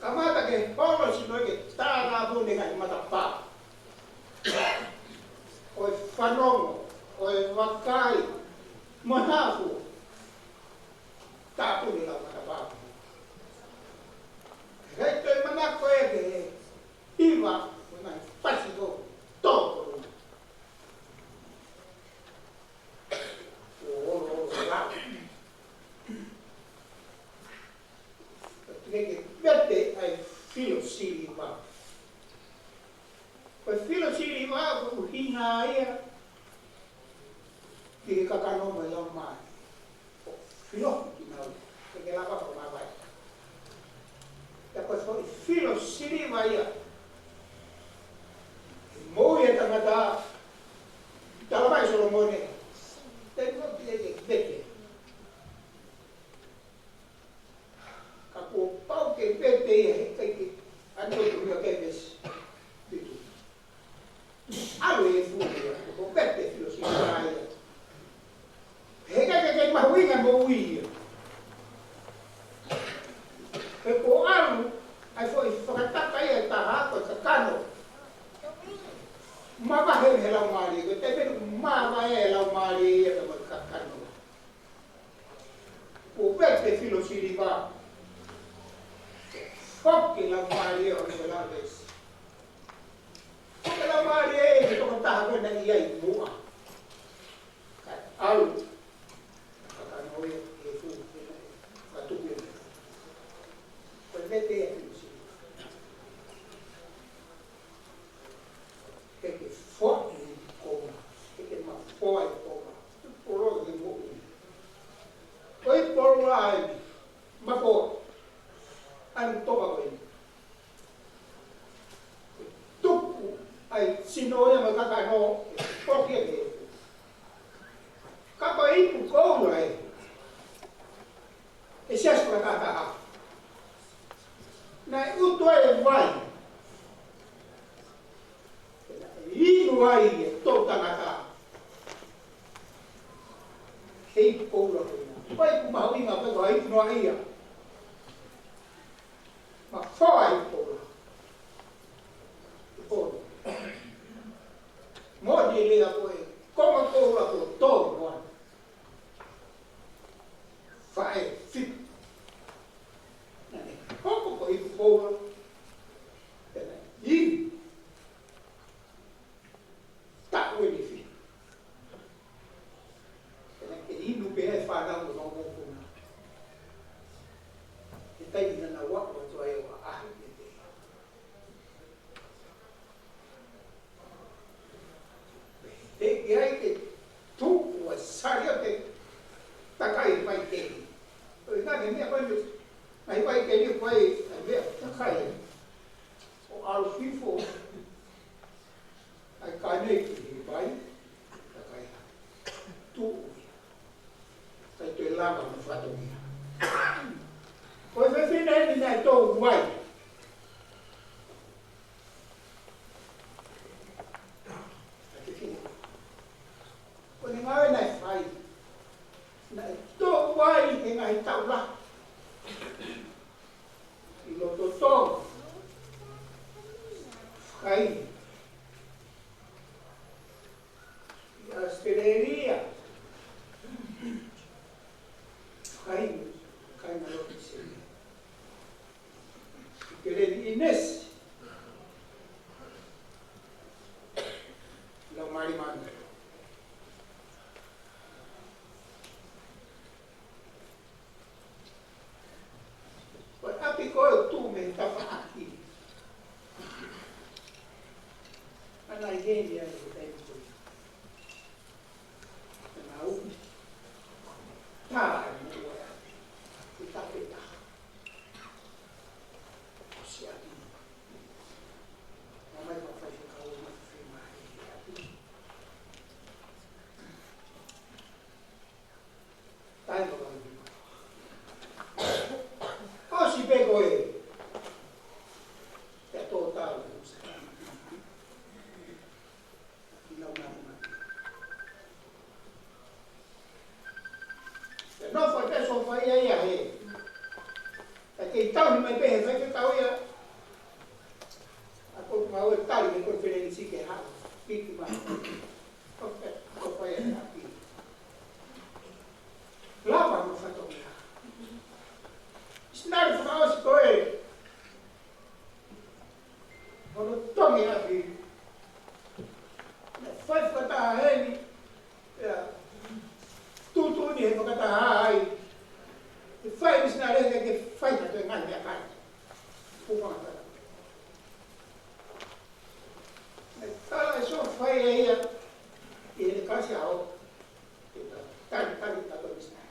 Kamata ke holo sino ke tātāpuni e ngaahi matapā. ʻO e fanongo, ʻo e vakai, mo e hā fua. Tāpuni e lau matapā. He ʻikai toe manako ia ke hiva, ko e ngaahi pasi ko ē, tō ko ē. ʻO olo, olo, olo. Ka te ke vete ʻa e filo siliva. Ko e filo siliva ko e ʻuhinga ia ki he kakano mo e laumālie. Ko e filo ki nau, ke ke lava ko ma vai. Ka ko e foʻi filo siliva ia. Moʻui e tangata, tala mai Solomone, te mo te ke vete. Ka kuo pau ke vete ia he ʻikai ke Taka ia ʻe taha ko e kakano. Mavahe he laumālie, ko e taimi ʻoku mavahe he laumālie ia mo e kakano. Kuo pehē ʻe Filosiliva, foki e laumālie ʻo e lavesi. Foki e laumālie ʻo e tokotaha ko ē naʻe ʻi ai muʻa. Kae ʻalu. Kakano ia, ʻe fuʻu, ka tuku ia. Ko e vete ia Filosiliva. Ke ke foʻi koula, ke ke mafoa e koula. Polo ke moʻui. Ko e polo ai, mafoa. ʻAi toka ko ē. Tuku ai sino ia mo e kakano, foki ke. Kapa ipu koula ē. ʻE Siasi Fakataha. Naʻe utu ai e vai. Naʻe inu ai e toʻutangata. He ipu koula ko ia. Vai ʻoku mahuʻinga pē ko e ipu noa ia. Mafoa e koula. Koula. Moʻoni e lea ko ē, konga koula ko tō noa. Faʻē fitu. Naʻe hoko ko e ipu koula. Pea naʻe inu. Taʻu ʻe niʻihi. Pea naʻe inu pē ʻe he fānau mo e mokopuna. He taimi naʻa nau aʻu atu ai ʻo ʻaʻahi pē pē. He ʻi ai ke tuku ʻa e saliote takai ʻa e faikeli. ʻO ʻikai ke meʻa ko eni, ʻa e faikeli ko e, ʻa e meʻa takai. ʻO ʻalu hifo ʻa e kane ki he vai, takai. Tuʻu ia. Kae toe lava mo fatongia. Ko e fefine eni naʻe tō vai. Ko e ngāue naʻe fai. Naʻe tō vai he ngaahi taʻu lahi. ʻI loto Tonga. Fai. ʻI ʻAositelēlia. Fai, fai na loki se. ʻI Keleni ʻInesi. Laumālie Māʻoniʻoni. Ko e ʻapi ko ē ʻoku tuʻu mei he tafaʻaki. ʻA ia naʻe ʻi heni ai he taimi ko ia. Naʻa nau tā e moʻua e ʻapi. Ko e tape taha. ʻOsi ʻapi. Naʻe ʻomai ʻe he faifekau ʻo ma fefine mai he ʻapi. Taimi ko ē. ʻOsi pē ko ē. Pea tō tau. Ki lau nā mā. Pea nofo pē Sōfaia ia he. Ka kei tauhi mai pē he faifekau ia. ʻA ko e mau e tali he konifelenisi ke haʻu. Piki mai. Ko e, ko e fai ʻa e ʻapi. Lava mo fatongia. Misinale fakaʻosi ko ē. Hono tongi ʻapi. Naʻe fai fakataha heni. Ia. Tuʻutuʻuni he fakataha ai. ʻE fai misinale ke, ke fai ha toe ngaahi meʻakai. Pū fakataha. Naʻe tala ʻe Sōfaia ia, ʻi he kalasi ʻa ʻo, tali, tali, tali, tali, misinale.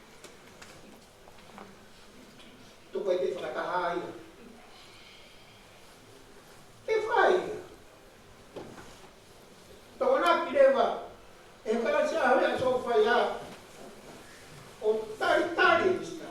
Tuku ai pē fakataha ia. Ke fai ia. Tokonaki leva, ʻe he kalasi ʻa ʻo ia Sōfaia, ʻo talitali misinale.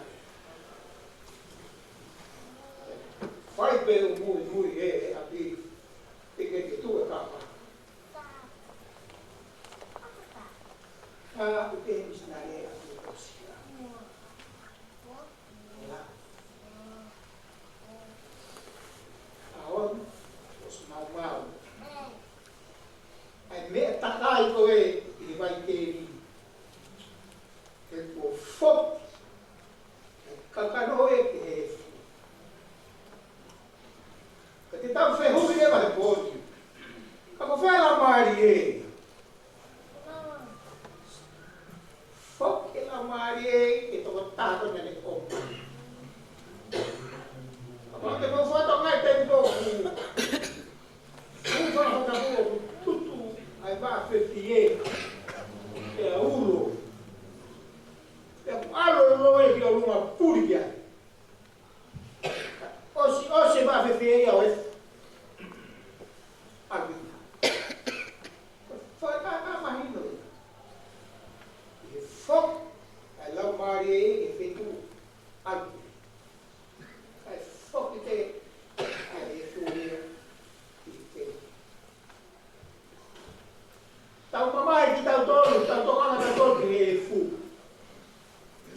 Ka ko fē Laumālie? Foki e Laumālie ki he tokotaha ko ē naʻa ne ʻomai. Kapau te mou fakatokangaʻi e taimi ko ē ʻoku, ʻoku fakatapu ʻoku tutu ai vaʻa fefie pea ulo. Pea ʻalu e ulo ia ki ʻolunga puli ki ai. ʻOsi, ʻosi e vaʻa fefie ia ʻo e ʻalu ia. Fakataha mahino ia. ʻI he foki ʻa e Laumālie ia ki he feituʻu ʻalu ia. Kae foki pē ʻa e efu ia ki he feituʻu. Tau mamahi kitautolu, tau tokanga kitautolu ki he efu.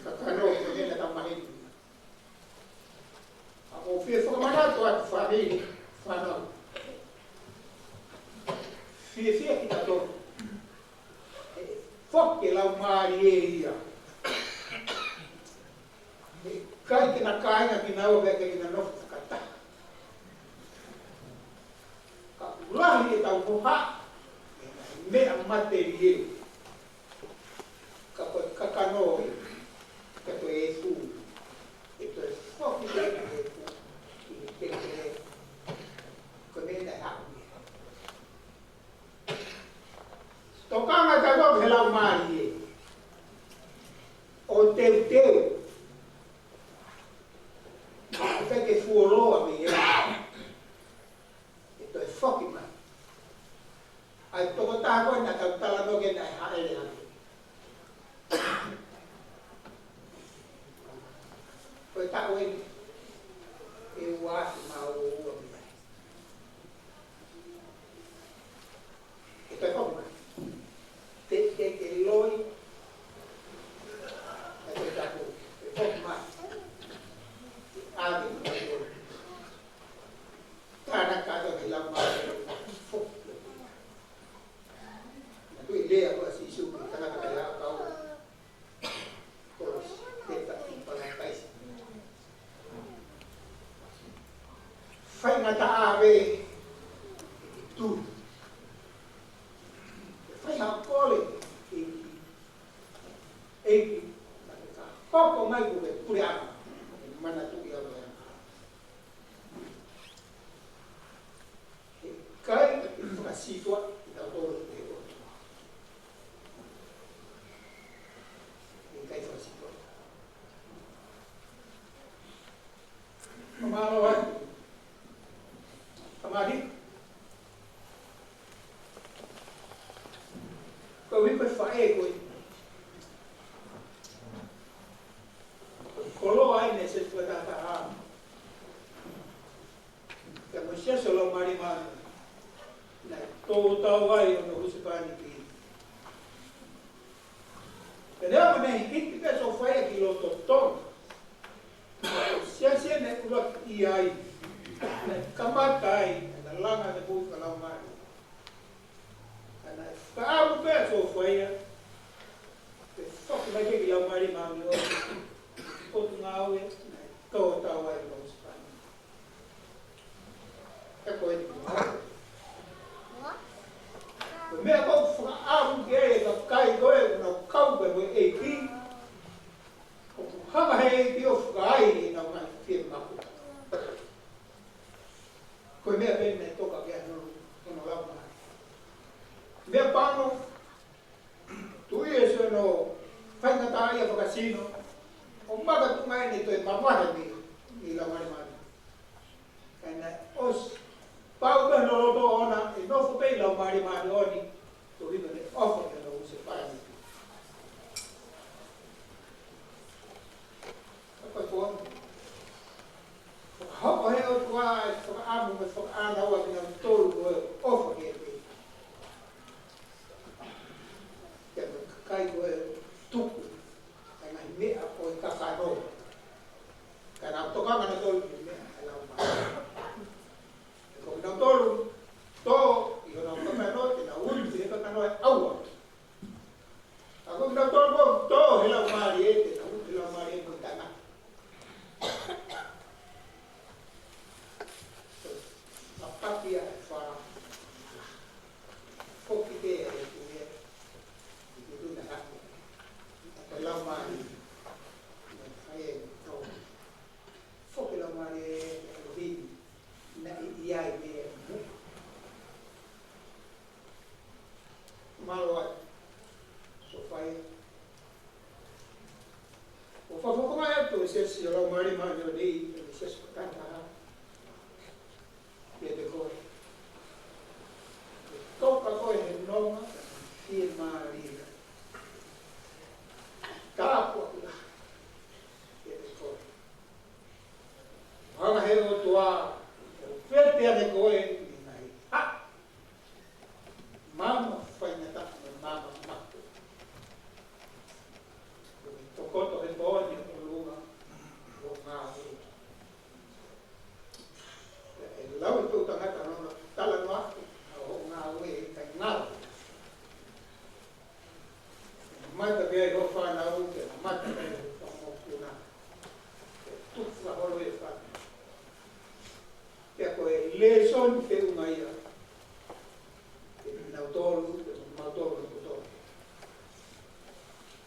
Kakano, ko e meʻa tau maheni. ʻA ko e fie fakamanatu atu fāmili, fānau. Fiefia kitautolu. Foki e Laumālie ia. ʻIkai ke na kāinga kinaua pea ʻikai ke na nofo fakataha. Ka ʻoku lahi ʻetau hohaʻa he meʻa matelieli. Ka ko e kakano ia, ka ko e efu, ʻe toe foki pē ki he efu, ki he kekele, ko e meʻa naʻe haʻu ia. Tokanga kitautolu ki he Laumālie ʻo teuteu. ʻIkai ke fuoloa mei ai. ʻE toe foki mai. ʻA e tokotaha ko ē naʻa tau talanoa ki ai naʻe hāʻele hake. Ko e taʻu eni ʻe ua afe mā ua ua mei ai. ʻE toe foki mai. Te, te, te loi. ʻE toe tapu. ʻE foki mai. ʻE ʻave mai. Tānaki kātoa ki he Laumālie. Foki. Naʻe tuʻu e lea ko ē ʻa Sīsū ki he tangata kaihaʻa kau. Kolosi, pea taʻu ki Palataisi. Faingataʻa ʻave tu. Fai ha kole, ʻEiki, ʻEiki, ka ke ka hoko mai ko e puleʻanga, manatuʻi ʻa e anga. He ʻikai ke fakasītuʻa kitautolu ʻe he ʻOtua. He ʻikai fakasītuʻa. Fakamālō atu. Tamari. Ko e ui ko e faʻē ko ē. Ko e koloa eni ʻa e Siasi Fakatahataha. Pea mo e siasi ʻo e Laumālie Māʻoniʻoni. Naʻe tō tau ai ʻo no husepāniti. Pea neongo naʻe hiki pē ʻa Sofaia ki loto Tonga. Ko e siasi eni naʻe ʻuluaki ʻi ai. Naʻe kamata ai, naʻe langa ʻene moʻui fakalaumālie. Ka naʻe fakaʻamu pē ʻa Sofaia, ke foki mai ki he Laumālie Māʻoniʻoni, Potungāue, naʻe tō tau ai ʻo no husepāniti. He ko e, ko e meʻa ʻoku fakaʻamu ki ai e kakai ko ē ʻoku nau kau pē mo e ʻEiki, ʻoku hanga he ʻEiki ʻo fakaai ʻenau ngaahi fiemaʻu. Ko e meʻa pē naʻe toka ki ai hono, hono Laumālie. Meʻapango, tuʻu ʻi he siʻono faingataʻaʻia fakasino, ʻo makatuʻunga ʻene toe mavahe mei, mei Laumālie Māʻoniʻoni. Ka naʻe ʻosi pau pē hono loto ʻoʻona, ʻe nofo pē ʻi Laumālie Māʻoniʻoni, koeʻuhi ko ʻene ʻofa ki hono husepāniti. Ka ko e pooni. Fakahoko he ʻOtua e fakaʻamu mo e fakaʻānaua kinautolu ko e ʻofa ki he ʻEiki. Pea mo e kakai ko ē tuku ʻa e ngaahi meʻa ʻo e kakano. Ka nau tokanga nautolu ki he meʻa ʻa e Laumālie. He ko kinautolu tō ʻi honau kakano, te nau ui ki he kakano ʻe ʻaua. Ka ko kinautolu ʻoku tō he Laumālie, te nau ui ki he Laumālie mo e tangata. Pea ia e fā. Foki pē ʻa e ʻOtua, ʻi he tuʻu na hake. Ko e Laumālie, ʻi he fai e tau. Foki Laumālie ʻa e ʻElohimi, naʻe ʻi ai pē ʻa e muʻa. Mālō ʻa e sōfai. ʻOku fakafofongaʻi atu e siasi ʻo Laumālie Māʻoniʻoni, e siasi ko Tangata. Kiate koe. Toka koe he nonga, fiemālie. Tāpuaki lahi. Kiate koe. Hanga he ʻOtua, ʻo vete ʻa koe, ʻi he ngaahi haʻa. Maama faingataʻa mo maama mate. Tokoto he pō ni ʻo lunga, ʻo ngāue. ʻE lau e toʻutangata ʻo nau talanoa ʻaki, ʻa hoʻo ngāue ʻikai ngalo. Mamata pē ai hoʻo fānau, ke mamata pē ai hoʻo fanga mokopuna. Ke tuku fakaholo e fānau. Pea ko e lēsoni feʻunga ia kiate kinautolu, kiate kimautolu kotoa.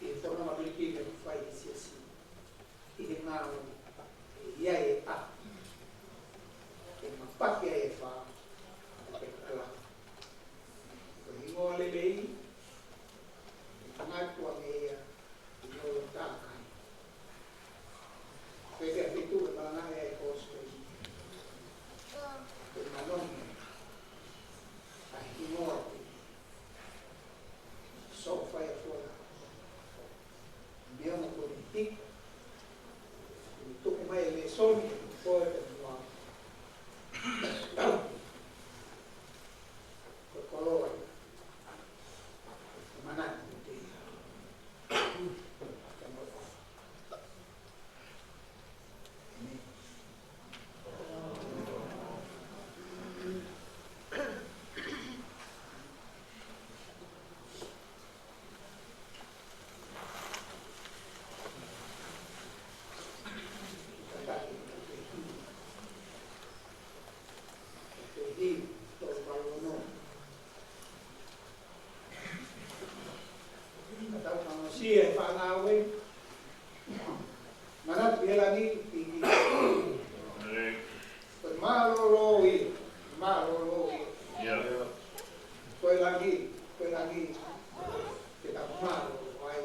ʻI he fononga pilikimi ʻoku fai ʻe he siasi. ʻI he ngāue, ʻe ʻi ai e ʻaho, ʻe mapaki ai e fā, ʻo ke kala. Ko e hingoa lelei, ʻe tangata ange ia, ʻi he lolo tākai. Ko e pea fitu e malanga ʻa e kōsipeli. Ko e manongi, ʻa e hingoa, sōfai ʻa e fōna. Meʻa mo ko ni hiko. Tuku mai e lēsoni, ko e te mua. Ko e koloa. Manatu te. Ka tau fakamolemole e fānau ē. Manatu ki he langi, ki, ki. Ko e mālōlō ia, mālōlō ia. Ia. Ko e langi, ko e langi, ke tau mālōlō ai.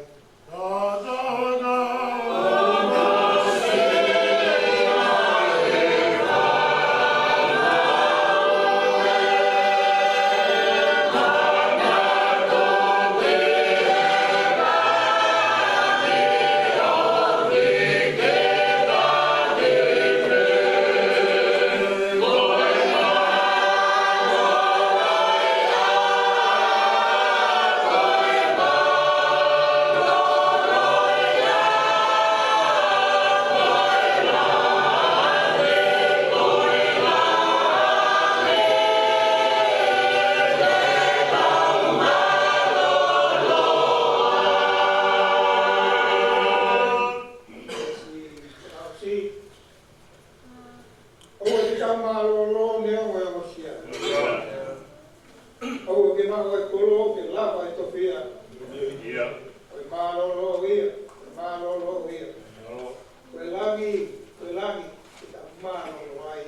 ʻOua te tau mālōlō neongo e ongosia. ʻOua ke maʻu e kolo ke lava e tofiʻa. Ia. Ko e mālōlō ia, ko e mālōlō ia. Ko e langi, ko e langi, ke tau mālōlō ai.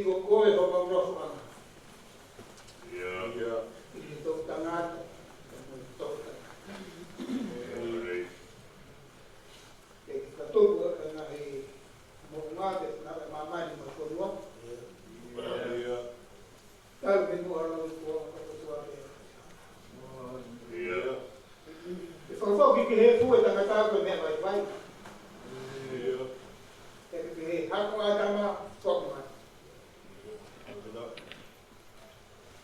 Ko koe homau nofoʻanga. ʻIo. ʻIo. ʻI he toʻutangata, mo e toʻutangata. ʻIo. Ke ke katupu ʻa e ngaahi moʻunga pea mo e māmani mo e fonua. ʻIo. Talu mei muʻa ʻo lau ʻi he ʻOtua pē. ʻIo. Ke fakafoki ki he efu ʻo e tangata ko e meʻa vaivai. ʻIo. Ke ke hako ʻa e tama foki mai.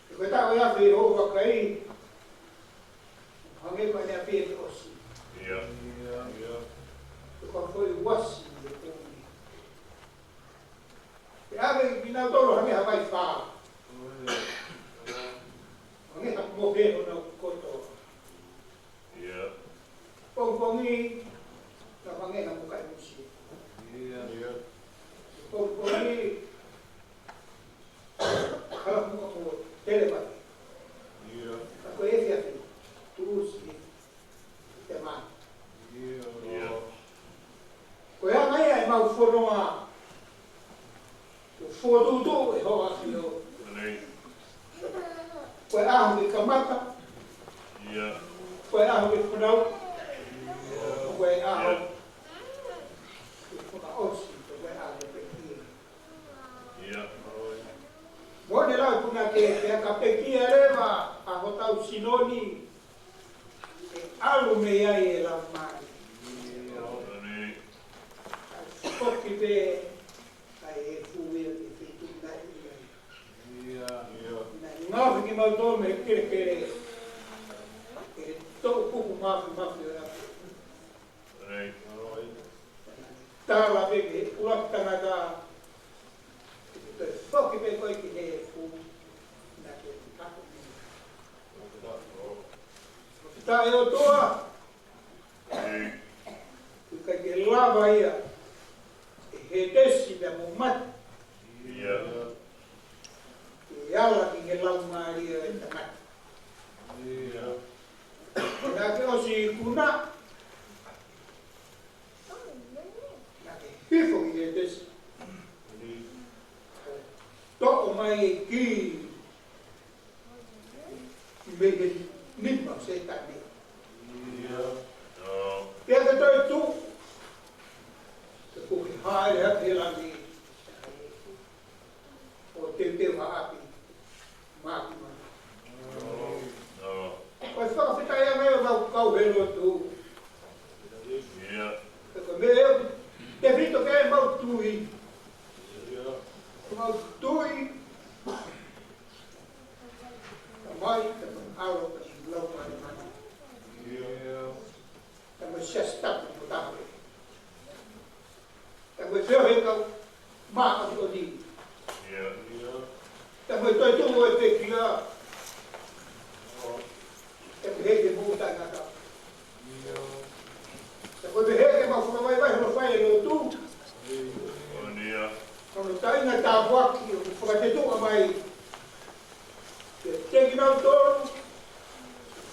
Ke ko e taʻu ʻe afe ʻo vakai, hangē ko e meʻa pē ʻe ʻosi. ʻIo. ʻIo. Ke ko e foʻi uasi ʻi he pongipongi. Ke ʻave kinautolu hangē ha vai fā. Hangē ha mohe honau kotoa. ʻIo. Pongipongi, ka hangē ha mokaʻi musie. ʻIo. Pongipongi, ka la muka mo tele mai. ʻIo. Ka ko e efiafi, tuʻusi, te mai. ʻIo. ʻIo. Ko e anga ia ʻemau fononga, ʻoku fokotuʻutuʻu ʻe he ʻAfiona. Ko e ʻaho ke kamata. ʻIo. Ko e ʻaho ke fanauʻi. Ko e ʻaho ke fakaʻosi. Ko e ʻaho ke pekia. ʻIo. Mo ne lau puna ke pea ka pekia leva ʻa hotau sino ni, ʻe ʻalu mei ai e laumālie. Foki pē ʻa e efu ia ke fetuʻu naʻi ia. Naʻe ngaohi kimautolu mei he kelekele ʻe he toʻukupu māfimafi ʻo e ʻAfiona. Tala pē ki he ʻuluaki tangata, ke foki pē koe ki he efu, naʻa ke haʻu mei ai. Fakafetaʻi ʻOtua, ʻoku ʻikai ke lava ia ʻe he tesi pea mo mate ke ala ki he laumālie ʻo e tangata. Naʻa ke ʻosi ikuna, naʻa ke hifo ki he tesi. Toʻo mai e kī mei he nima ʻo Sētane. Pea ke toe tuʻu, ke ke hāʻele hake he langi ʻo teuteu ha ʻapi. Mākimaki. Ko e fakafetaʻi ange ʻo mau kau he lotu. Ko e meʻa ʻoku tefito ki ai ʻemau tui. ʻEmau tui. Tamai, Tamai ʻAlo, Tamai Laumālie Māʻoniʻoni. Tamai Siasi Tapu mo Taha. Tamai Feohi Kau Māʻoniʻoni. Tamai Toetuʻu ʻo e Pekia. Tamai Heke mo Taʻengata. Tamai Heke mo Fakavaivai, mo Fai e Lotu. Ko hono taʻinga tāpuaki ʻoku fakatetuʻa mai kiate kinautolu,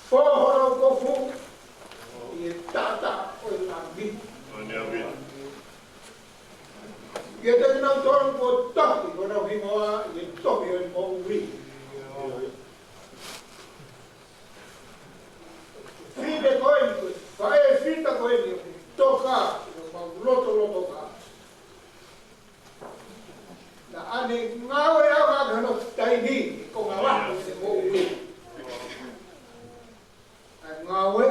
fō honau kofu ʻi he taʻataʻa ʻo e Lami. Kiate kinautolu kuo tohi honau hingoa ʻi he tohi ʻo e moʻui. Fefine ko eni, ko e faʻē fefine ko eni, ʻoku toka ʻi homau lotolotonga. Naʻa ne ngāue ʻaki hono taimi, ko e ngāue ʻo e moʻui. ʻA e ngāue,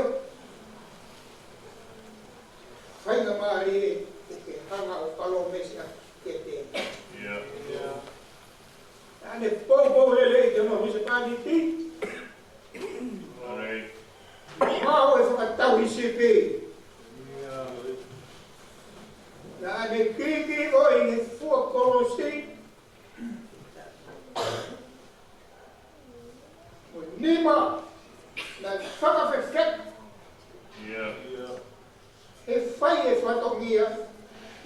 faingamālie ke ke hanga ʻo palōmesi ʻaki kiate ia. Naʻa ne poupou lelei ki hono husepāniti. Ngāue fakatauhisipi. Naʻa ne kikiʻi ʻi he fua kolosi. Mo e nima naʻe fakafefeka he fai e fatongia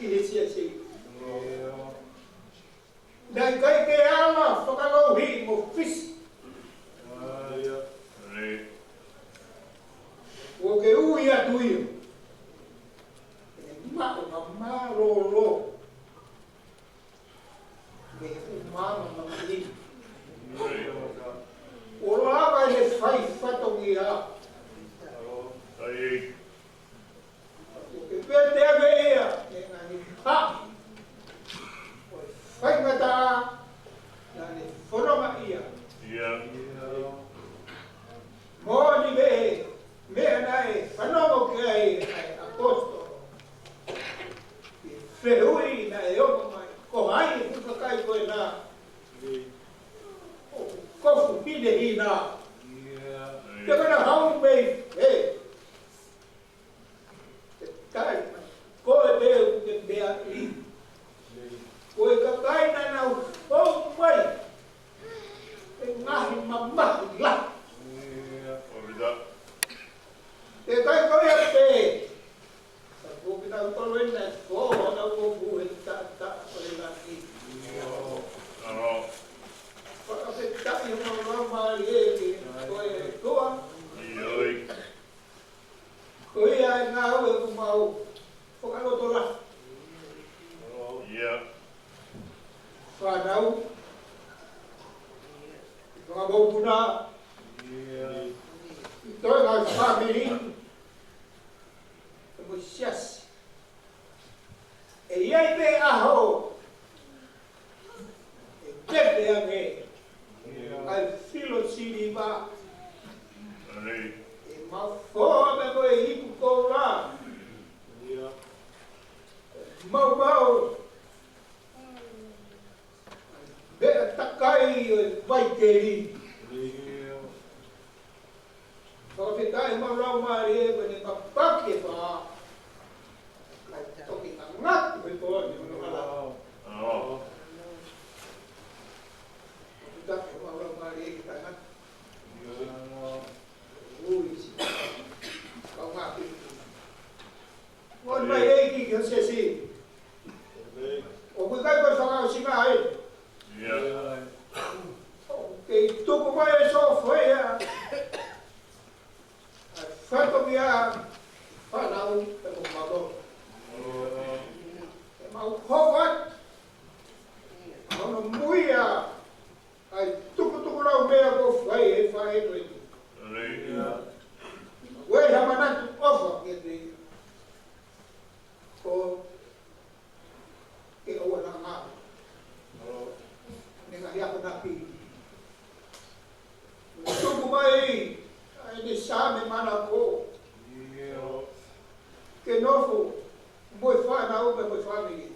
ʻi he siasi. Naʻe ʻikai ke ala fakalouhi mo fisi. ʻOku ke ui atu ia ke ne maʻu ha mālōlō mei he ʻū Māmani. ʻO lava ʻene fai fatongia. ʻOku ke pehē ʻe ia, ʻe ngaahi haʻi ʻo e faingataʻa naʻa ne fononga ia. Moʻoni pē, meʻa naʻe fanongo ki ai ʻa e ʻaposetolo. ʻI he fehuʻi naʻe ʻomai, ko hai ʻa e fuʻu kakai ko ena ʻoku kofu hinehina? Te kana hau mei fē? Te tai, ko e pē ʻoku ke meaʻi. Ko e kakai naʻa nau fou mai he ngaahi mamahi lahi. Te tai ko ia pē. Ka ko kinautolu ena ʻoku fou ʻenau kofu he taʻataʻa ʻo e langi. Fakafetaʻi homau laumālie ki he ʻOtua. Ko ia ʻa e ngāue ʻoku mau fakalotolahi. Fānau, fakamokopuna, ʻi he ngaahi fāmili, mo e siasi. ʻE ʻi ai pē ʻaho ʻe teke ange ʻa e filo siliva, ʻe mafoa pē ko e ipu koula, maumau, meʻa takai ʻo e vaikeli. Fakafetaʻi homau laumālie ko ʻene papaki e fā. Kae toki ngangatu he pooni hono hala. Fakafetaʻi homau laumālie ke tangata. Ui si. Kau ngā piki. Ngoi mai ʻEiki ki ho siasi. ʻOku ʻikai ko e fakaʻosinga ē. ʻOku kei tuku mai e soʻo foʻi ʻa e fatongia fānau ʻe mo mato. ʻE mau hoko atu ʻa hono muia ʻa e tukutuku lau meʻa ko fai he faʻē ko eni. Ko e hā manatu ʻofa kiate ia. Ko ke ʻoua naʻa ngalo. Ne ngaahi akonaki. Tuku mai ʻa ʻene Saame manako. Ke nofo mo e fānau pea mo e fāmili.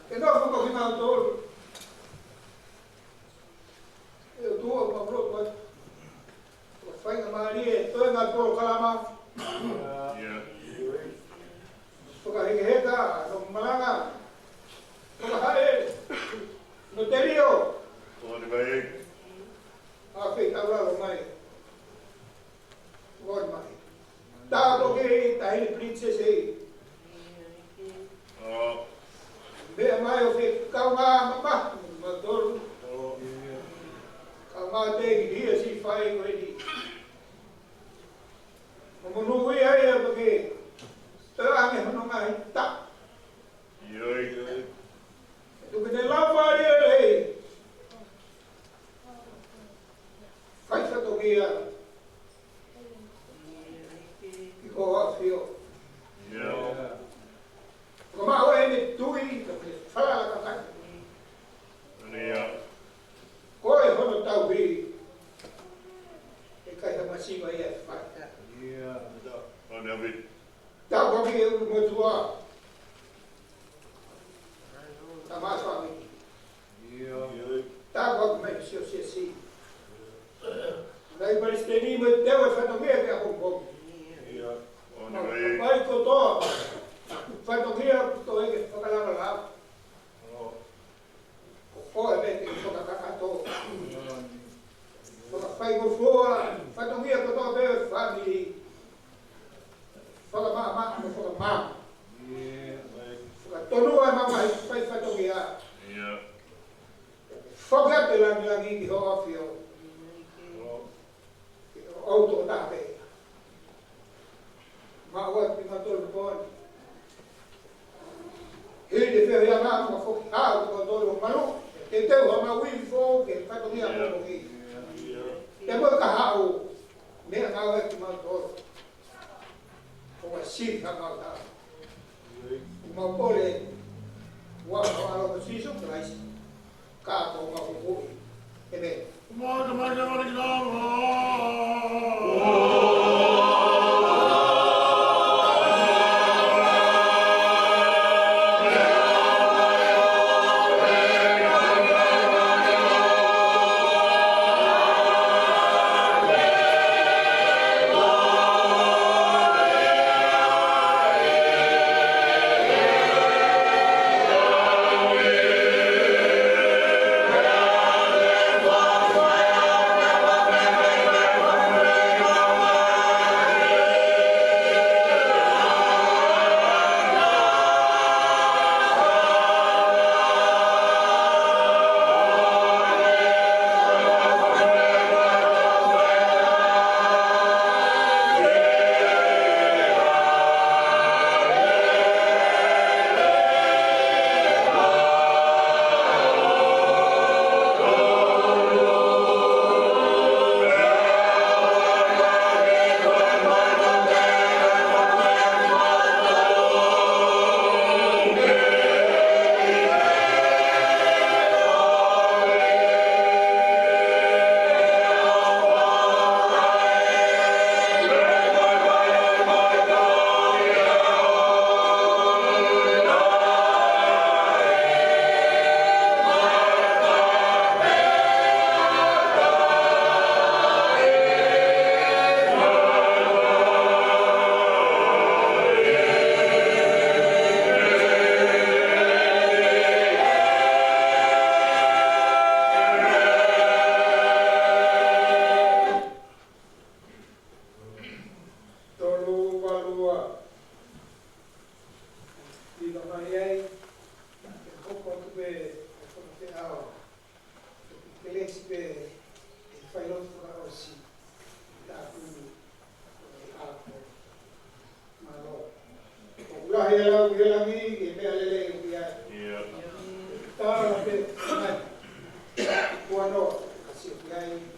Ke nofo mo kinautolu. ʻE ʻOtua, ʻoku mau lotu atu. Fakafaingamālie, toe ngaahi polokalama. Fakahekeheka, no malanga. Fakahaʻele, no telio. ʻA fei taulalo mai. Ngoi mai. Tāpuaki e taʻahine Princess ē. Meʻa mai ʻo fekau ngā mama, mautolu. Kau ngā tēngi hia si fai ko eni. Mo monūʻia ia pake. Tō ange hono ngaahi ta. Tuku ne lau mālie lei. Fai fatongia. Ki ho ʻAfio. Ko maʻu ʻene tui, ka ke falala kakai. Ko e hono tauhi. ʻE kai ha masiva ia ʻe fai. Tāpuaki e ʻulumotuʻa. Tama fāmili. Tāpuaki mai siʻo siasi. Lai palesiteni mo e teu e fatongia ke apongipongi. Mai kotoa. Fatongia kotoa ke fakalavalava. Ko koe me te fakakakato. Fakafaingofua, fatongia kotoa pē fāmili. Fakamaʻamaʻa mo fakamaama. Fakatonua e mamahi fai fatongia. Fakaʻate langilangi ki ho ʻAfio. Ke ʻoatu ʻo tāpē. Maʻu atu kimautolu ko eni. Hili feohiʻanga mo foki hao kimautolu ʻo malu. ʻE teu ha mau ivi foʻou ke fatongia mo moʻui. Pea mo e kahaʻu, meʻangāue kimautolu. ʻOku ʻasi ha mau tau. ʻOku mau kole, ʻi he huafa ʻo ho ʻAlo ko Sīsū Kalaisi. Ka ko homau Fakamoʻui. ʻĒmeni. Tolu valu ua. Ina mai ai, ke hoko atu pē ʻa e fakateʻao. Kelesi pē ʻe fai lotu fakaʻosi. Tāpuni ʻa e ʻaho. Mālō. ʻOku lahi ʻa e lau ʻi he langi, ʻi he meʻa lelei ʻoku ʻi ai. Tala pē, mai. Kuo noa, ʻa si ʻoku ʻi ai.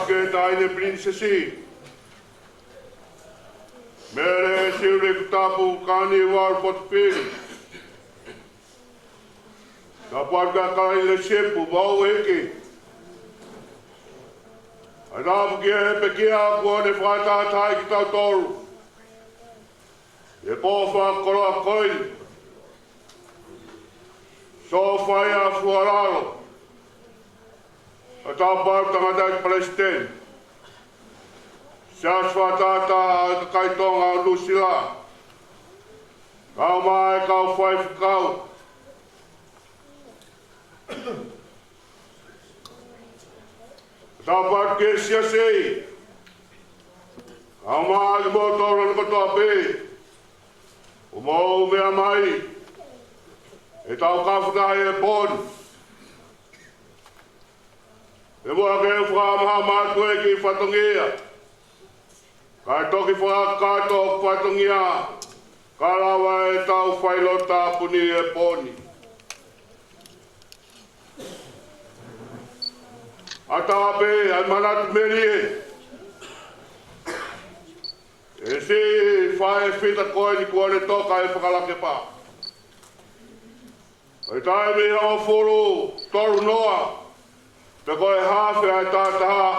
Ke Taʻahine Pilinisesi Mele Siulikutapu Kaniualu Potufili. Tapu atu kia Kalaini Lesipu Mouʻeiki. ʻA tapu ki he pekia kuo ne fakatātā ai kitautolu ʻi he pō fakakoloa ko eni. Sōfaia Fualalo, ʻa tapu atu tangataʻeiki palesiteni, Siasi Fakatātā ʻa e kakai Tonga ʻo Nuʻusila, kae ʻumaʻā e kau faifekau. Tapu atu ki he siasi, kae ʻumaʻā kimoutolu hono kotoa pē ʻoku mou meʻa mai ʻi he tau kafu tahi he pō ni. ʻE muʻa ke u fakamahamaha atu e kiʻi fatongia, kae toki fakakakato hoku fatongia, ka lava e tau failotu tāpuni he pō ni. ʻAtā pē ʻa e manatu melie ʻe he siʻi faʻē fita ko eni kuo ne toka ʻi he fakalakepa. ʻI he taimi hongofulu tolu noa, pe ko e hafe ʻa e taʻataha,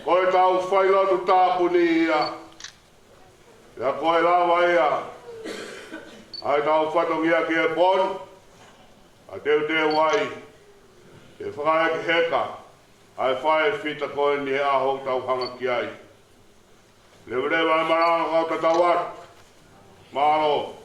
ko e tau failotu tāpuni ia. Pea ko e lava ia ʻa e tau fatongia ki he pō ni, ʻa teuteu ai ke fakahekeheka ʻa e faʻē fita ko eni he ʻaho ʻoku tau hanga ki ai. Leveleva e malanga kau tatau atu. Mālō.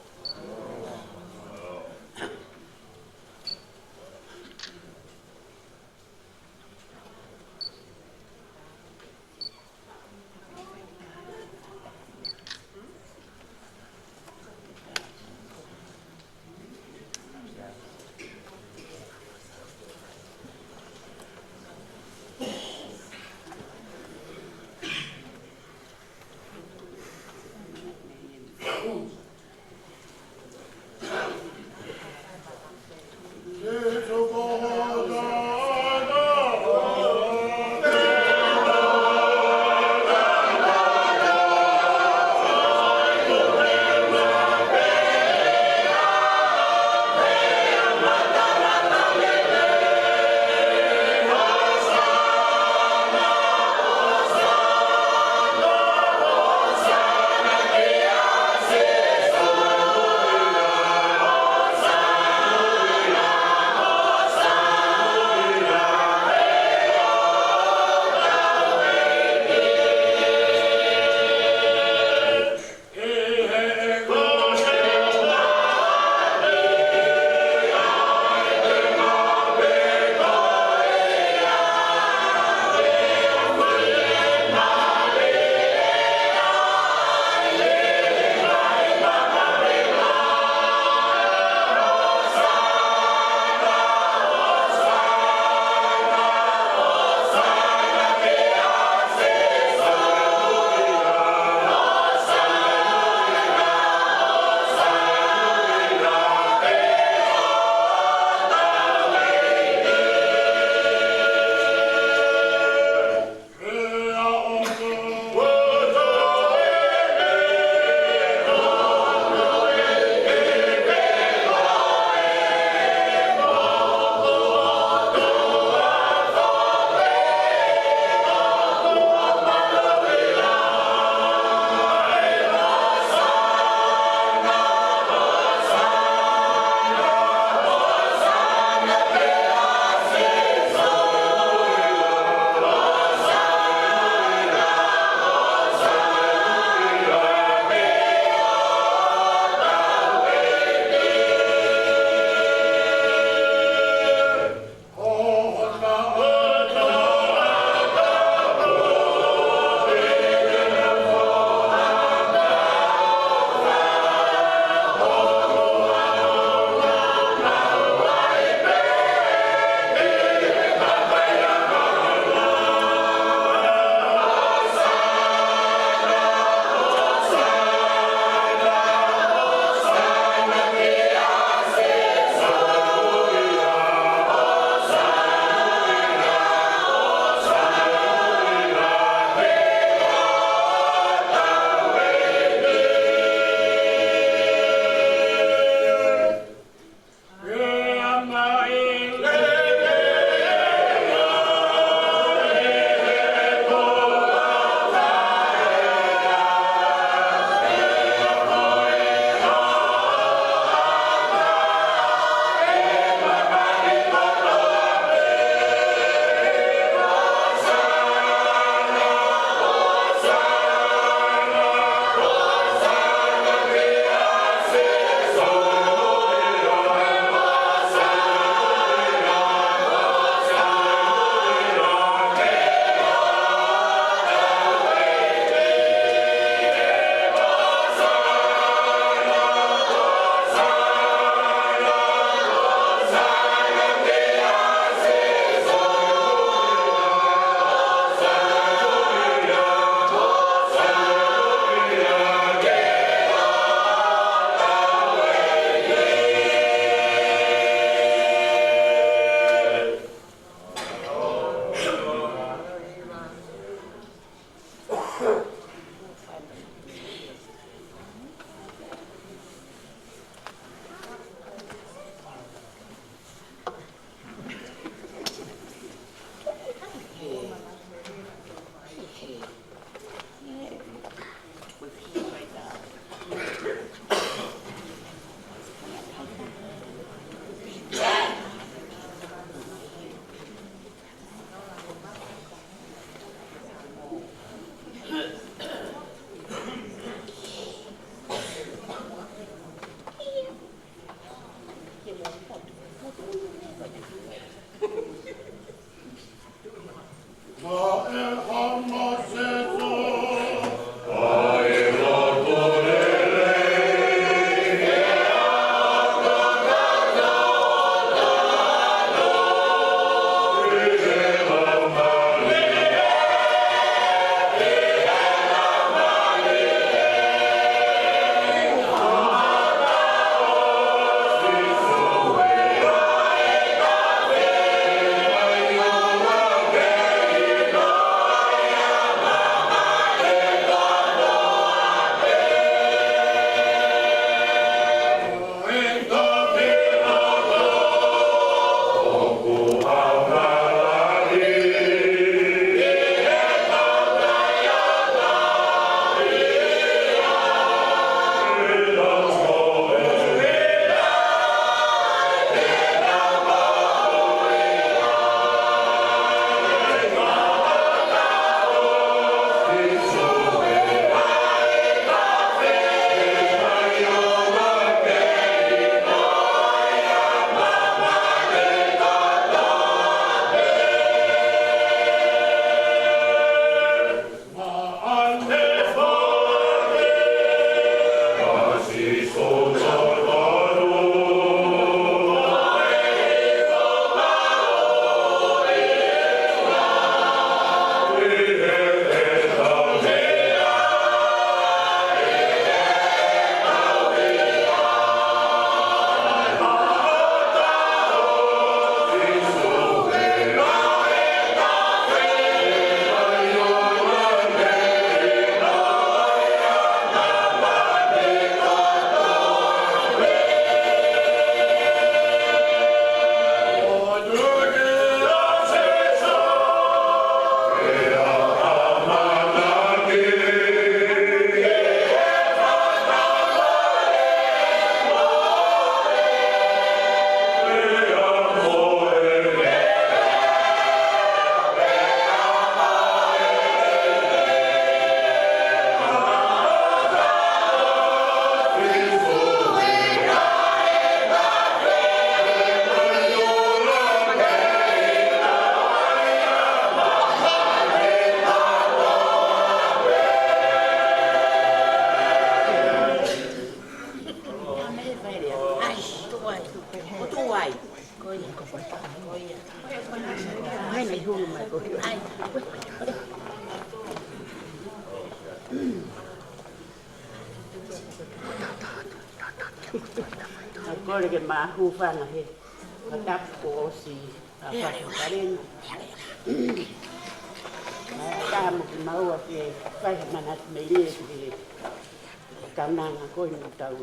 ʻOku ou kole ke ma hūfanga he fakatapu kuo ʻosi ʻa e fakakalenga. Ka mo kimaua ke fai ha manatu melie ki he kaunanga ko eni ʻoku tau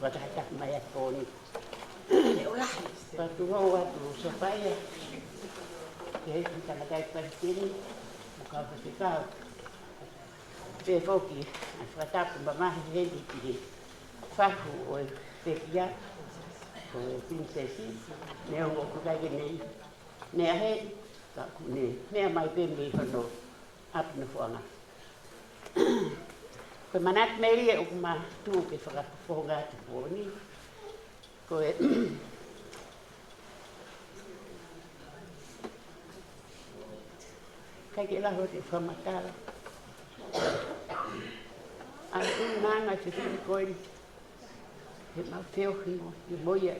fakataha mai ai he pō ni. Pea ʻoku ou ʻoatu ʻa e sopaʻia ki he tangataʻeiki palesiteni, mo e kau faifekau. Pea foki ʻa e fakatapu mamahi heni ki he fahu ʻo e pekia, ko e Pilinisesi, neongo ʻoku ʻikai ke ne meʻa heni, ka ʻoku ne meʻa mai pē mei hono ʻapi nofoʻanga. Ko e manatu melie ʻoku ma tuʻu ke fakafofonga atu he pō ni, ko e ʻikai ke lava ʻo te fakamatala ʻa e ʻulungaanga ʻo e fefine ko eni, he mau feohi mo, ʻi mo ia ʻi he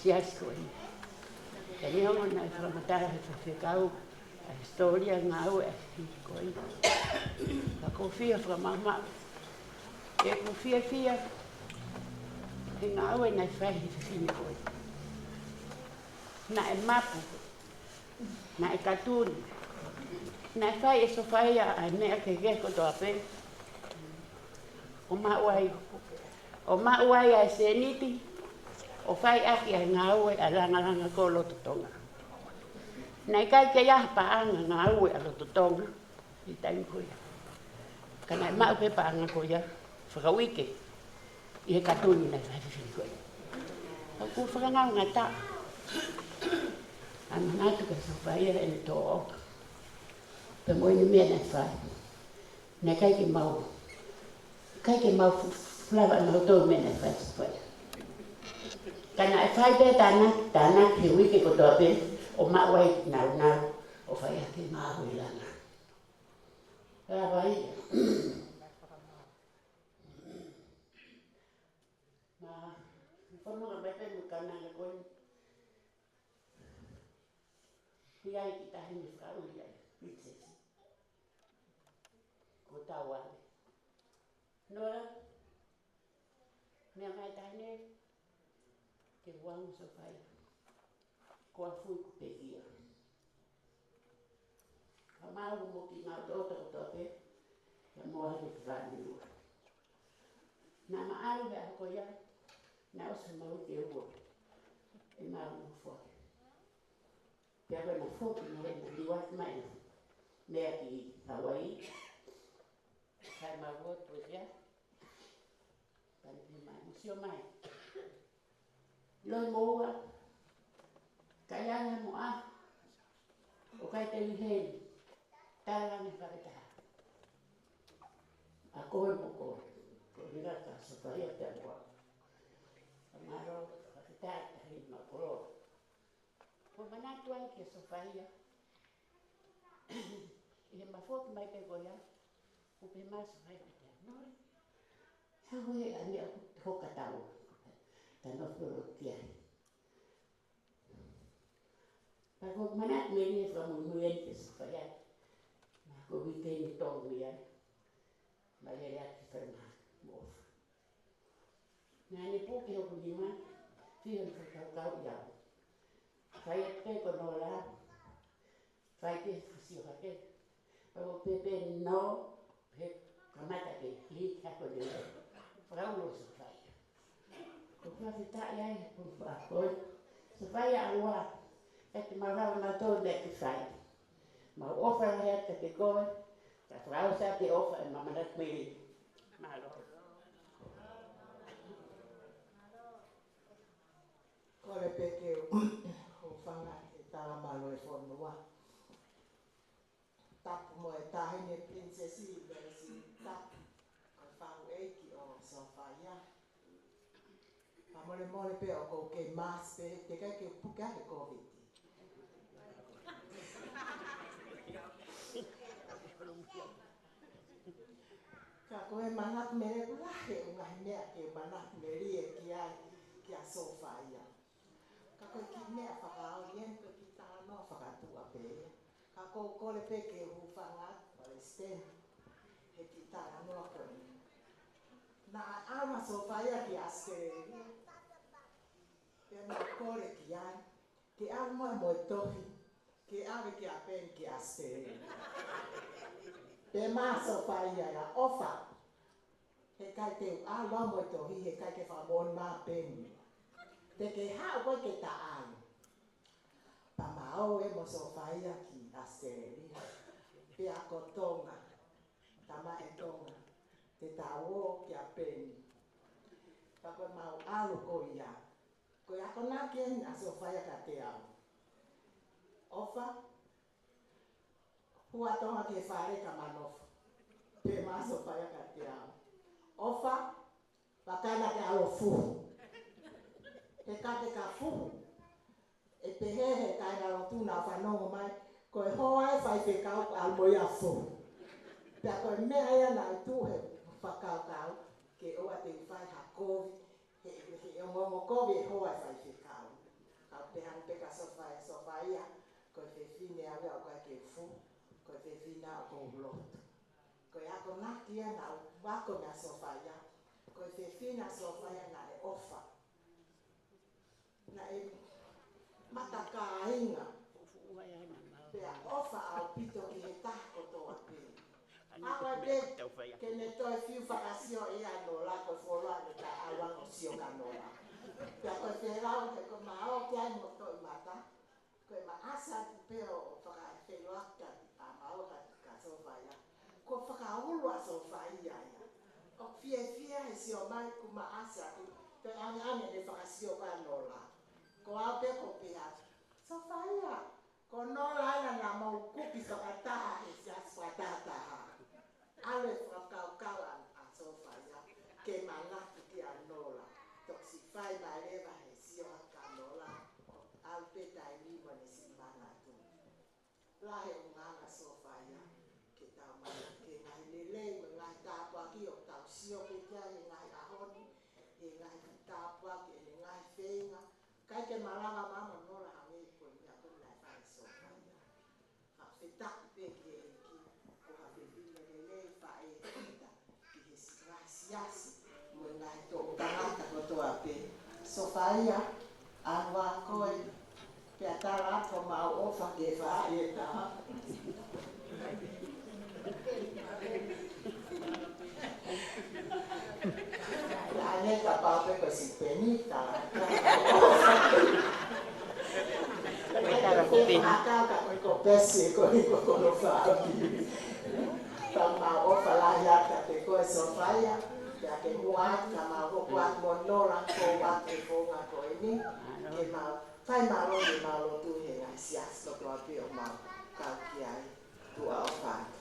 siasi ko eni. Ka neongo naʻe fakamatala ʻe he faifekau ʻa e hisitōlia ngāue ʻa e fefine ko eni, ka ʻoku ou fie fakamaʻumaʻu ʻeku fiefia he ngāue naʻe fai ʻe he fefine ko eni. Naʻe mapu, naʻe katuni, naʻe fai ʻe Sofaia ʻa e meʻa kehekehe kotoa pē ʻo maʻu ai, ʻo maʻu ai ʻa e sēniti ʻo fai ʻaki ʻa e ngāue ʻa e langalanga ko loto Tonga. Naʻe ʻikai ke ʻi ai ha paʻanga ngāue ʻa loto Tonga ʻi he taimi ko ia. Ka naʻe maʻu pē paʻanga ko ia fakauike ʻi he katuni naʻe fai ʻe he fefine ko eni. ʻOku fakangaungataʻa ʻa e manatu kia Sofaia ʻene tō ʻoka pea mo ʻene meʻa naʻe fai. Naʻe ʻikai ke mau, ʻikai ke mau fu-, fu-, lava ʻa e mau tō meʻa naʻe fai ʻe Sofaia. Ka naʻe fai pē tānaki, tānaki he uike kotoa pē, ʻo maʻu ai e nāunau ʻo fai ʻaki e ngaahi ʻaho ʻi langa. Ka vai. Ma, fononga mai pē mo e kaunanga ko ē. Hui ai ki tahi ni fakaʻuli ai, Princess. Ko tau ane. Nora, meʻa mai tahi ni, ke uang so fai. Ko a fui ku pekia. Ka mau mo ki ngā tō tō tō pē, ka mo a he fāni ua. Nā ma alu mea hoko ia, nā ʻosi mau ke ua. E mau mo fua. Pea ko na foki mo e na liwa mai. Mea ki Hawaii. Kai mau o tu ia. Pani mai, mo sio mai. Loi mo ua. Kai anga mo a. ʻO kai te ui heni. Tala ni fakataha. A koe mo koe. Ko ina ka so fai a te ua. Amaro, fakataha tahi ma kolo. Ko manatu ai ke so fai a. ʻI he mafoki mai pē ko ia. Ko pe ma so fai a te anore. Hau he ane aku hoka tau. Tano folo kia. Pea ko manatu mei he fakamuimui eni ke so fai a. Ma ko wikeni tolu ia. Ma lele atu fai ma mo. Naʻa ne puke hoku nima, fio ni fakaukau ia. Fai atu pē ko Nola, fai ke fasio hake. Pea ko pepe no, he kamata ke hiki hako ni. Fakaulo so fai. Ko ka fita ia e pun fakoi. So fai a ua, e te marau na tō ne ke fai. Mau ʻofa lahi atu kiate koe, ka fakaʻosi atu e ʻofa ʻe Mama Natmeli. Mālō. Kole pē ke u hūfanga he tala mālō e fonua. Tapu mo e taʻahine Princess Mercy Tapu. Ko e faʻu ʻeiki ʻo Sofaia. Ka molemole pē ʻoku ou kei mask pē, teʻeki ai ke puke he Covid. Ka ko e manatu mele lahi e ngaahi meʻa ke manatu melie ki ai, kia Sofaia. Ka ko e kiʻi meʻa fakaoli eni ko e kiʻi talanoa fakatuʻa pē ia. Ka ʻoku ou kole pē ke u hūfanga atu Palesiteni he kiʻi talanoa ko eni. Naʻe ʻalu ʻa Sofaia ki ʻAositelēlia. Pea naʻe kole ki ai ke ʻalu mo e mo e tohi ke ʻave kia Peni ki ʻAositelēlia. Pea ma Sofaia ia ʻofa. He ʻikai te u ʻalu au mo e tohi, he ʻikai ke fakamoʻoni mai Peni. Te ke haʻu koe ke ta ʻalu. Pea ma ō ē mo Sofaia ki ʻAositelēlia. Pea ko Tonga, tama e Tonga, te ta ō kia Peni. Pea ko e mau ʻalu ko ia. Ko e akonaki eni ʻa Sofaia kiate au. ʻOfa, hua Tonga ki he fale ka ma nofo. Pea ma Sofaia kiate au. ʻOfa, pea ka na ke ʻalu ʻo fuhu. He ka te ka fuhu, ʻe pehē he kāingalotu naʻa fanongo mai, ko e hoa e faifekau ʻalu mo ia ʻo fuhu. Pea ko e meʻa ia naʻe tuʻu he fakakaukau, ke ʻoua te u fai ha kovi, he, he ongoongo kovi e hoa e faifekau. Ka u pehē ange pē kia Sofaia, Sofaia, ko e fefine au ia ʻoku ʻikai ke u fuhu, ko e fefine au ʻoku ou lotu. Ko e akonaki ia naʻa ku ako meia Sofaia, ko e fefine ʻa Sofaia naʻe ʻofa. Naʻe matakāinga. Pea ʻofa ʻaupito ki he taha kotoa pē. Awa pē ke ne toe fiu fakasio ia Nola ko e fuoloa ne ta ʻalu ange ʻo sio kia Nola. Pea ko e felau he ko ma ō ki ai mo toʻi mata. Ko e ma ʻasi atu pē ʻo fakafeloaki ʻa ma ō kia Sofaia. Ko e fakaulu ʻa Sofaia ia. ʻOku fiefia he sio mai ʻoku ma ʻasi atu, pea ʻaneʻane ne fakasio kia Nola. Ko au pē ʻoku ou pehē atu, Sofaia, ko Nola ia naʻa mau kuki fakataha he siasi fakatahataha. ʻAlu e fakakaukau ʻa, ʻa Sofaia ke manatu kia Nola. Toki siʻi fai mai leva he sio Lahi e ʻulungaanga Sofaia ke tau maʻu ki he ngaahi lelei mo e ngaahi tāpuaki ʻoku tau sio pē ki ai he ngaahi ʻaho ni, he ngaahi tāpuaki ʻene ngaahi feinga, ʻikai ke malava mai mo nola hangē ko e meʻa ko eni naʻe fai ʻe Sofaia. Fakafetaʻi pē ki he ʻEiki, ko ha fefine lelei, faʻē ʻita ki he si-, ngaahi siasi mo e ngaahi toʻu tangata kotoa pē. Sofaia, ʻalu ā koe, pea tala atu homau ʻofa ke faʻa ʻi he taha. Naʻe kapau pē ko e sipeni, tala atu. Ko e tala ko peni. Ka ko e ko pesi, ko e ko kono fāmi. Ka mau ʻofa lahi atu kiate koe Sofaia, pea ke muʻa atu ka mau hoko atu mo nola ko atu e founga ko eni, ke mau fai mālō, ke mau lotu he ngaahi siasi kotoa pē ʻo mau kau ki ai. Tuʻa ʻofa atu.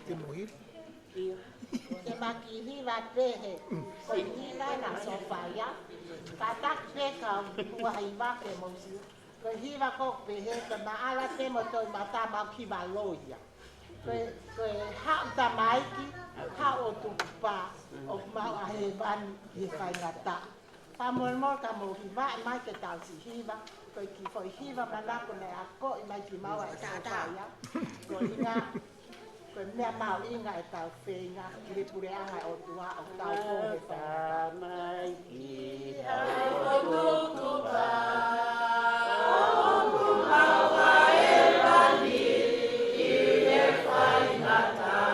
Te mo hiva? ʻIo. Te ma kiʻi hiva pehē. Ko e hiva na Sofaia. Kātaki pē kau ua hiva ke mou sio. Ko e hiva ko ē pehē, ka ma ala te mo toi mata mau kiva loia. Ko e, ko e haʻu tamaiki, haʻu ʻo tukupā, ʻoku mau ʻa hēvani he faingataʻa. Ka molemole ka mou hivaʻi mai ke tau siʻi hiva, ko e kiʻi foʻi hiva manako naʻe akoʻi mai kimaua ʻe Sofaia. Ko e ʻuhinga, ko e meʻa mahuʻinga ʻetau feinga ki he puleʻanga ʻo e ʻOtua ʻoku tau fou he faingataʻa.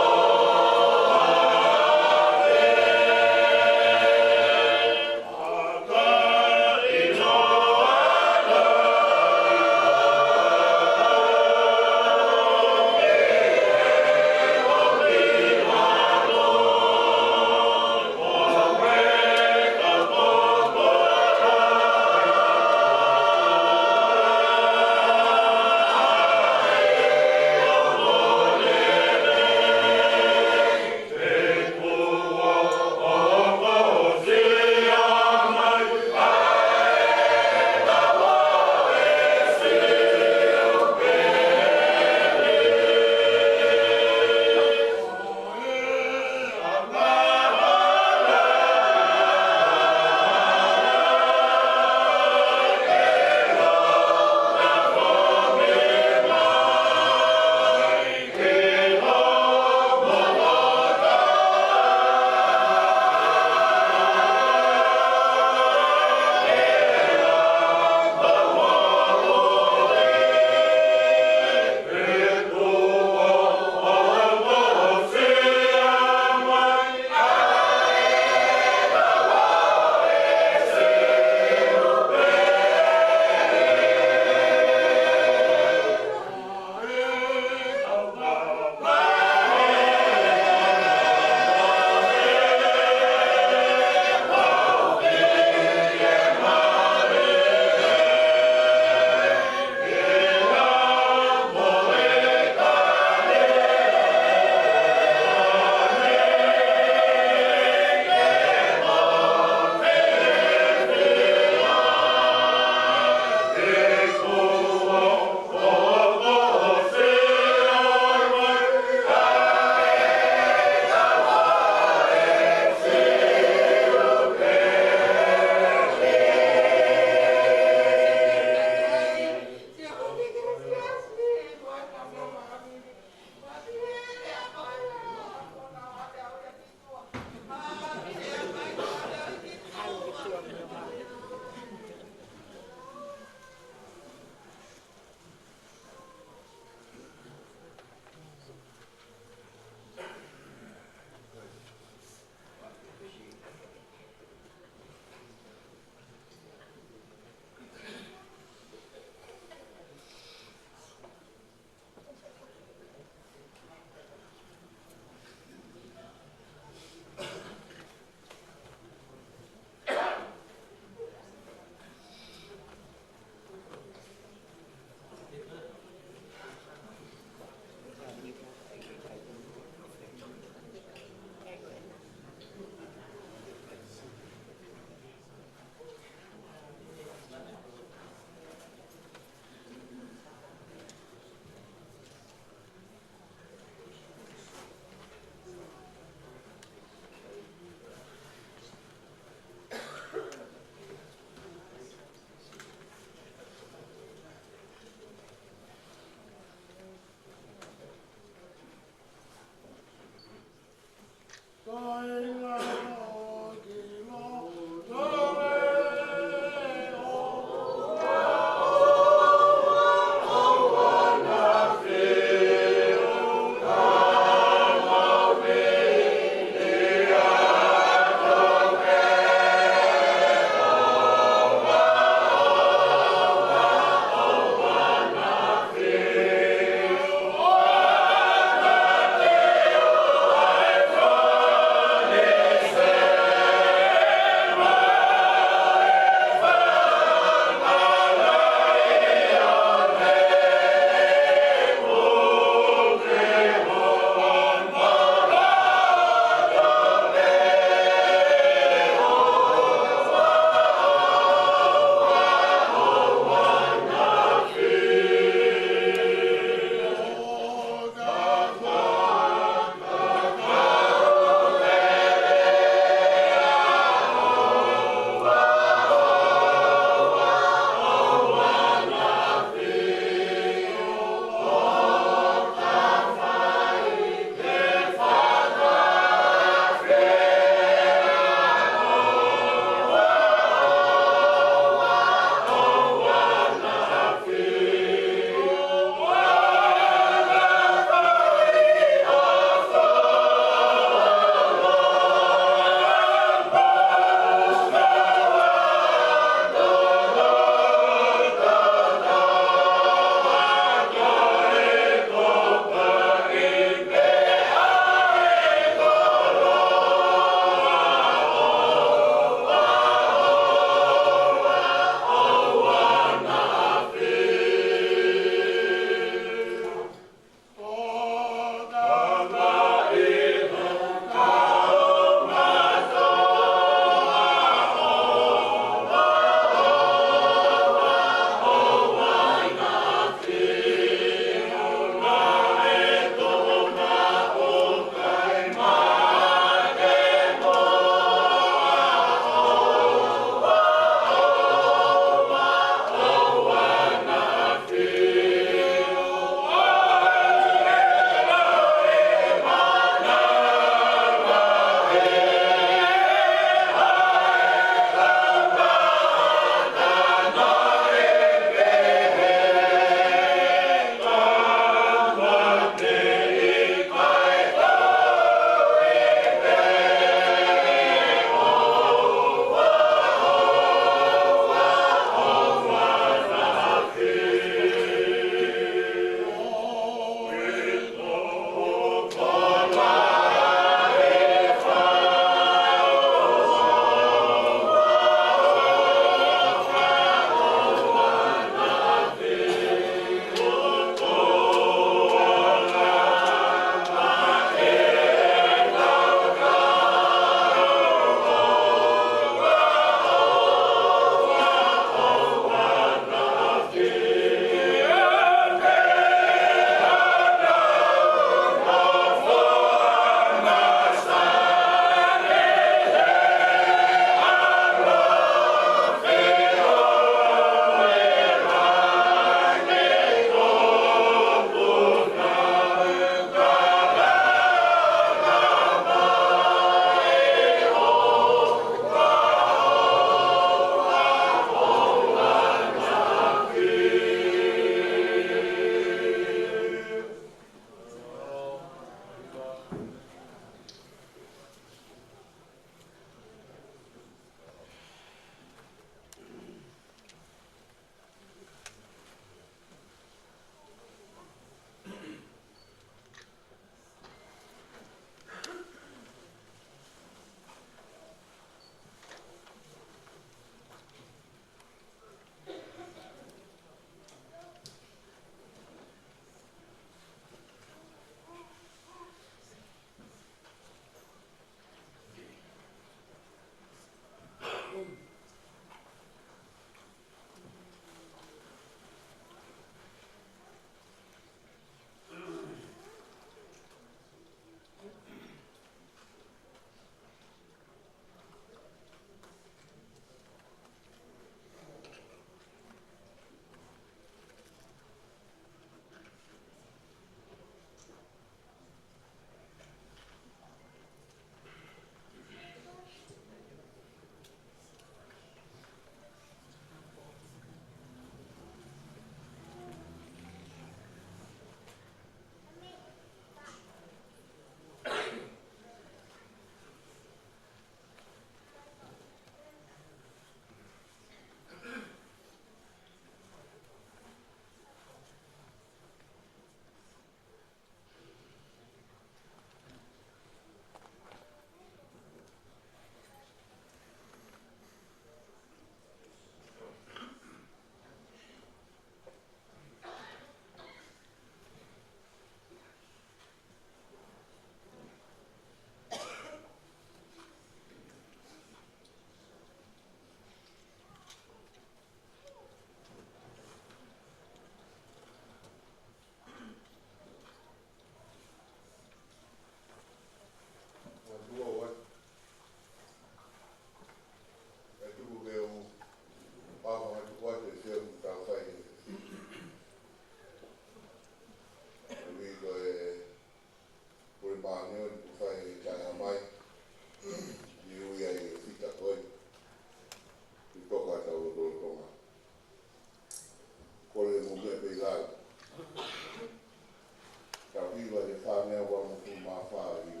Tau hiva ʻi he fāngeau valungofulu mā fā ʻi he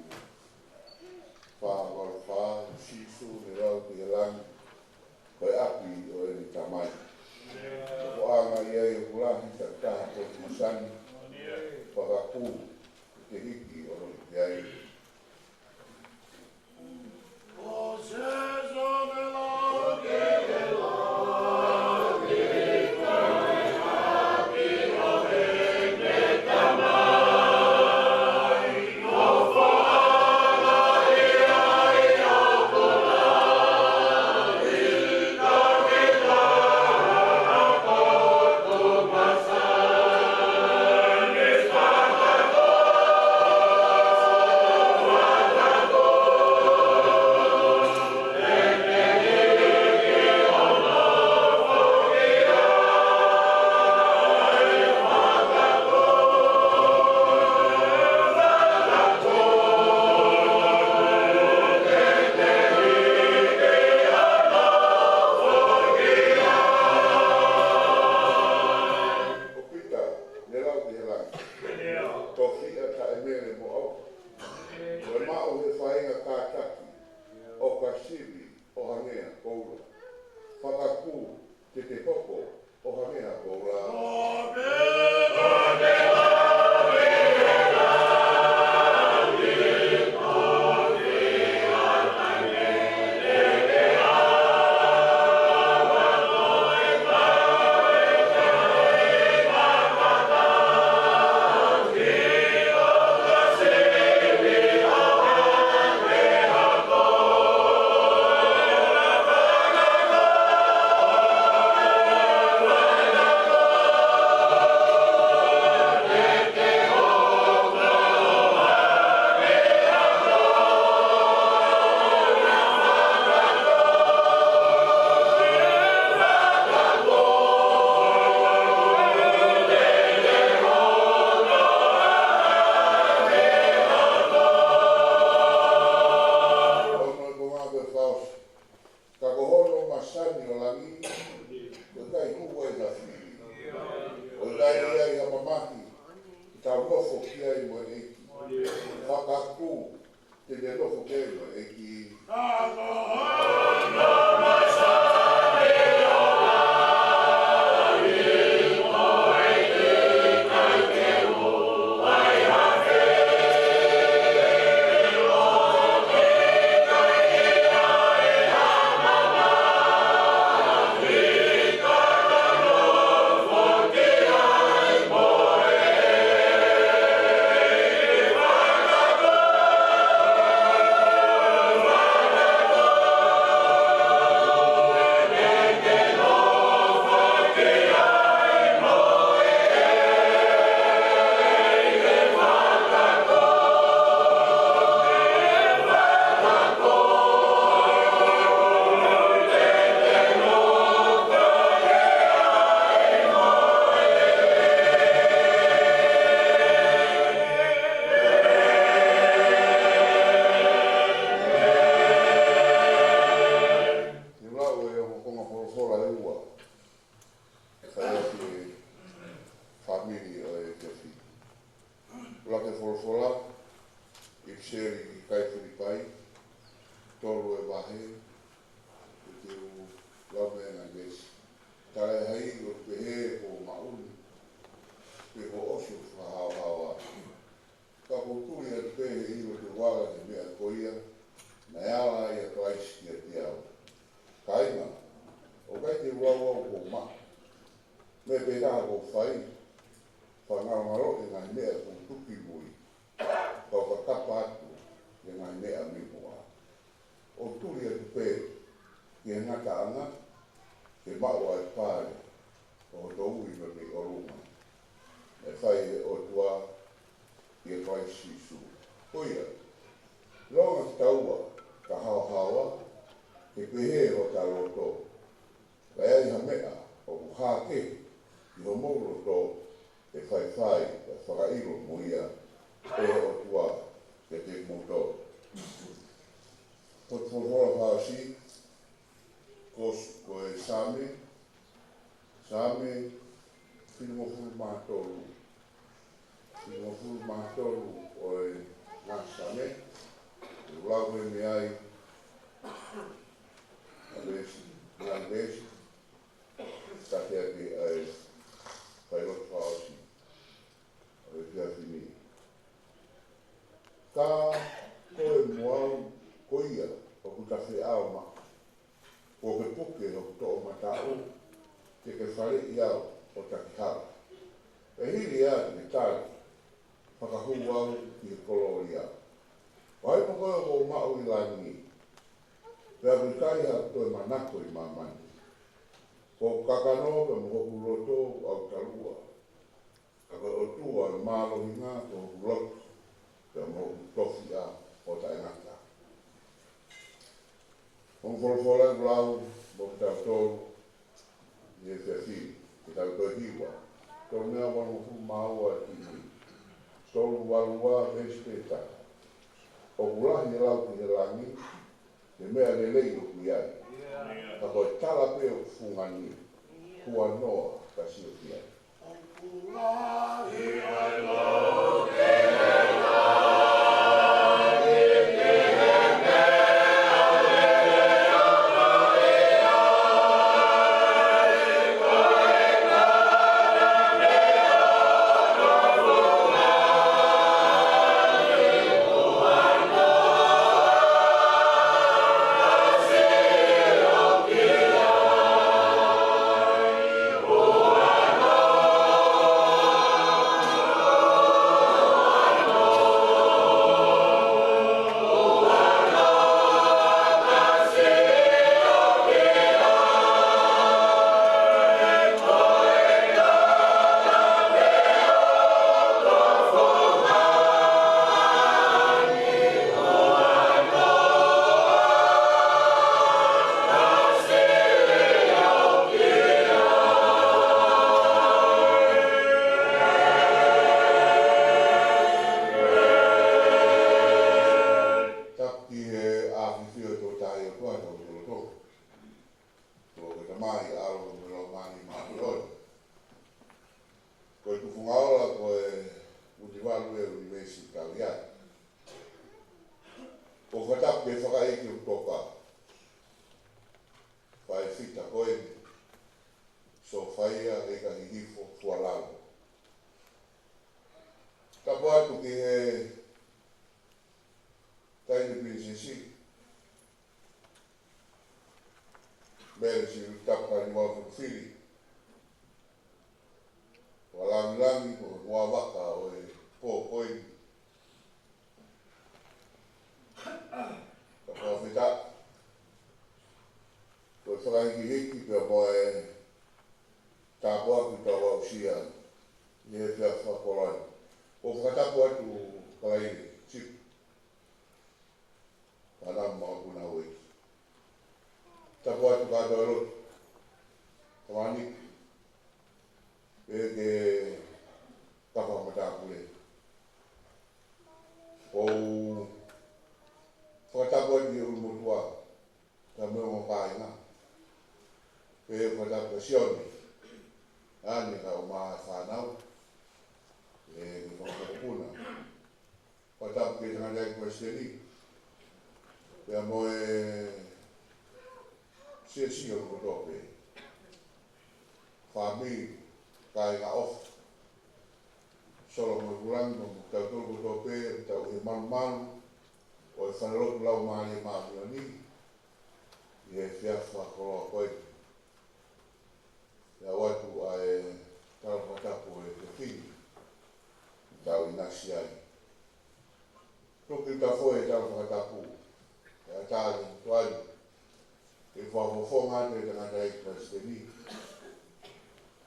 fā valu fā, Sīsū ne lau ki he langi, ko e ʻapi ʻo ʻene Tamai. Ko e ʻaonga ia ʻoku lahi, takitaha ʻoku masani, fakakū, ke hiki ʻo nofo ki ai. Ko Pita ne lau ki he langi, tofiʻa taʻemele mo ʻauha, ko e maʻu he faʻahinga kātaki, ʻo ka sivi ʻo hangē ha koula. Fakakū, te te hoko ʻo hangē ha koula. Ono e konga ko e fakaʻosi. Ka ko hono masani ʻo langi, ʻoku ʻikai hū ai ha fili. ʻOku ʻikai ʻi ai ha mamahi, ke tau nofo ki ai mo e ʻEiki. Fakakū, te te nofo ki ai mo e ʻEiki. Te u lau e ongo konga folofola ʻe ua, ʻe fai ʻaki e fāmili ʻo e efiafi. ʻUluaki folofola, ʻipiseli ki he kakai Filipai, tolu e vahe, ʻe te u lau mei ai e veesi. Talaʻehai ʻoku pehē ko e maʻu ni, pe ko e ʻosi ʻo e fakahaohaoa. Ka ʻoku ou tui atu pē ʻe ʻilo ʻe he vala ʻa e meʻa ko ia, naʻe ala ai ʻa Kalaisi kiate au. Kāinga, ʻoku ʻikai te u lau au kuo u maʻu. Meʻa pē taha ʻoku ou fai, fakangalongaloʻi e ngaahi meʻa kuo u tuki mui, kau fakatapa atu ʻa e ngaahi meʻa mei muʻa. ʻOku ou tuli atu pē ki he ngataʻanga, ke maʻu ʻa e pale ʻo hoto ui mei ʻolunga, naʻe fai ʻe he ʻOtua ʻia Kalaisi Sīsū. Ko ia, lolotonga kitaua ka haohaoa, ke pehē hota loto. Ka ʻi ai ha meʻa ʻoku hā kehe ʻi homou loto, ʻe faifai, ʻe fakaʻilo mo ia ʻe he ʻOtua kiate kimoutolu. Ko e folofola fakaʻosi, ko s-, ko e Saame, Saame Fitungofulu mā tolu. Fitungofulu mā tolu ʻo e ngaahi Saame. ʻOku lau ʻe he meʻa ai ʻa e veesi, ngaahi veesi, ka te ake ai failotu fakaʻosi ʻo e efiafi ni. Ka ko e mo au ko ia ʻoku ta feʻao maʻa. Kuo ke puke hoku toʻomataʻu, te ke faleʻi au ʻo taki hala. Pea hili ia te ke tali, fakahū au ki he kolōlia. Vahe mo koe ʻoku ou maʻu ʻi langi, pea ʻoku ʻikai haʻaku toe manako ʻi māmani. Ko hoku kakano pea mo hoku loto ʻoku ʻautaua. Ka ko e ʻOtua ʻo e mālohinga ko hoku loto, pea mo hoku tofiʻa ʻo taʻengata. Ko e folofola ʻoku lau mo kitautolu ʻi he efiafi ni, ke tau toe hiva. Tolu mā valungofulu mā ua ki he tolu valu ua veesi pē taha. ʻOku lahi e lau ki he langi, he meʻa lelei ʻoku ʻi ai. Ka ko e tala pē ʻoku fungani, huanoa ka sio ki ai. Tapu ki he ʻafio ʻa e Tolu Tahaʻi ʻOtua ʻi hotau lotolotonga. Ko e Tamai, ʻAlo mo e Laumālie Māʻoniʻoni. Ko e tufunga ola, ko e ʻunivalu ʻo e ʻunivēsi ʻoku tau ʻi ai. ʻOku fakatapu ki he fakaʻeiki ʻoku toka, faifita ko eni, Sofaia ʻEikahihifo Fualalu. Tapu atu ki he Taʻahine Pilinisesi, Mele Siliu Tapu Kaliua Fufili, ʻo langilangi ko e huavaka ʻo e pō ko eni. Ka fakafetaʻi ko e fakahikihiki pea mo e tāpuaki ʻoku tau aʻusia ʻi he efiafi fakakoloa ni. ʻOku fakatapu atu Kalaini Sipi, Panama Maʻupuna Ueki. Tapu atu kātoa e lotu, Tamani, pea ki he kau fakamatapule. ʻOku fakatapu atu ki he ʻulumotuʻa, ka mo e ongo kāinga. Pea fakatapu kia Sione, ʻa eni ka ʻomai e fānau, ʻe, ki he fanga mokopuna. Fakatapu ki he tangataʻeiki palesiteni, pea mo e siasi ʻo kotoa pē. Fāmili, kāinga ʻofa. Solo mo e kulangi mo kitautolu kotoa pē, tau ʻi he malumalu ʻo e falelotu Laumālie Māʻoniʻoni ʻi he efiafi fakakoloa ko eni. ʻE ʻoatu ʻa e tala fakatapu ʻo e efiafi ni, tau ʻinasi ai. Tuku ke tau foʻi tala fakatapu, ʻe ʻatā ke tuai, ke fakafofonga atu e tangataʻeiki palesiteni,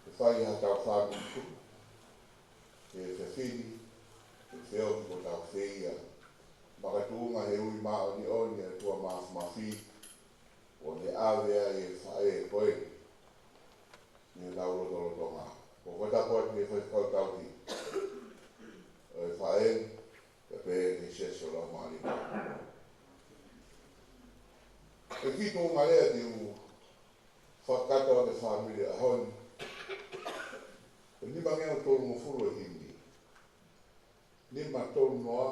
ke fai ha tau fāmili tuku, ke fefili, ke feohi ko tau feia, makatuʻunga he ui māʻoniʻoni ʻa e ʻOtua Māfimafi, ʻo ne ʻave ai e faʻē ko eni ʻi heʻetau lotolotonga. ʻOku fakatapu atu ki he faifekau tauhi ʻo e faʻē, pea pehē ki he siasi ʻo Laumālie Māʻoniʻoni. ʻE kiʻi tuʻunga lea te u fakakakato ʻa e fāmili ʻaho ni. ʻE Nimangeau tolungofulu e himi. Nima tolu noa,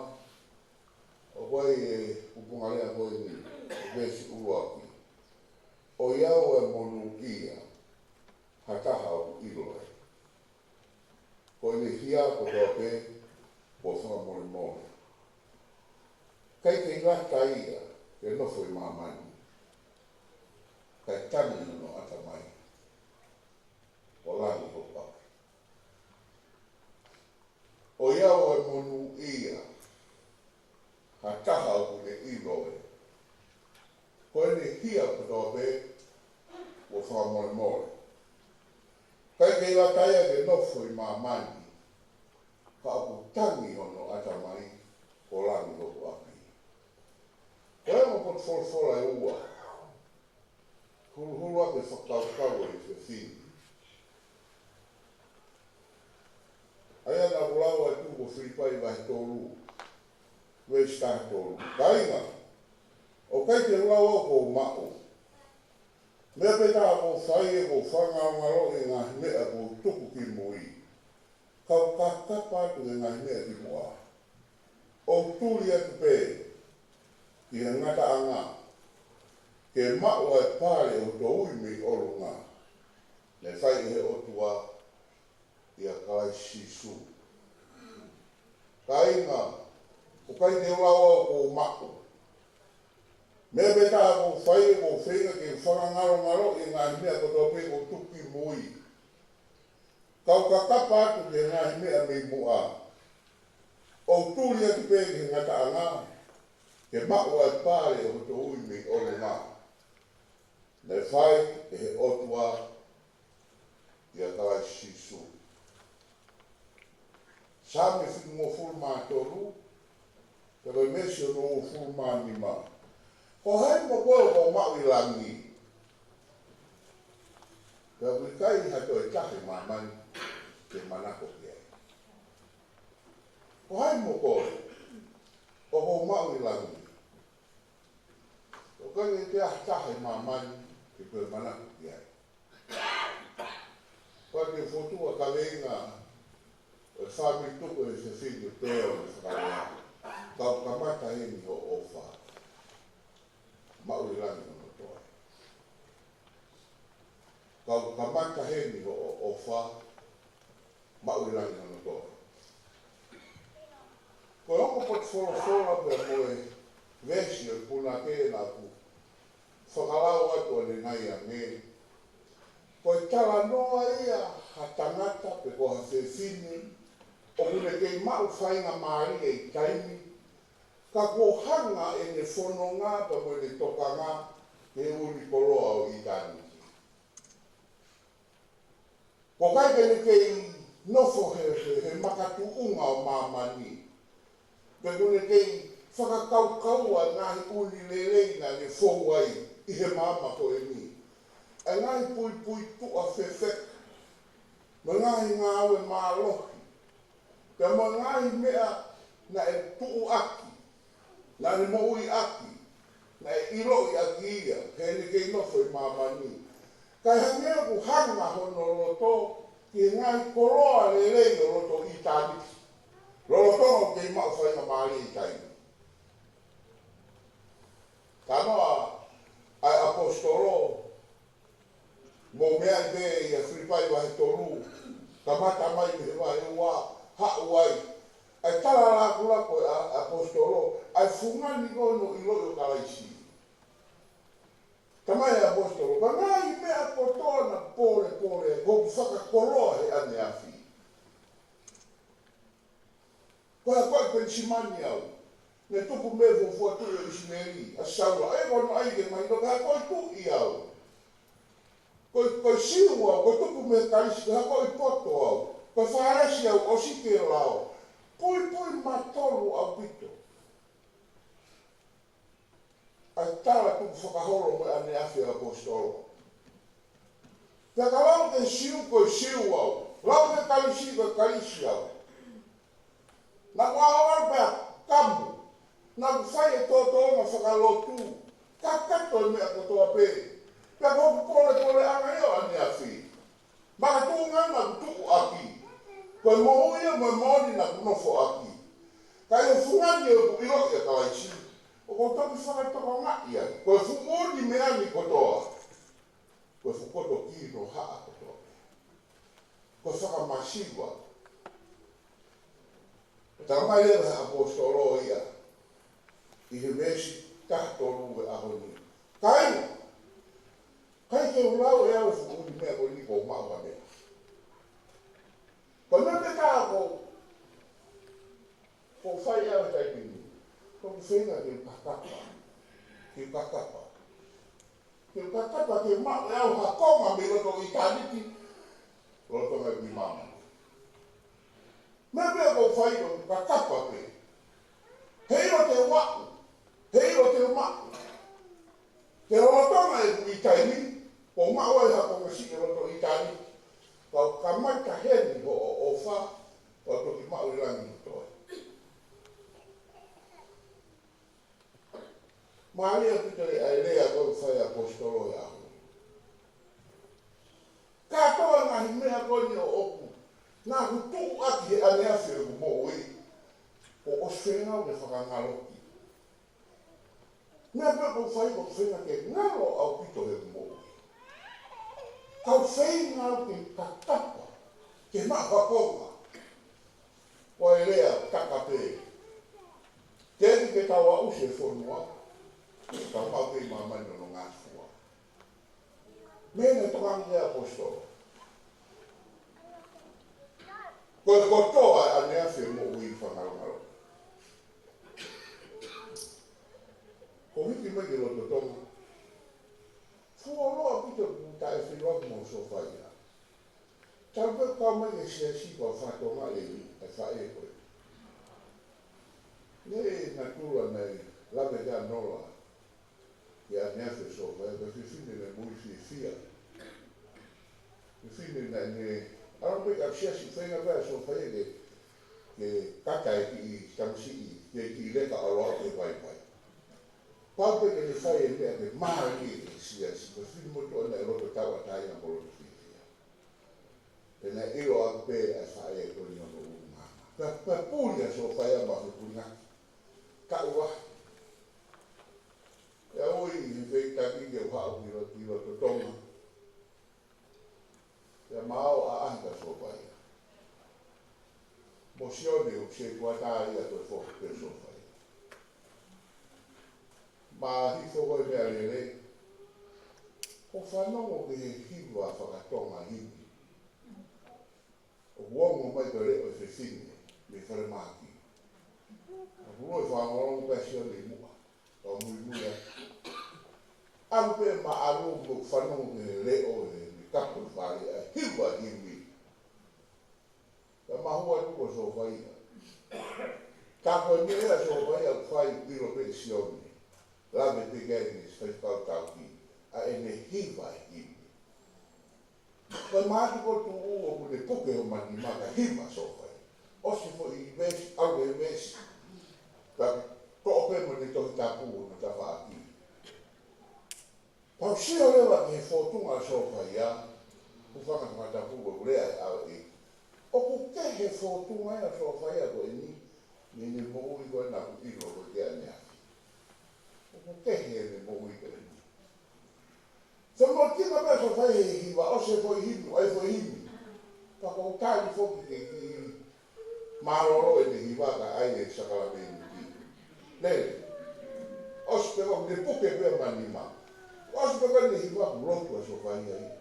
ʻoku ʻi ai e kupunga lea ko eni, veesi ʻuluaki. ʻOiauē monūʻia ha taha ʻoku ʻilo ai. Ko ʻene hia kotoa pē kuo fakamolemole. ʻIkai ke ngata ia ke nofo ʻi māmani, kae tangi hono ʻatamai ʻo langi hoku ʻapi. ʻOiauē monūʻia ha taha ʻoku ne ʻilo ai. Ko ʻene hia kotoa pē kuo fakamolemole. ʻIkai ke ngata ia ke nofo ʻi māmani, ka ʻoku tangi hono ʻatamai ʻo langi hoku ʻapi. Ko e ongo potu folofola ʻe ua. Huluhulu ʻaki e fakakaukau ʻa e fefine. ʻA ia naʻa ku lau atu ko Filipai vahe tolu, veesi taha tolu. Kāinga, ʻoku ʻikai te u lau au kuo u maʻu. Meʻa pē taha ʻoku ou fai, ʻoku ou fakangalongaloʻi e ngaahi meʻa kuo u tuku ki mui. Ka u kakapa atu ki he ngaahi meʻa ki muʻa. ʻO u tuli atu pē ki he ngataʻanga, ke maʻu ʻa e pale ʻo e toʻu ui mei ʻolunga, naʻe fai ʻe he ʻOtua ʻia Kalaisi Sīsū. Kāinga, ʻoku ʻikai te u lau au kuo u maʻu. Meʻa pē taha ʻoku ou fai, ʻoku ou feinga ke fakangalongaloʻi e ngaahi meʻa kotoa pē kuo u tuku ki mui. Ka u kakapa atu ki he ngaahi meʻa mei muʻa. ʻO u tuli atu pē ki he ngataʻanga, ke maʻu ʻa e pale ʻo e toʻu ui mei ʻolunga, naʻe fai ʻe he ʻOtua ʻia Kalaisi Sīsū. Saame fitungofulu mā tolu, pea ko e veesi onongofulu mā nima. Ko hai mo koe ʻoku maʻu ʻi langi, pea ʻoku ʻikai ha toe taha ʻi māmani ke manako ki ai? Ko hai mo koe ʻoku maʻu ʻi langi, ʻoku ʻikai ke ʻi ai ha taha ʻi māmani ke toe manako ki ai? Pea ke fotu ʻa e kaveinga ʻo e fāmili tuku ʻe he fefine pea ʻo e fakalea. Ka u kamata heni hoʻo ʻofa, maʻu ʻi langi hono toe. Ka u kamata heni hoʻo ʻofa, maʻu ʻi langi hono toe. Ko e ongo potu folofola pea mo e veesi ʻo e punake naʻa ku fakalau atu ʻanenai ange. Ko e talanoa ia ha tangata pe ko ha fefine ʻoku ne kei maʻu faingamālie ʻi taimi, ka kuo hanga ʻene fononga pea mo ʻene tokanga ki he ʻuli koloa ʻo ʻitāniti. ʻOku ʻikai ke ne kei nofo he, he, he makatuʻunga ʻo māmani, pe ʻoku ne kei fakakaukaua e ngaahi ʻuli lelei naʻa ne fou ai ʻi he maama ko eni. ʻA e ngaahi puipuituʻa fefeka, mo e ngaahi ngāue mālohi, pea mo e ngaahi meʻa naʻe tuʻuaki, naʻa ne moʻuiʻaki, naʻe ʻiloʻi ʻaki ia heʻene kei nofo ʻi māmani. Kae hangē ʻoku hanga hono loto ki he ngaahi koloa lelei ʻo loto ʻitāniti, lolotonga ʻoku kei maʻu faingamālie ʻi taimi. Talanoa ʻa e ʻaposetolo, mou meaʻi pē ʻia Filipai vahe tolu, kamata mai mei he vahe ua, haʻu ai. ʻA e tala lākulakula ʻa e ʻaposetolo, ʻa e fungani ko ē hono ʻiloʻi ʻo Kalaisi. Talamai ʻe he ʻaposetolo, ko e ngaahi meʻa kotoa naʻa ku polepole ai, kuo u fakakoloa he ʻaneafi. Ko e akoʻi Penisimani au, ne tupu mei he fuofua tuʻi ʻo ʻIsileli, ʻa Saula, ʻa ia ko hono ʻai ke mahino ko e akoʻi tuʻi au. Ko e, ko e Siu au, ko e tupu mei he Kalisi, ko e akoʻi poto au, ko e Fālesi au, ʻosi ke lao. Puipui matolu ʻaupito ʻa e tala tukufakaholo mo e ʻaneafi ʻa e ʻaposetolo. Pea ka lau ki he Siu, ko e Siu au. Lau ki he Kalisi, ko e Kalisi au. Naʻa ku ʻalu pea kamu. Naʻa ku fai e tōtōonga fakalotu. Kakato e meʻa kotoa pē. Pea ko hoku polepoleʻanga ia ʻo ʻaneafi. Makatuʻunga naʻa ku tuʻuaki. Ko e moʻui ia mo e moʻoni naʻa ku nofo ʻaki. Ka ʻi he fungani ʻoku ʻiloʻi ʻa Kalaisi, ʻoku ou toki fakatokangaʻi ai. Ko e fuʻu moʻoni meʻa ni kotoa, ko e fuʻu koto kino haʻa kotoa. Ko e fakamasiva. Talamai leva ʻe he ʻaposetolo ia ʻi he veesi taha tolu ʻo e ʻaho ni: Kāinga, ʻikai ke u lau ʻe au e fuʻu moʻoni meʻa ko eni kuo u maʻu ʻa meʻa. Ko e meʻa pē ʻoku ou, ʻoku ou fai ʻi he taimi ni, ʻoku ou feinga ke u kakapa, ke u kakapa, ke u kakapa ke maʻu ʻe au ha konga mei loto ʻitāniti, lolotonga ʻeku ʻi māmani. Meʻa pē ʻoku ou fai ʻoku ou kakapa pē. Heiʻilo te u aʻu, heiʻilo te u maʻu. Ke lolotonga ʻeku ʻi taimi, ʻoku ou maʻu ai ha konga siʻi loto ʻitāniti. Ka u kamata heni hoʻo ʻofa, ka u toki maʻu ʻi langi ʻi toe. Mālie ʻaupito ʻa e lea ko ē ʻoku fai ʻe he ʻaposetolo he ʻaho ni. Kātoa e ngaahi meʻa ko eni ʻoku, naʻa ku tuʻu ʻaki he ʻaneafi ʻeku moʻui, kuo ʻosi feinga ke fakangaloki. Meʻa pē ʻoku ou fai, ʻoku ou feinga ke ngalo ʻaupito he moʻui. Ka u feinga au ke kakapa, ke maʻu ha konga. Ko e lea taka pē. Teʻeki ke tau aʻusia e fonua, ka maʻu pē ʻi māmani hono ngāue. Meʻa naʻe tokanga ki ai e ʻaposetolo. Ko e kotoa e ʻaneafi e moʻui fakangalongalo. Ko e hiki mai ki loto Tonga, fuoloa ʻaupito ʻoku taʻefeʻiloaki mo Sofaia. Talu pē ʻeku kau mai ki he siasi pea u fakatokangaʻi e faʻē ko ē. Naʻe natula naʻe lave ki ai ʻa Nola ki he ʻaneafi ʻo Sofaia, ko e fefine naʻe moʻui fiefia. Fefine naʻa ne ʻalu pē ki he siasi, feinga pē ʻa Sofaia ke, ke kata e kiʻi tamasiʻi, ke kiʻi leka ʻo ʻalu ki he vaivai. Pau pē ke ne fai e meʻa ke mālie ki he siasi, ko e fefine motuʻa naʻe loto tauʻatāina mo loto fiefia. Pea naʻe ʻilo ʻaupito ʻe he faʻē ko eni hono ʻulungaanga. Pea, pea puli ʻa Sofaia mo e fepulingaki. Kaʻu lahi. Pea ui ʻi he feitaki ke u haʻu ki lo-, ki loto Tonga. Pea ma ō ʻo ʻaʻahi kia Sofaia. Mo Sione ʻoku se kuata ia ko e foha pē ʻo Sofaia. Ma hifo ko e meʻalele, ʻo fanongo ki he hiva fakatonga himi. ʻOku ongo mai ko e leʻo ʻo e fefine mei falemahaki. ʻOku lue fanongo pē ʻa Sione ʻi muʻa, ka muimui ai. ʻAlu pē ma ʻalu mo fanongo ki he leʻo ʻi he kapu fale ʻa e hiva himi. Ka mahua atu ko Sofaia. Ka ko e meʻa ʻa Sofaia ʻoku fai, ʻilo pē ʻe Sione, lave pē ki ai ʻene faifekau tauhi, ʻa ʻene hiva e himi. Ko e mātuku tuʻu ʻoku ne puke homa nima ka hiva Sofaia. ʻOsi e foʻi veesi, ʻalu e veesi. Ka toʻo pē mo ʻene Tohi Tapu hono tafaʻaki. Pea u sio leva ki he fōtunga ʻo Sofaia, hūfanga he Tohi Tapu ʻoku lea ʻe he ʻEiki. ʻOku kehe e fōtunga ʻo Sofaia ko eni, mei heʻene moʻui ko ē naʻa ku ʻilo ko ē ki he ʻaneafi. ʻOku kehe ʻene moʻui ko eni. Fakamoʻoni pē ʻa Sofaia he hiva, ʻosi e foʻi himi, ʻai foʻi himi. Pea ʻoku ou tali foki ki he kiʻi mālōlō ʻene hiva ka ʻai e sākalamēniti. Lele. ʻOsi pē ko ē ne puke pē homa nima. ʻOsi pē ko ē ne hiva kuo lotu ʻa Sofaia ia.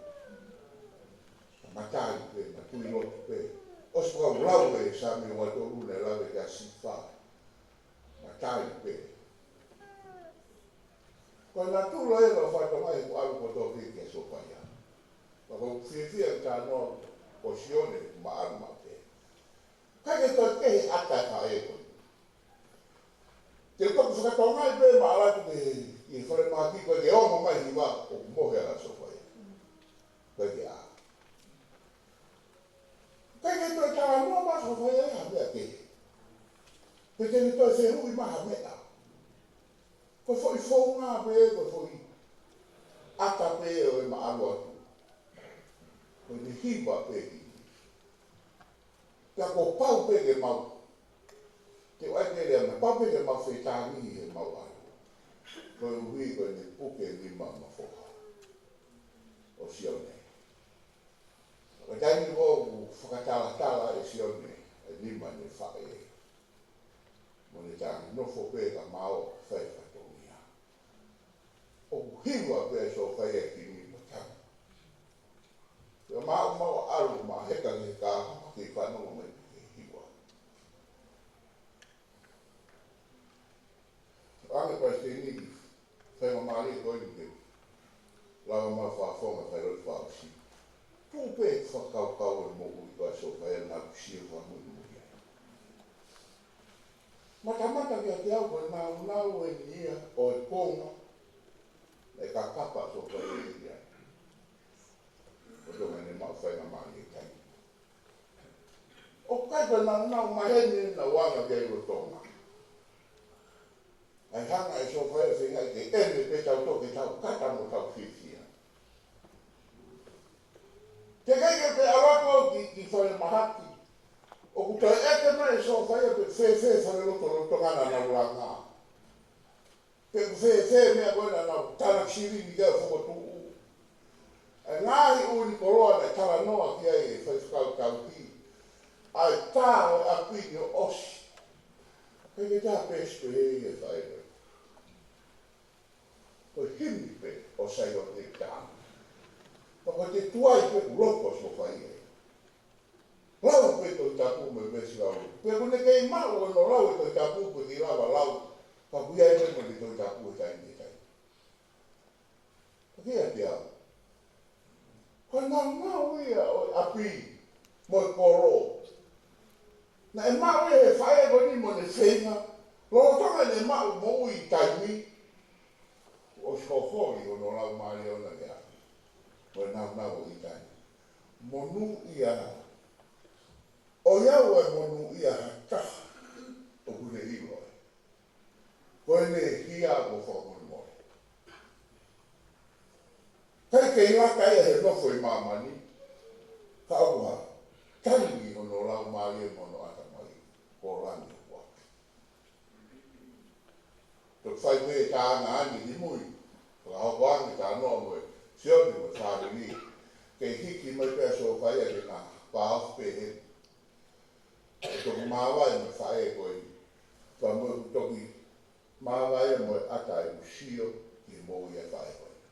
Matai pē, ma tui lotu pē. ʻOsi pē ko ē ʻoku lau e Saame ua tolu naʻe lave kia Sifa. Matai pē. Ko e natula ia ʻoku fakatomai ʻeku ʻalu kotoa pē kia Sofaia. Pea ʻoku ou fiefia he talanoa ʻo Sione ʻoku ma ʻalu maʻu pē. ʻIkai ke toe kehe ʻa e faʻē ko ē. Te u toki fakatokangaʻi pē ma ʻalu atu ki he, ki he falemahaki ko ē ke ongo mai e hiva ʻoku mohe ai ʻa Sofaia. ʻIkai ke ʻā. ʻIkai ke toe talanoa mai ʻa Sofaia ia ha meʻa kehe. Pe te ne toe fehuʻi mai ha meʻa. Ko e foʻi founga pē, ko e foʻi ʻata pē ʻo e ma ʻalu atu. Ko ʻene hiva pē ki. Pea kuo pau pē ke mau, te u ʻai pē lea mai, pau pē ke mau fetāngihi he mau ʻalu. Koeʻuhi ko ʻene puke nima ʻo Mafoha, ʻo Sione. Ka taimi ko ē ʻoku fakatalatala ʻe Sione e nima ʻene faʻē, mo ne tā nofo pē ka mao fai fatongia. ʻOku hiva pē ʻa Sofaia ki nima tamu. Pea maʻu maʻu ʻalu ma heka ki he kākā ke fanongo mai ki he hiva. Ange Palesiteni ki he faingamālie ko eni ke lava mai fakafofonga fai lotu fakaʻosi. Tuʻu pē fakakaukau e moʻui ko ē ʻa Sofaia naʻa ku sio fakamuimui ai. Matamata kiate au ko e nāunau eni ia ʻo e konga naʻe kakapa ʻa Sofaia ia. ʻO tō mai ne maʻu faingamālie kai. ʻOku ʻikai ko e nāunau maheni naʻa ku anga ki ai ʻi Tonga. ʻAi hanga ʻe Sofaia feinga ke ʻene pē tau tō ke tau kata mo tau fiefia. Teʻeki ke pē ʻalu atu au ki, ki falemahaki. ʻOku toe ʻeke mai ʻe Sofaia pe fēfē faleloto lolotonga naʻa nau langa. Pe ʻoku fēfē meʻa ko ē naʻa nau talaki silini ki ai ʻo fokotuʻu. ʻA e ngaahi ʻū koloa naʻe talanoa ki ai e faifekau tauhi. ʻA e tā ʻo e ʻapi ni ʻo ʻosi. He ke tā pēsi pē he ia e faifekau. Ko e himi pē ʻo Saione ʻe taha. Pea ko e tuai pē kuo loko ʻa Sofaia. Lau pē Tohi Tapu mo e veesi lau. Pea ʻoku ne kei maʻu ʻo ne lau e Tohi Tapu pea kei lava lau. Ka ʻoku ʻi ai pē mo e Tohi Tapu he taimi he taimi. Ka kiate au, ko e nāunau ia ʻo e ʻapi mo e kolo. Naʻe maʻu ia he faʻē ko eni mo ʻene feinga. Lolotonga ʻene maʻu moʻui taimi, kuo ʻosi holi hono laumālie ʻona ki he ʻapi. Mo e nāunau ʻo e taimi. Monūʻia. ʻOiauē monūʻia ha taha ʻoku ne ʻilo ai ko ʻene hia kuo fakamolemole. ʻIkai ke laka ia he nofo ʻi māmani, ka ʻoku hā, tangi hono laumālie mo hono ʻatamai, ko langi ʻoku ʻalu. Toki fai pē tānaki ange ki mui, fakahoko ange talanoa mo e Sione mo e fāmili, kei hiki mai pē ʻa Sofaia ke na pā ofi pē heni. ʻE toki māvae mo e faʻē ko eni. Pea mo e toki māvae mo e ʻata ʻeku sio ki he moʻui ʻa e faʻē ko eni.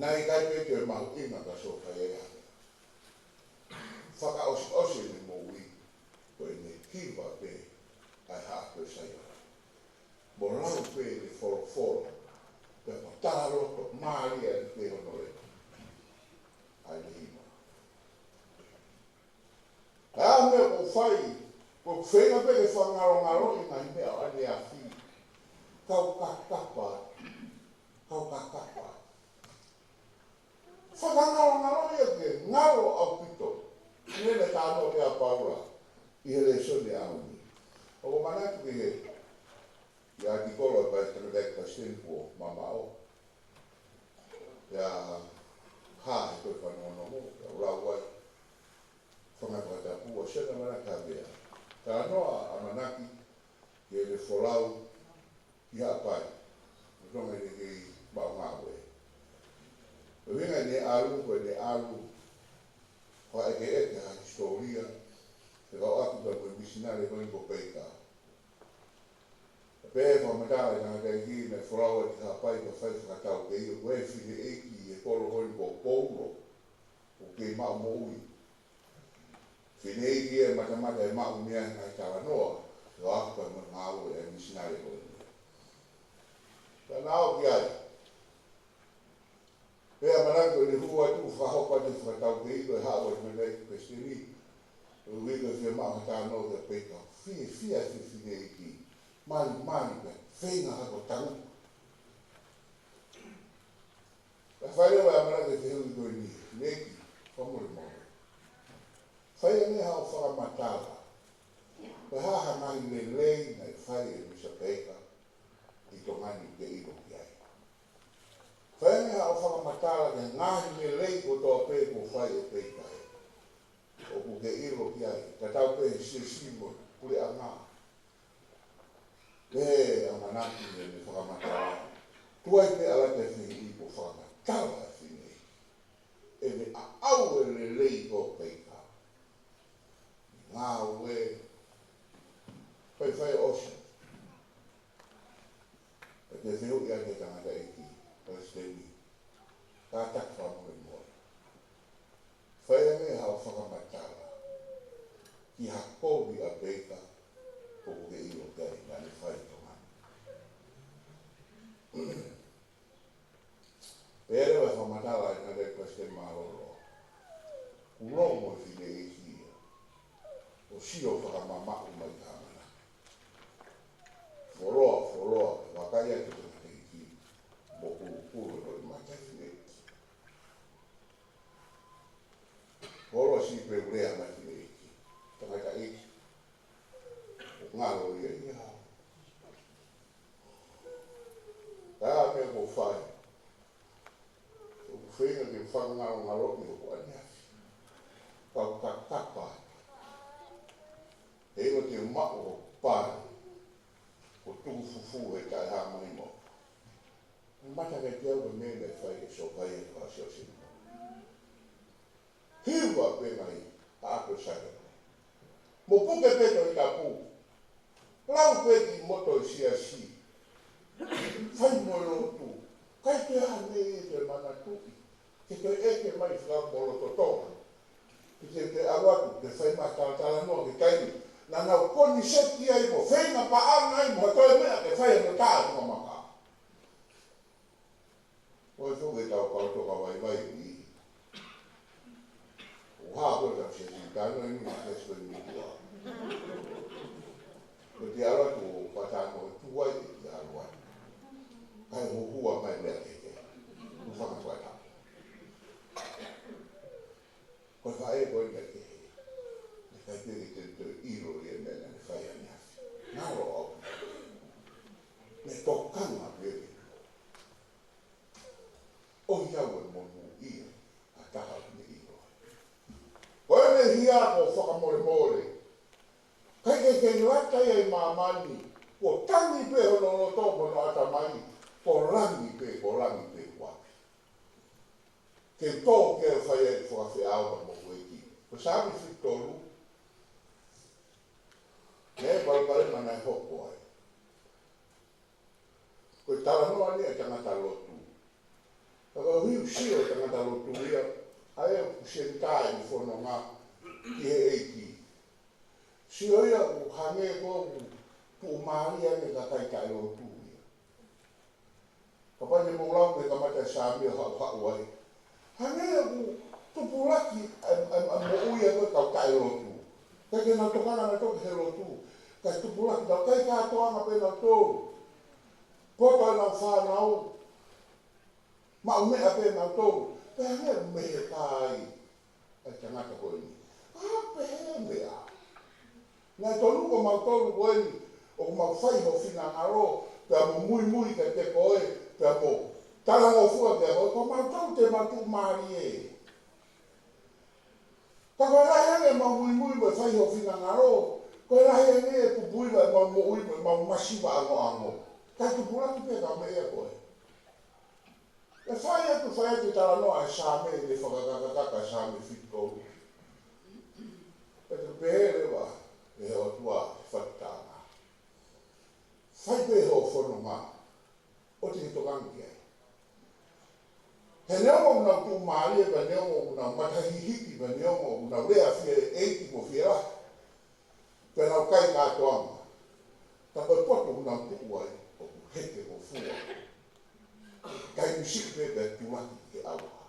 Naʻe ʻikai pē toe mahuʻinga kia Sofaia ia. Fakaʻosiʻosi ʻene moʻui, ko ʻene hiva pē ʻa e Haʻa ko Saione. Mo lau pē ʻene folofola, pea ko e talaloto mālie ʻeni pē hono lea. ʻA ʻene hiva. ʻA e meʻa ʻoku fai, ʻoku feinga pē ke fakangalongaloʻi e ngaahi meʻa ʻo ʻaneafi. Kau kakapa, kau kakapa. Fakangalongaloʻi ia ke ngalo ʻaupito. Naʻe talanoa pē ʻa Paula ʻi he lēsoni ʻaho ni. ʻOku ou manatu ki he ʻi he ʻatikolo ʻa e Palesiteni, Palesiteni kuo mamaʻo. Pea hā he toe fanongonongo, pea u lau ai. Fanga fakatapu ʻa Sione ʻAmanaki Havea. Talanoa ʻa ʻAmanaki ki heʻene folau ki Haʻapai. Lolotonga ʻene kei maʻu ngāue. Ko e ʻuhinga ʻene ʻalu, ko ʻene ʻalu, ko e ʻekeʻeke ha hisitōlia, fekauʻaki pea mo e misinale ko eni ko Peika. Pea fakamatala ʻe he tangataʻeiki naʻe folau atu ki Haʻapai ka fai fakataukei, ko e fineʻeiki ʻi he kolo ko eni ko Poulo, ʻoku kei maʻu moʻui. Fineʻeiki ia ʻe matamata ʻe maʻu mei ai e ngaahi talanoa, fekauʻaki pea mo e ngāue ʻa e misinale ko eni. Pea na ō ki ai. Pea ʻamanaki ko ʻene hū atu, fakahoko atu e fakataukei ko e haʻu atu mei ai e palesiteni. ʻOku ʻikai ke fiemaʻu ha talanoa kia Peika. Fiefia e fineʻeiki. Malimali pē, feinga hako tangutu. Pea fai leva ʻe ʻAmanaki e fehuʻi ko eni, Meki, fakamolemole. Fai ange haʻo fakamatala. Ko e hā ha ngaahi lelei naʻe fai ʻe Misa Peika ʻi Tonga ni ke ʻilo ki ai. Fai ange haʻo fakamatala ki he ngaahi lelei kotoa pē kuo fai ʻe Peika ē. ʻoku ke ʻilo ki ai, tatau pē he siasi mo e puleʻanga. Pea ʻamanaki ʻene fakamatala. Tuai pē ʻalu atu e fineʻeiki ʻo fakamatala e fineʻeiki ʻene ʻaʻau e lelei ko Peika. Ngāue. Faifai ʻosi. Pea te fehuʻi ange tangataʻeiki, palesiteni, kātaki fakamolemole. Fai ange haʻo fakamatala ki ha kovi ʻa Peika ʻoku ke ʻilo ki ai naʻa ne fai ʻi Tonga ni. Pea leva e fakamatala ʻa e tangataʻeiki palesiteni mālōlō. Kuo longo e fineʻeiki ia ʻo sio fakamamaʻu mai ki he ʻamanaki. Fuoloa, fuoloa, vakai atu tangataʻeiki, mo kulukulu e loʻimata e fineʻeiki. Fuoloa siʻi pē ʻoku lea mai e fineʻeiki. Tangataʻeiki, ʻoku ngalo ia ia. Ka meʻa kuo fai, ʻoku feinga ke fakangalongaloʻi hoku ʻaneafi. Kau kakapa. He ʻilo te u maʻu hoku pale, kuo tuku fufū he taʻehāmai mo. Mata ke te au ke mele fai e sokai e fasi o sino. Hiva pē mai, ʻa ʻato sai. Mo puke pē Tohi Tapu. Lau pē ki moto e siasi. Fai mo e lotu. Kai te ane e te manatuʻi. Ke te ʻeke mai faka mo loto Tonga. Ke te te ʻalu atu, ke fai mai talatala noa ki taimi. Naʻa nau koniseti ai mo feinga paʻanga ai mo ha toe meʻa ke fai mo tā e Tonga maka. ʻOi, foki e tau kau toka vaivai ni. ʻO hā ko e tau siasi, tā noa eni ma ke sio ni kua. Ko te ʻalu atu ʻo pata mo tuai e te ʻalu atu. Kai huhua mai meʻa kehe. Kuo fanga tuai tā. Ko e faʻē ko e meʻa kehe. Ne kai pē ke te toe ʻilo ia e meʻa naʻa ne fai ʻaneafi. Ngalo au. Ne tokanga pē ke ʻOiauē, monūʻia ʻa e taha ʻoku ne ʻilo. Ko e meʻa ia ko e fakamolemole. Kai ke ke lata ia ʻi māmani, kuo tangi pē hono loto mo hono ʻatamai, ko langi pē, ko langi pē kuo ʻapi. Ke tō ke fai ai fakafeʻao ka mo kueki. Ko Saame fitu tolu, ne palopalema naʻe hoko ai. Ko e talanoa ni ʻa e tangata lotu. Ka ko e hiu sio e tangata lotu ia, ʻa ia ʻoku sio ki he fononga ki he ʻEiki. Sio ia ʻoku hangē ko ʻoku tuʻumālie ange kakai taʻelotu ia. Kapau te mou lau mei he kamata e Saame ʻo haʻuhaʻu ai. Hangē ʻoku tupulaki ʻa e, ʻa e, ʻa e moʻui ʻa e kau taʻelotu. Kae ke nau tokanga nautolu ki he lotu. Kae tupulaki nautolu, kae kātoanga pē nautolu. Poto ʻenau fānau. Maʻu meʻa pē nautolu. Pea hangē ʻoku meʻa kai ʻa e tangata ko eni. ʻA, pehē meʻa. Naʻe tonu ko mautolu ko eni, ʻoku mau fai ho finangalo, pea mo muimui kiate koe, pea mo talangofua kiate koe, ko mautolu te mau tuʻumālie. Ka ko e lahi ange ʻemau muimui mo e fai ho finangalo, ko e lahi ange e pupuiva ʻemau moʻui mo ʻemau masiva angoango. Kae tupulaki pē ka meʻa koe. ʻE fai atu, fai atu e talanoa ʻa e Saame, ʻi he fakakakakaka Saame fitu tolu. ʻE te pehē leva ʻe he ʻOtua ʻi he fatu taʻanga. Fai pē ho fononga, ʻoua te ke tokanga ki ai. He neongo ʻoku nau tuʻumālie, pea neongo ʻoku nau matahihiki, pea neongo ʻoku nau lea fie ʻeiki mo fie lahi. Pea nau kai kātoanga. Ka ko e poto ʻoku nau tuʻu ai, ʻoku hekengofua. Kai misi pē pea tulaki ke ʻauha.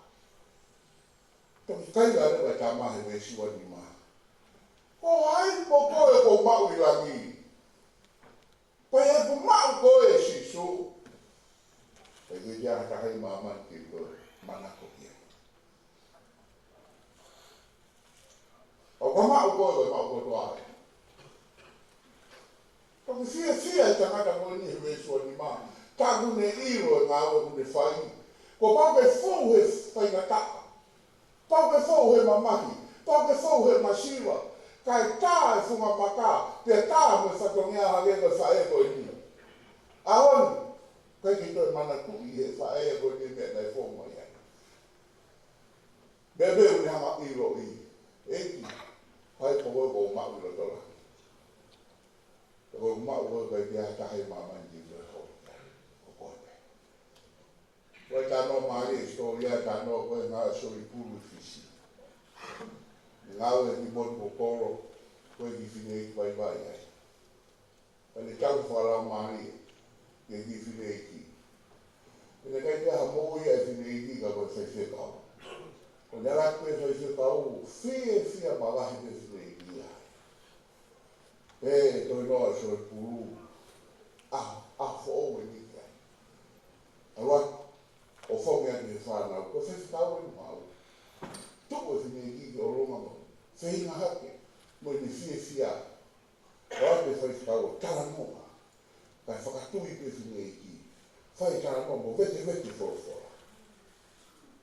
Toki kaila leva e tama he veesi ua nima. Ko hai mo koe ʻoku maʻu ʻi langi? Pea ʻoku maʻu koe ʻe Sīsū. Pea ʻikai ke ʻi ai ha taha ʻi māmani ke toe manako ki ai. ʻOku maʻu koe, ko e maʻu kotoa ai. Toki fiefia e tangata ko eni he veesi ua nima. Tā ʻoku ne ʻilo e ngāue ʻoku ne fai. Kuo pau ke fou he faingataʻa. Pau ke fou he mamahi. Toki fou he masiva, kae tā e funga maka, pea tā mo e fatongia hake ko e faʻē ko eni. ʻAho ni, ʻikai ke toe manatuʻi he faʻē ko eni e meʻa naʻe fou mai ai. Pea pehē ʻoku ne hanga ʻiloʻi, ʻEiki, fai ko koe ʻoku ou maʻu ʻi loto langi. Ko ʻeku maʻu ko e ʻikai ke ʻi ai ha taha ʻi māmani te u toe hoko ki ai. Ko koe pē. Ko e talanoa mālie e sitoa ia, talanoa ko ē naʻe ʻasi ʻi Pulu, Fisi. Ngāue ki motu ko Kolo, ko e kiʻi fineʻeiki vaivai ai. Pea ne tau fakalaumālie ki he kiʻi fineʻeiki. Pea naʻe ʻikai ke ʻi ai ha moʻui ʻa e fineʻeiki ka ko e faifekau. Ko ʻene ʻalu atu pē faifekau, fiefia mavahe pē fineʻeiki ia. Pea toe noa ʻa e Pulu, ʻa, ʻa foʻou eni ki ai. ʻAlu atu ʻo fonu ʻaki e fānau, ko e faifekau eni maʻu. Tuku e fineʻeiki ki ʻolunga mo feinga hake, mo ʻene fiefia. ʻAlu atu e faifekau ʻo talanoa, kae fakatui pē fineʻeiki. Fai talanoa mo vetevete folofola.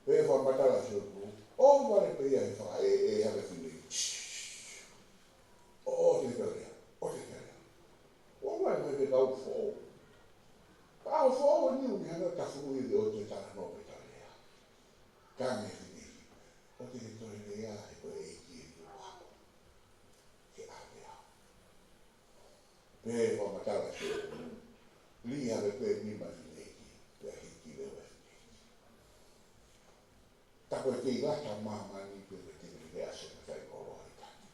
Pea fakamatala ʻa e Pulu, ʻohovale pē ia he fakaʻeʻe hake fineʻeiki. ʻOua te ke lea, ʻoua te ke lea. ʻOhovale pē ke kau foʻou. Ka ʻoku foʻou eni ʻoku ne hanga ʻo tafuʻi ʻoua te ke talanoa pe ke lea. Ka ne fineʻeiki, ʻoua te ke toe lea he ko e ʻEiki eni ʻoku ako. Ke ʻave au. Pea fakamatala ʻa e Pulu, lī hake pē nima e fineʻeiki, pea hiki leva e fineʻeiki. Tā ko e kei lata māmani pē ko e kei lea ʻasi e mataʻikoloa ʻi tahi.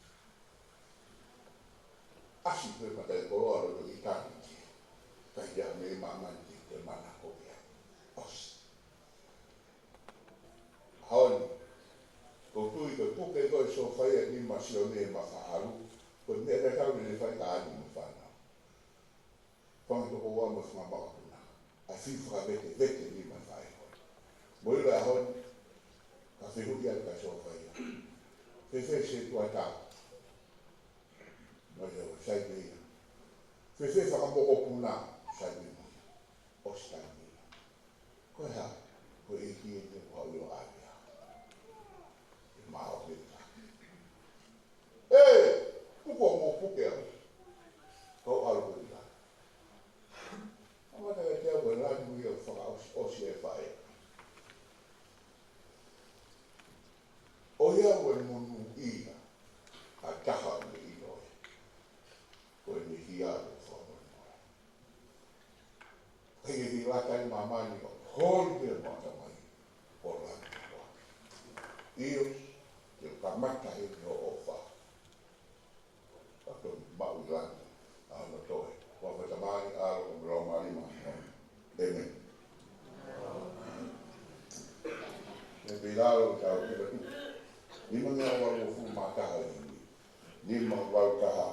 ʻAsi pē mataʻikoloa loto ʻi tahi ke, ʻikai ke ʻi ai ha meʻa ʻi māmani ke, ke manako ki ai. ʻOsi. ʻAho ni, ʻoku ou tui ko e puke ko e Sōfaia nima ʻa Sione Mafahalu, ko e meʻa tatau naʻe fai ʻe Ani mo e fānau. Fanga tokoua mo e fanga makapuna. ʻA e fiu fakavetevete nima ʻa e faʻē ko ē. Mo e ʻaho ni, ka fehuʻi atu ki he Sōfaia. Fēfē e sētuata? Mo e sai pē ia. Fēfē e fanga mokopuna? Sai pē mo ia. ʻOsi taimi ia. Ko e hā? Ko e ʻEiki eni ʻoku haʻu ʻo ʻave au. ʻE maʻu pē ka. ʻE, kuo mou puke au. Kau ʻalu ko ē ki lalo. ʻAmata kiate au ko e lanu ia ʻoku fakaʻosiʻosi e faʻē. ʻOiauē, monūʻia ʻa e taha ʻoku ne ʻilo ia. Ko ʻene hia ʻoku fakamolemole. ʻIkai ke lata ʻi māmani ʻo holi pē mo ʻatamai ʻo langi ʻo ʻapi. ʻIo, te u kamata ʻi hoʻo ʻofa. Ka ko e maʻu ʻi langi ʻa hono toe. Huafa ʻo e Tamai, ʻAlo mo e Laumālie Māʻoniʻoni. ʻĒmeni. Pea pehē ʻa e lau ʻa e kau kei tuʻu. Nima ngeau valungofulu mā taha ʻi he nima valu taha.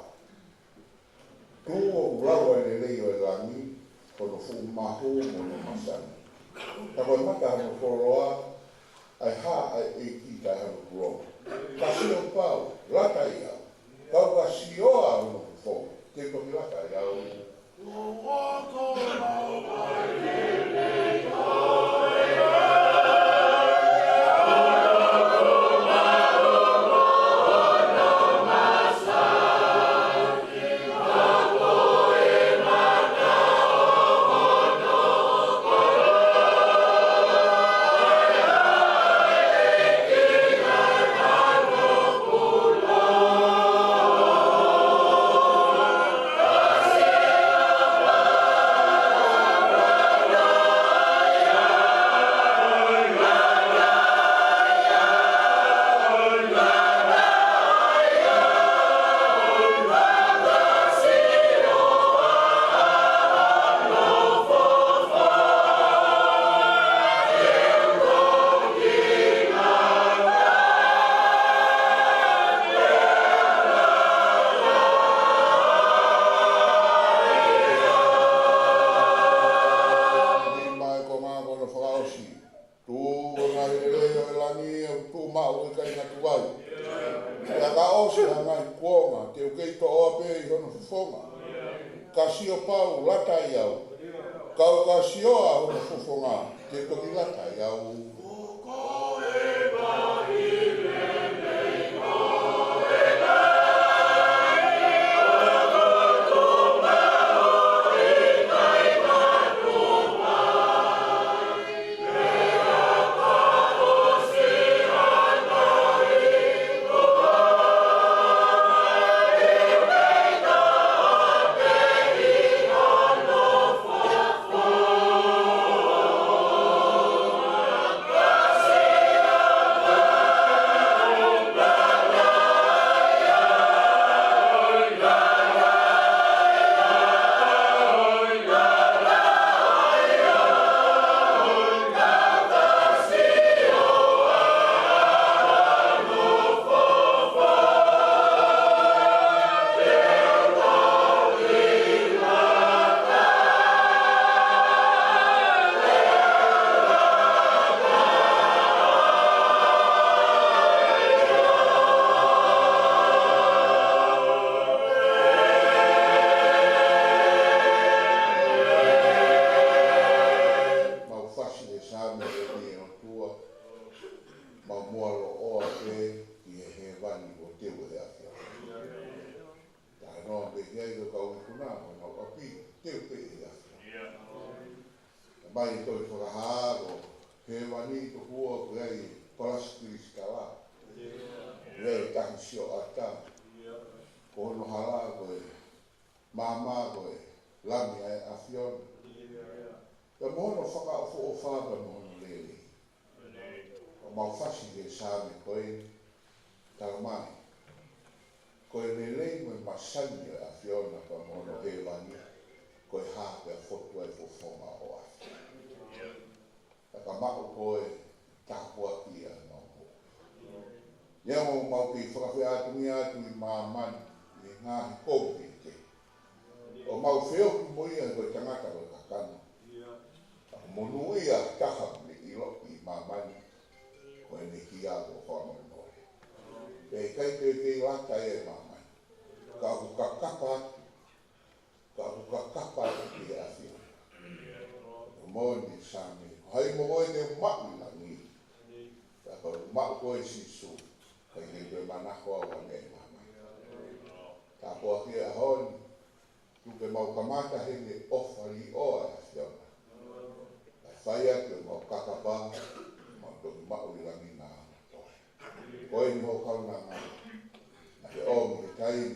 Tuʻu ʻoku lava e lelei ʻo e langi, ko hono fuʻu mahu mo hono masani. Ka ko e mata hono fuoloa, ʻa e hā ʻa e ʻEiki kae hano pulonga. Ka sio pau, lata ai au. Kau ka sio ʻa hono fofonga, te u toki lata ai au. Nima e konga ko hono fakaʻosi. Tuʻu ko e ngaahi lelei ʻo e langi, ʻoku tuʻu maʻu ʻikai ngata ai. Pea ka ʻosi ha ngaahi kuonga, te u kei toʻo pē ʻi hono fofonga. Ka sio pau, lata ai au. Kau ka sio ʻa hono fofonga, te u toki lata ai au. Teu pē ʻe he ʻAfiona. Mai e tohi Fakahā ko Hēvani tokua ʻoku ʻi ai e palasi kilisitala. ʻOku ʻi ai e tahi sioʻata. Ko hono hala ko e maama ko e Lami ʻa e ʻAfiona. Pea mo hono fakaʻofoʻofa pea mo hono lelei. ʻOku mau fasi he Saame ko eni, talamai ko e lelei mo e masani ʻo e ʻAfiona pea mo hono hēvani, ko e hā pea fotu ai e fofonga ʻo e ʻAfiona. Ka ka maʻu ko e tāpuaki ʻa e mau moʻui. Ia mau mau kei fakafeʻātungia atu ʻi māmani, ʻi he ngaahi kovi ke ʻo mau feohi mo ia ko e tangata ko e kakano. Ka ko e monūʻia taha mei ʻilo ʻi māmani, ko ʻene hia ko e fakamolemole. Pea ʻikai ke kei lata ia ʻi māmani. Ka ʻoku kakapa atu, ka ʻoku kakapa atu ki he ʻAfiona. Ko e moʻoni Saame, ko hai mo koe te u maʻu ʻi langi. Ka ko e maʻu ko e Sīsū, ʻikai ke toe manako au ʻa meʻa ʻi māmani. Tāpuaki e ʻaho ni, tuku ke mau kamata heni ʻofa liʻoa ʻa e ʻAfiona. Kae fai atu ʻemau kakapa, mau toki maʻu ʻi langi na ana toe. Ko eni hoʻo kaunanga, naʻa ke ʻomi he taimi,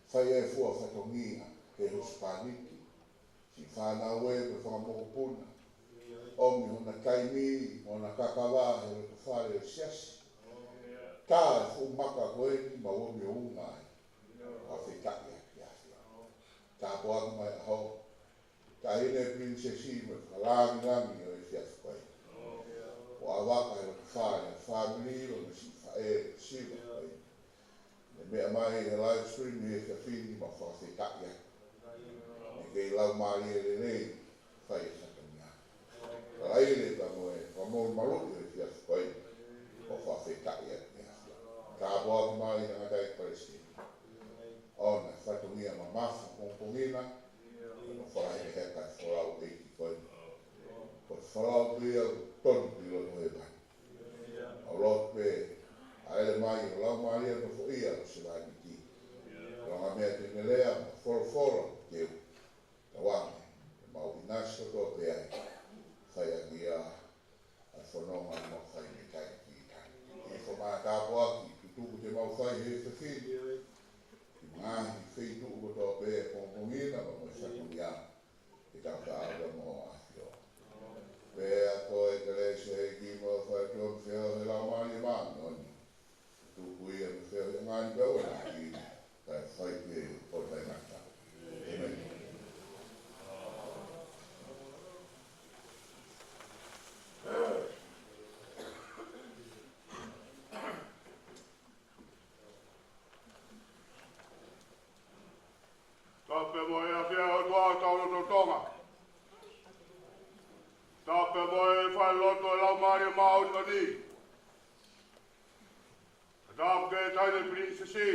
fai e fua fatongia, he husepāniti, siʻi fānau ē, mo e fanga mokopuna. ʻOmi hona taimi, mo hona kakava, he loto fale ʻo e siasi. Tā e fuʻu maka ko eni, mau ʻomi ʻo unga ai. Fakafetaʻi atu ki he ʻAfiona. Tāpuaki mai e ʻaho. Taʻahine Pilinisesi mo e fakalāngilangi ʻo e efiafi ko eni. ʻO ʻavaka he loto fale, fāmili, mo e siʻi faʻē, siva ko eni. Ne meʻa mai he live stream he efiafi ni, mau fakafetaʻi atu. Ne kei laumālie lelei, fai e fatongia. Kalaile ka mo e, ka mo malu e efiafi ko eni, mau fakafetaʻi atu ki he ʻAfiona. Tāpuaki mai e tangataʻeiki palesiteni. ʻOna e fatongia mamafa pongipongi na, ʻo fakahekeheka e folau ʻeiki ko eni. Ko e folau pē ia ʻoku tonu ki loto hēvani. ʻOku lotu pē, ʻa e ʻalu mai ʻo e Laumālie Nofoʻia ʻo e sevāniti. Langa meʻa te ne lea, mo e folofola te u tauange, ke mau ʻinasi kotoa pē ai. Fai ʻaki ia ʻa e fononga ʻoku mau fai mei taimi ki taimi. ʻI he fo mai tāpuaki, tutuku te mau fai he efiafi ni. Ki he ngaahi feituʻu kotoa pē pongipongi na mo e fatongia. Ke tau taʻaʻau mo e ʻAfiona. Pea ko e kelesi ʻa e ʻEiki mo e ʻofa ʻa e ʻOtua mo e feohi ʻa e Laumālie Māʻoniʻoni, tuku ia mo e feohi ʻa e ngaahi pea ua na ki, kae fai pē ʻo taʻengata. ʻĒmeni. Tapu mo e ʻafio ʻa e ʻOtua ʻi hotau loto Tonga. Tapu mo e falelotu ʻo e Laumālie Māʻoniʻoni. Tapu ki he Taʻahine Pilinisesi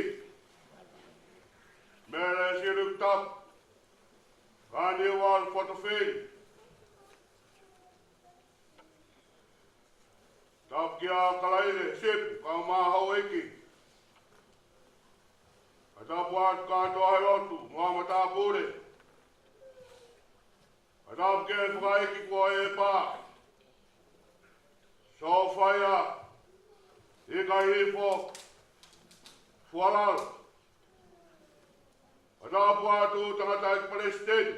Mele Siliu Tapu, Kaniuala Fotofili. Tapu kia Kalaile Sipi, kau mai houʻeiki. Tapu atu kātoa he lotu mo e matāpule. Tapu ki he fakaʻeiki ko ē pea Sofaia ʻIkahifo Fualalo. Tapu atu tangataʻeiki palesiteni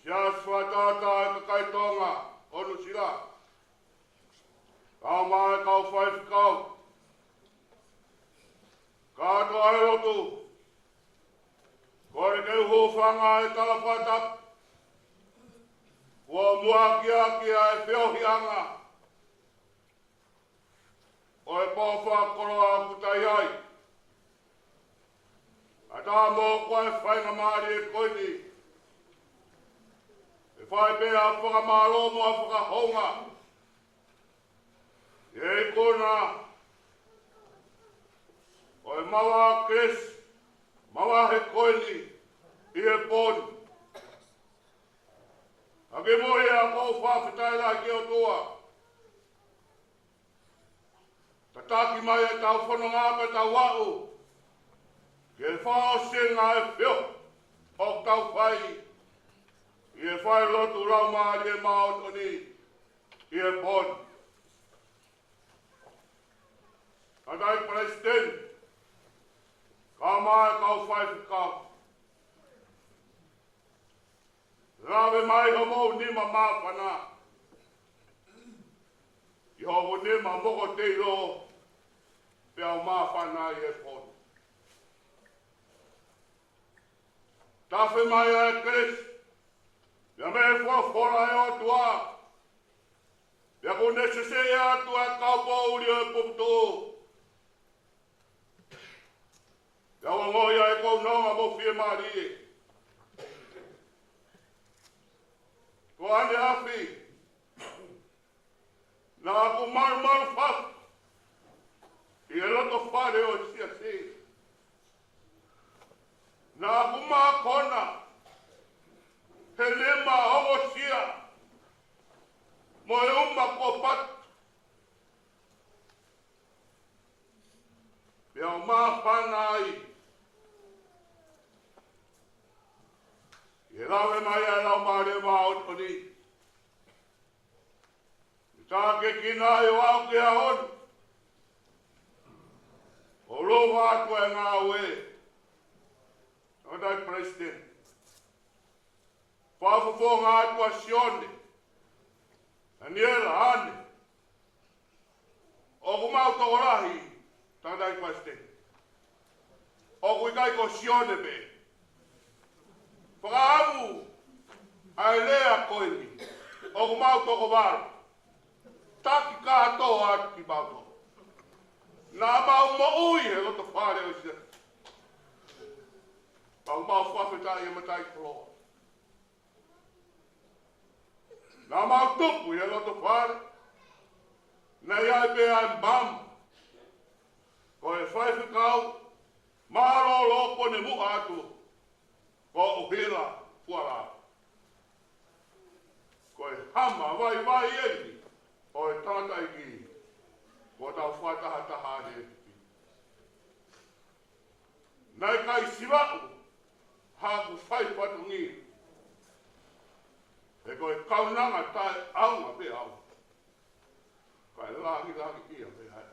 Siasi Fakatahataha ʻa e kakai Tonga ʻo Nuʻusila. Kau mai kau faifekau. Kātoa he lotu. Kole ke u hūfanga he tala fakatapu. Kuo muʻaki ʻa e feohiʻanga ʻo e pō fakakoloa ʻoku tau ʻi ai. ʻAtā mo ko e faingamālie ko eni, ʻe fai pē ʻa e fakamālō mo e fakahounga ʻi he ikuna ʻo e maua kelesi mavahe ko eni ʻi he pō ni. ʻA ke moʻui ʻa e ʻOtua, fakafetaʻi lahi ki he ʻOtua. Tataki mai ʻetau fononga pea tau aʻu ki he fakaʻosinga ʻo e feohi. ʻoku tau fai ʻi he failotu Laumālie Māʻoniʻoni ʻi he pō ni. Tangataʻeiki Palesiteni, kae ʻumaʻā e kau faifekau, lave mai homou nima māfana ʻi hoʻomou nima mokoteilo, pea u māfana ʻi he pō ni. Tafe mai ʻa e kelesi, pea mo e folofola ʻa e ʻOtua, pea kuo ne sesē atu ʻa e kau poʻuli ʻo e puputuʻu. Pea u ongoʻi ʻa e ʻoku ou nonga mo fiemālie. Ko ʻaneafi, naʻa ku malumalu fakaʻi ʻi he loto fale ʻo e siasi. Naʻa ku mākona he nima ongosia mo e uma kuo patu. Pea u māfana ai ʻi he lave mai ʻa e Laumālie Māʻoniʻoni. Tākiekina ai ʻo aʻu ki he ʻaho ni, ʻo lava atu e ngāue. Tangataʻeiki Palesiteni, fakafofonga atu ʻa Sione, Taniela, ʻAne. ʻOku mau tokolahi, Tangataʻeiki Palesiteni. ʻOku ʻikai ko Sione pē. Fakaʻamu ʻa e lea ko eni. ʻOku mau toko valu. Taki kātoa atu kimautolu. Naʻa mau moʻui he loto fale ʻo e siasi. Mau mau fakafetaʻi ʻe Mataʻikoloa. Naʻa mau tupu ʻi he loto fale. Naʻe ʻi ai pē ʻa e mama. Ko e faifekau mālōlō kuo ne muʻa atu, ko ʻUhila Fualava. Ko e hama vaivai eni ʻo e tangataʻeiki kuo tau fakatahataha he tuki. Naʻe ʻikai siva ʻa haku fai fatongia. He ko e kaunanga taʻeʻaonga pē au. Kae langilangiʻia pē ʻa e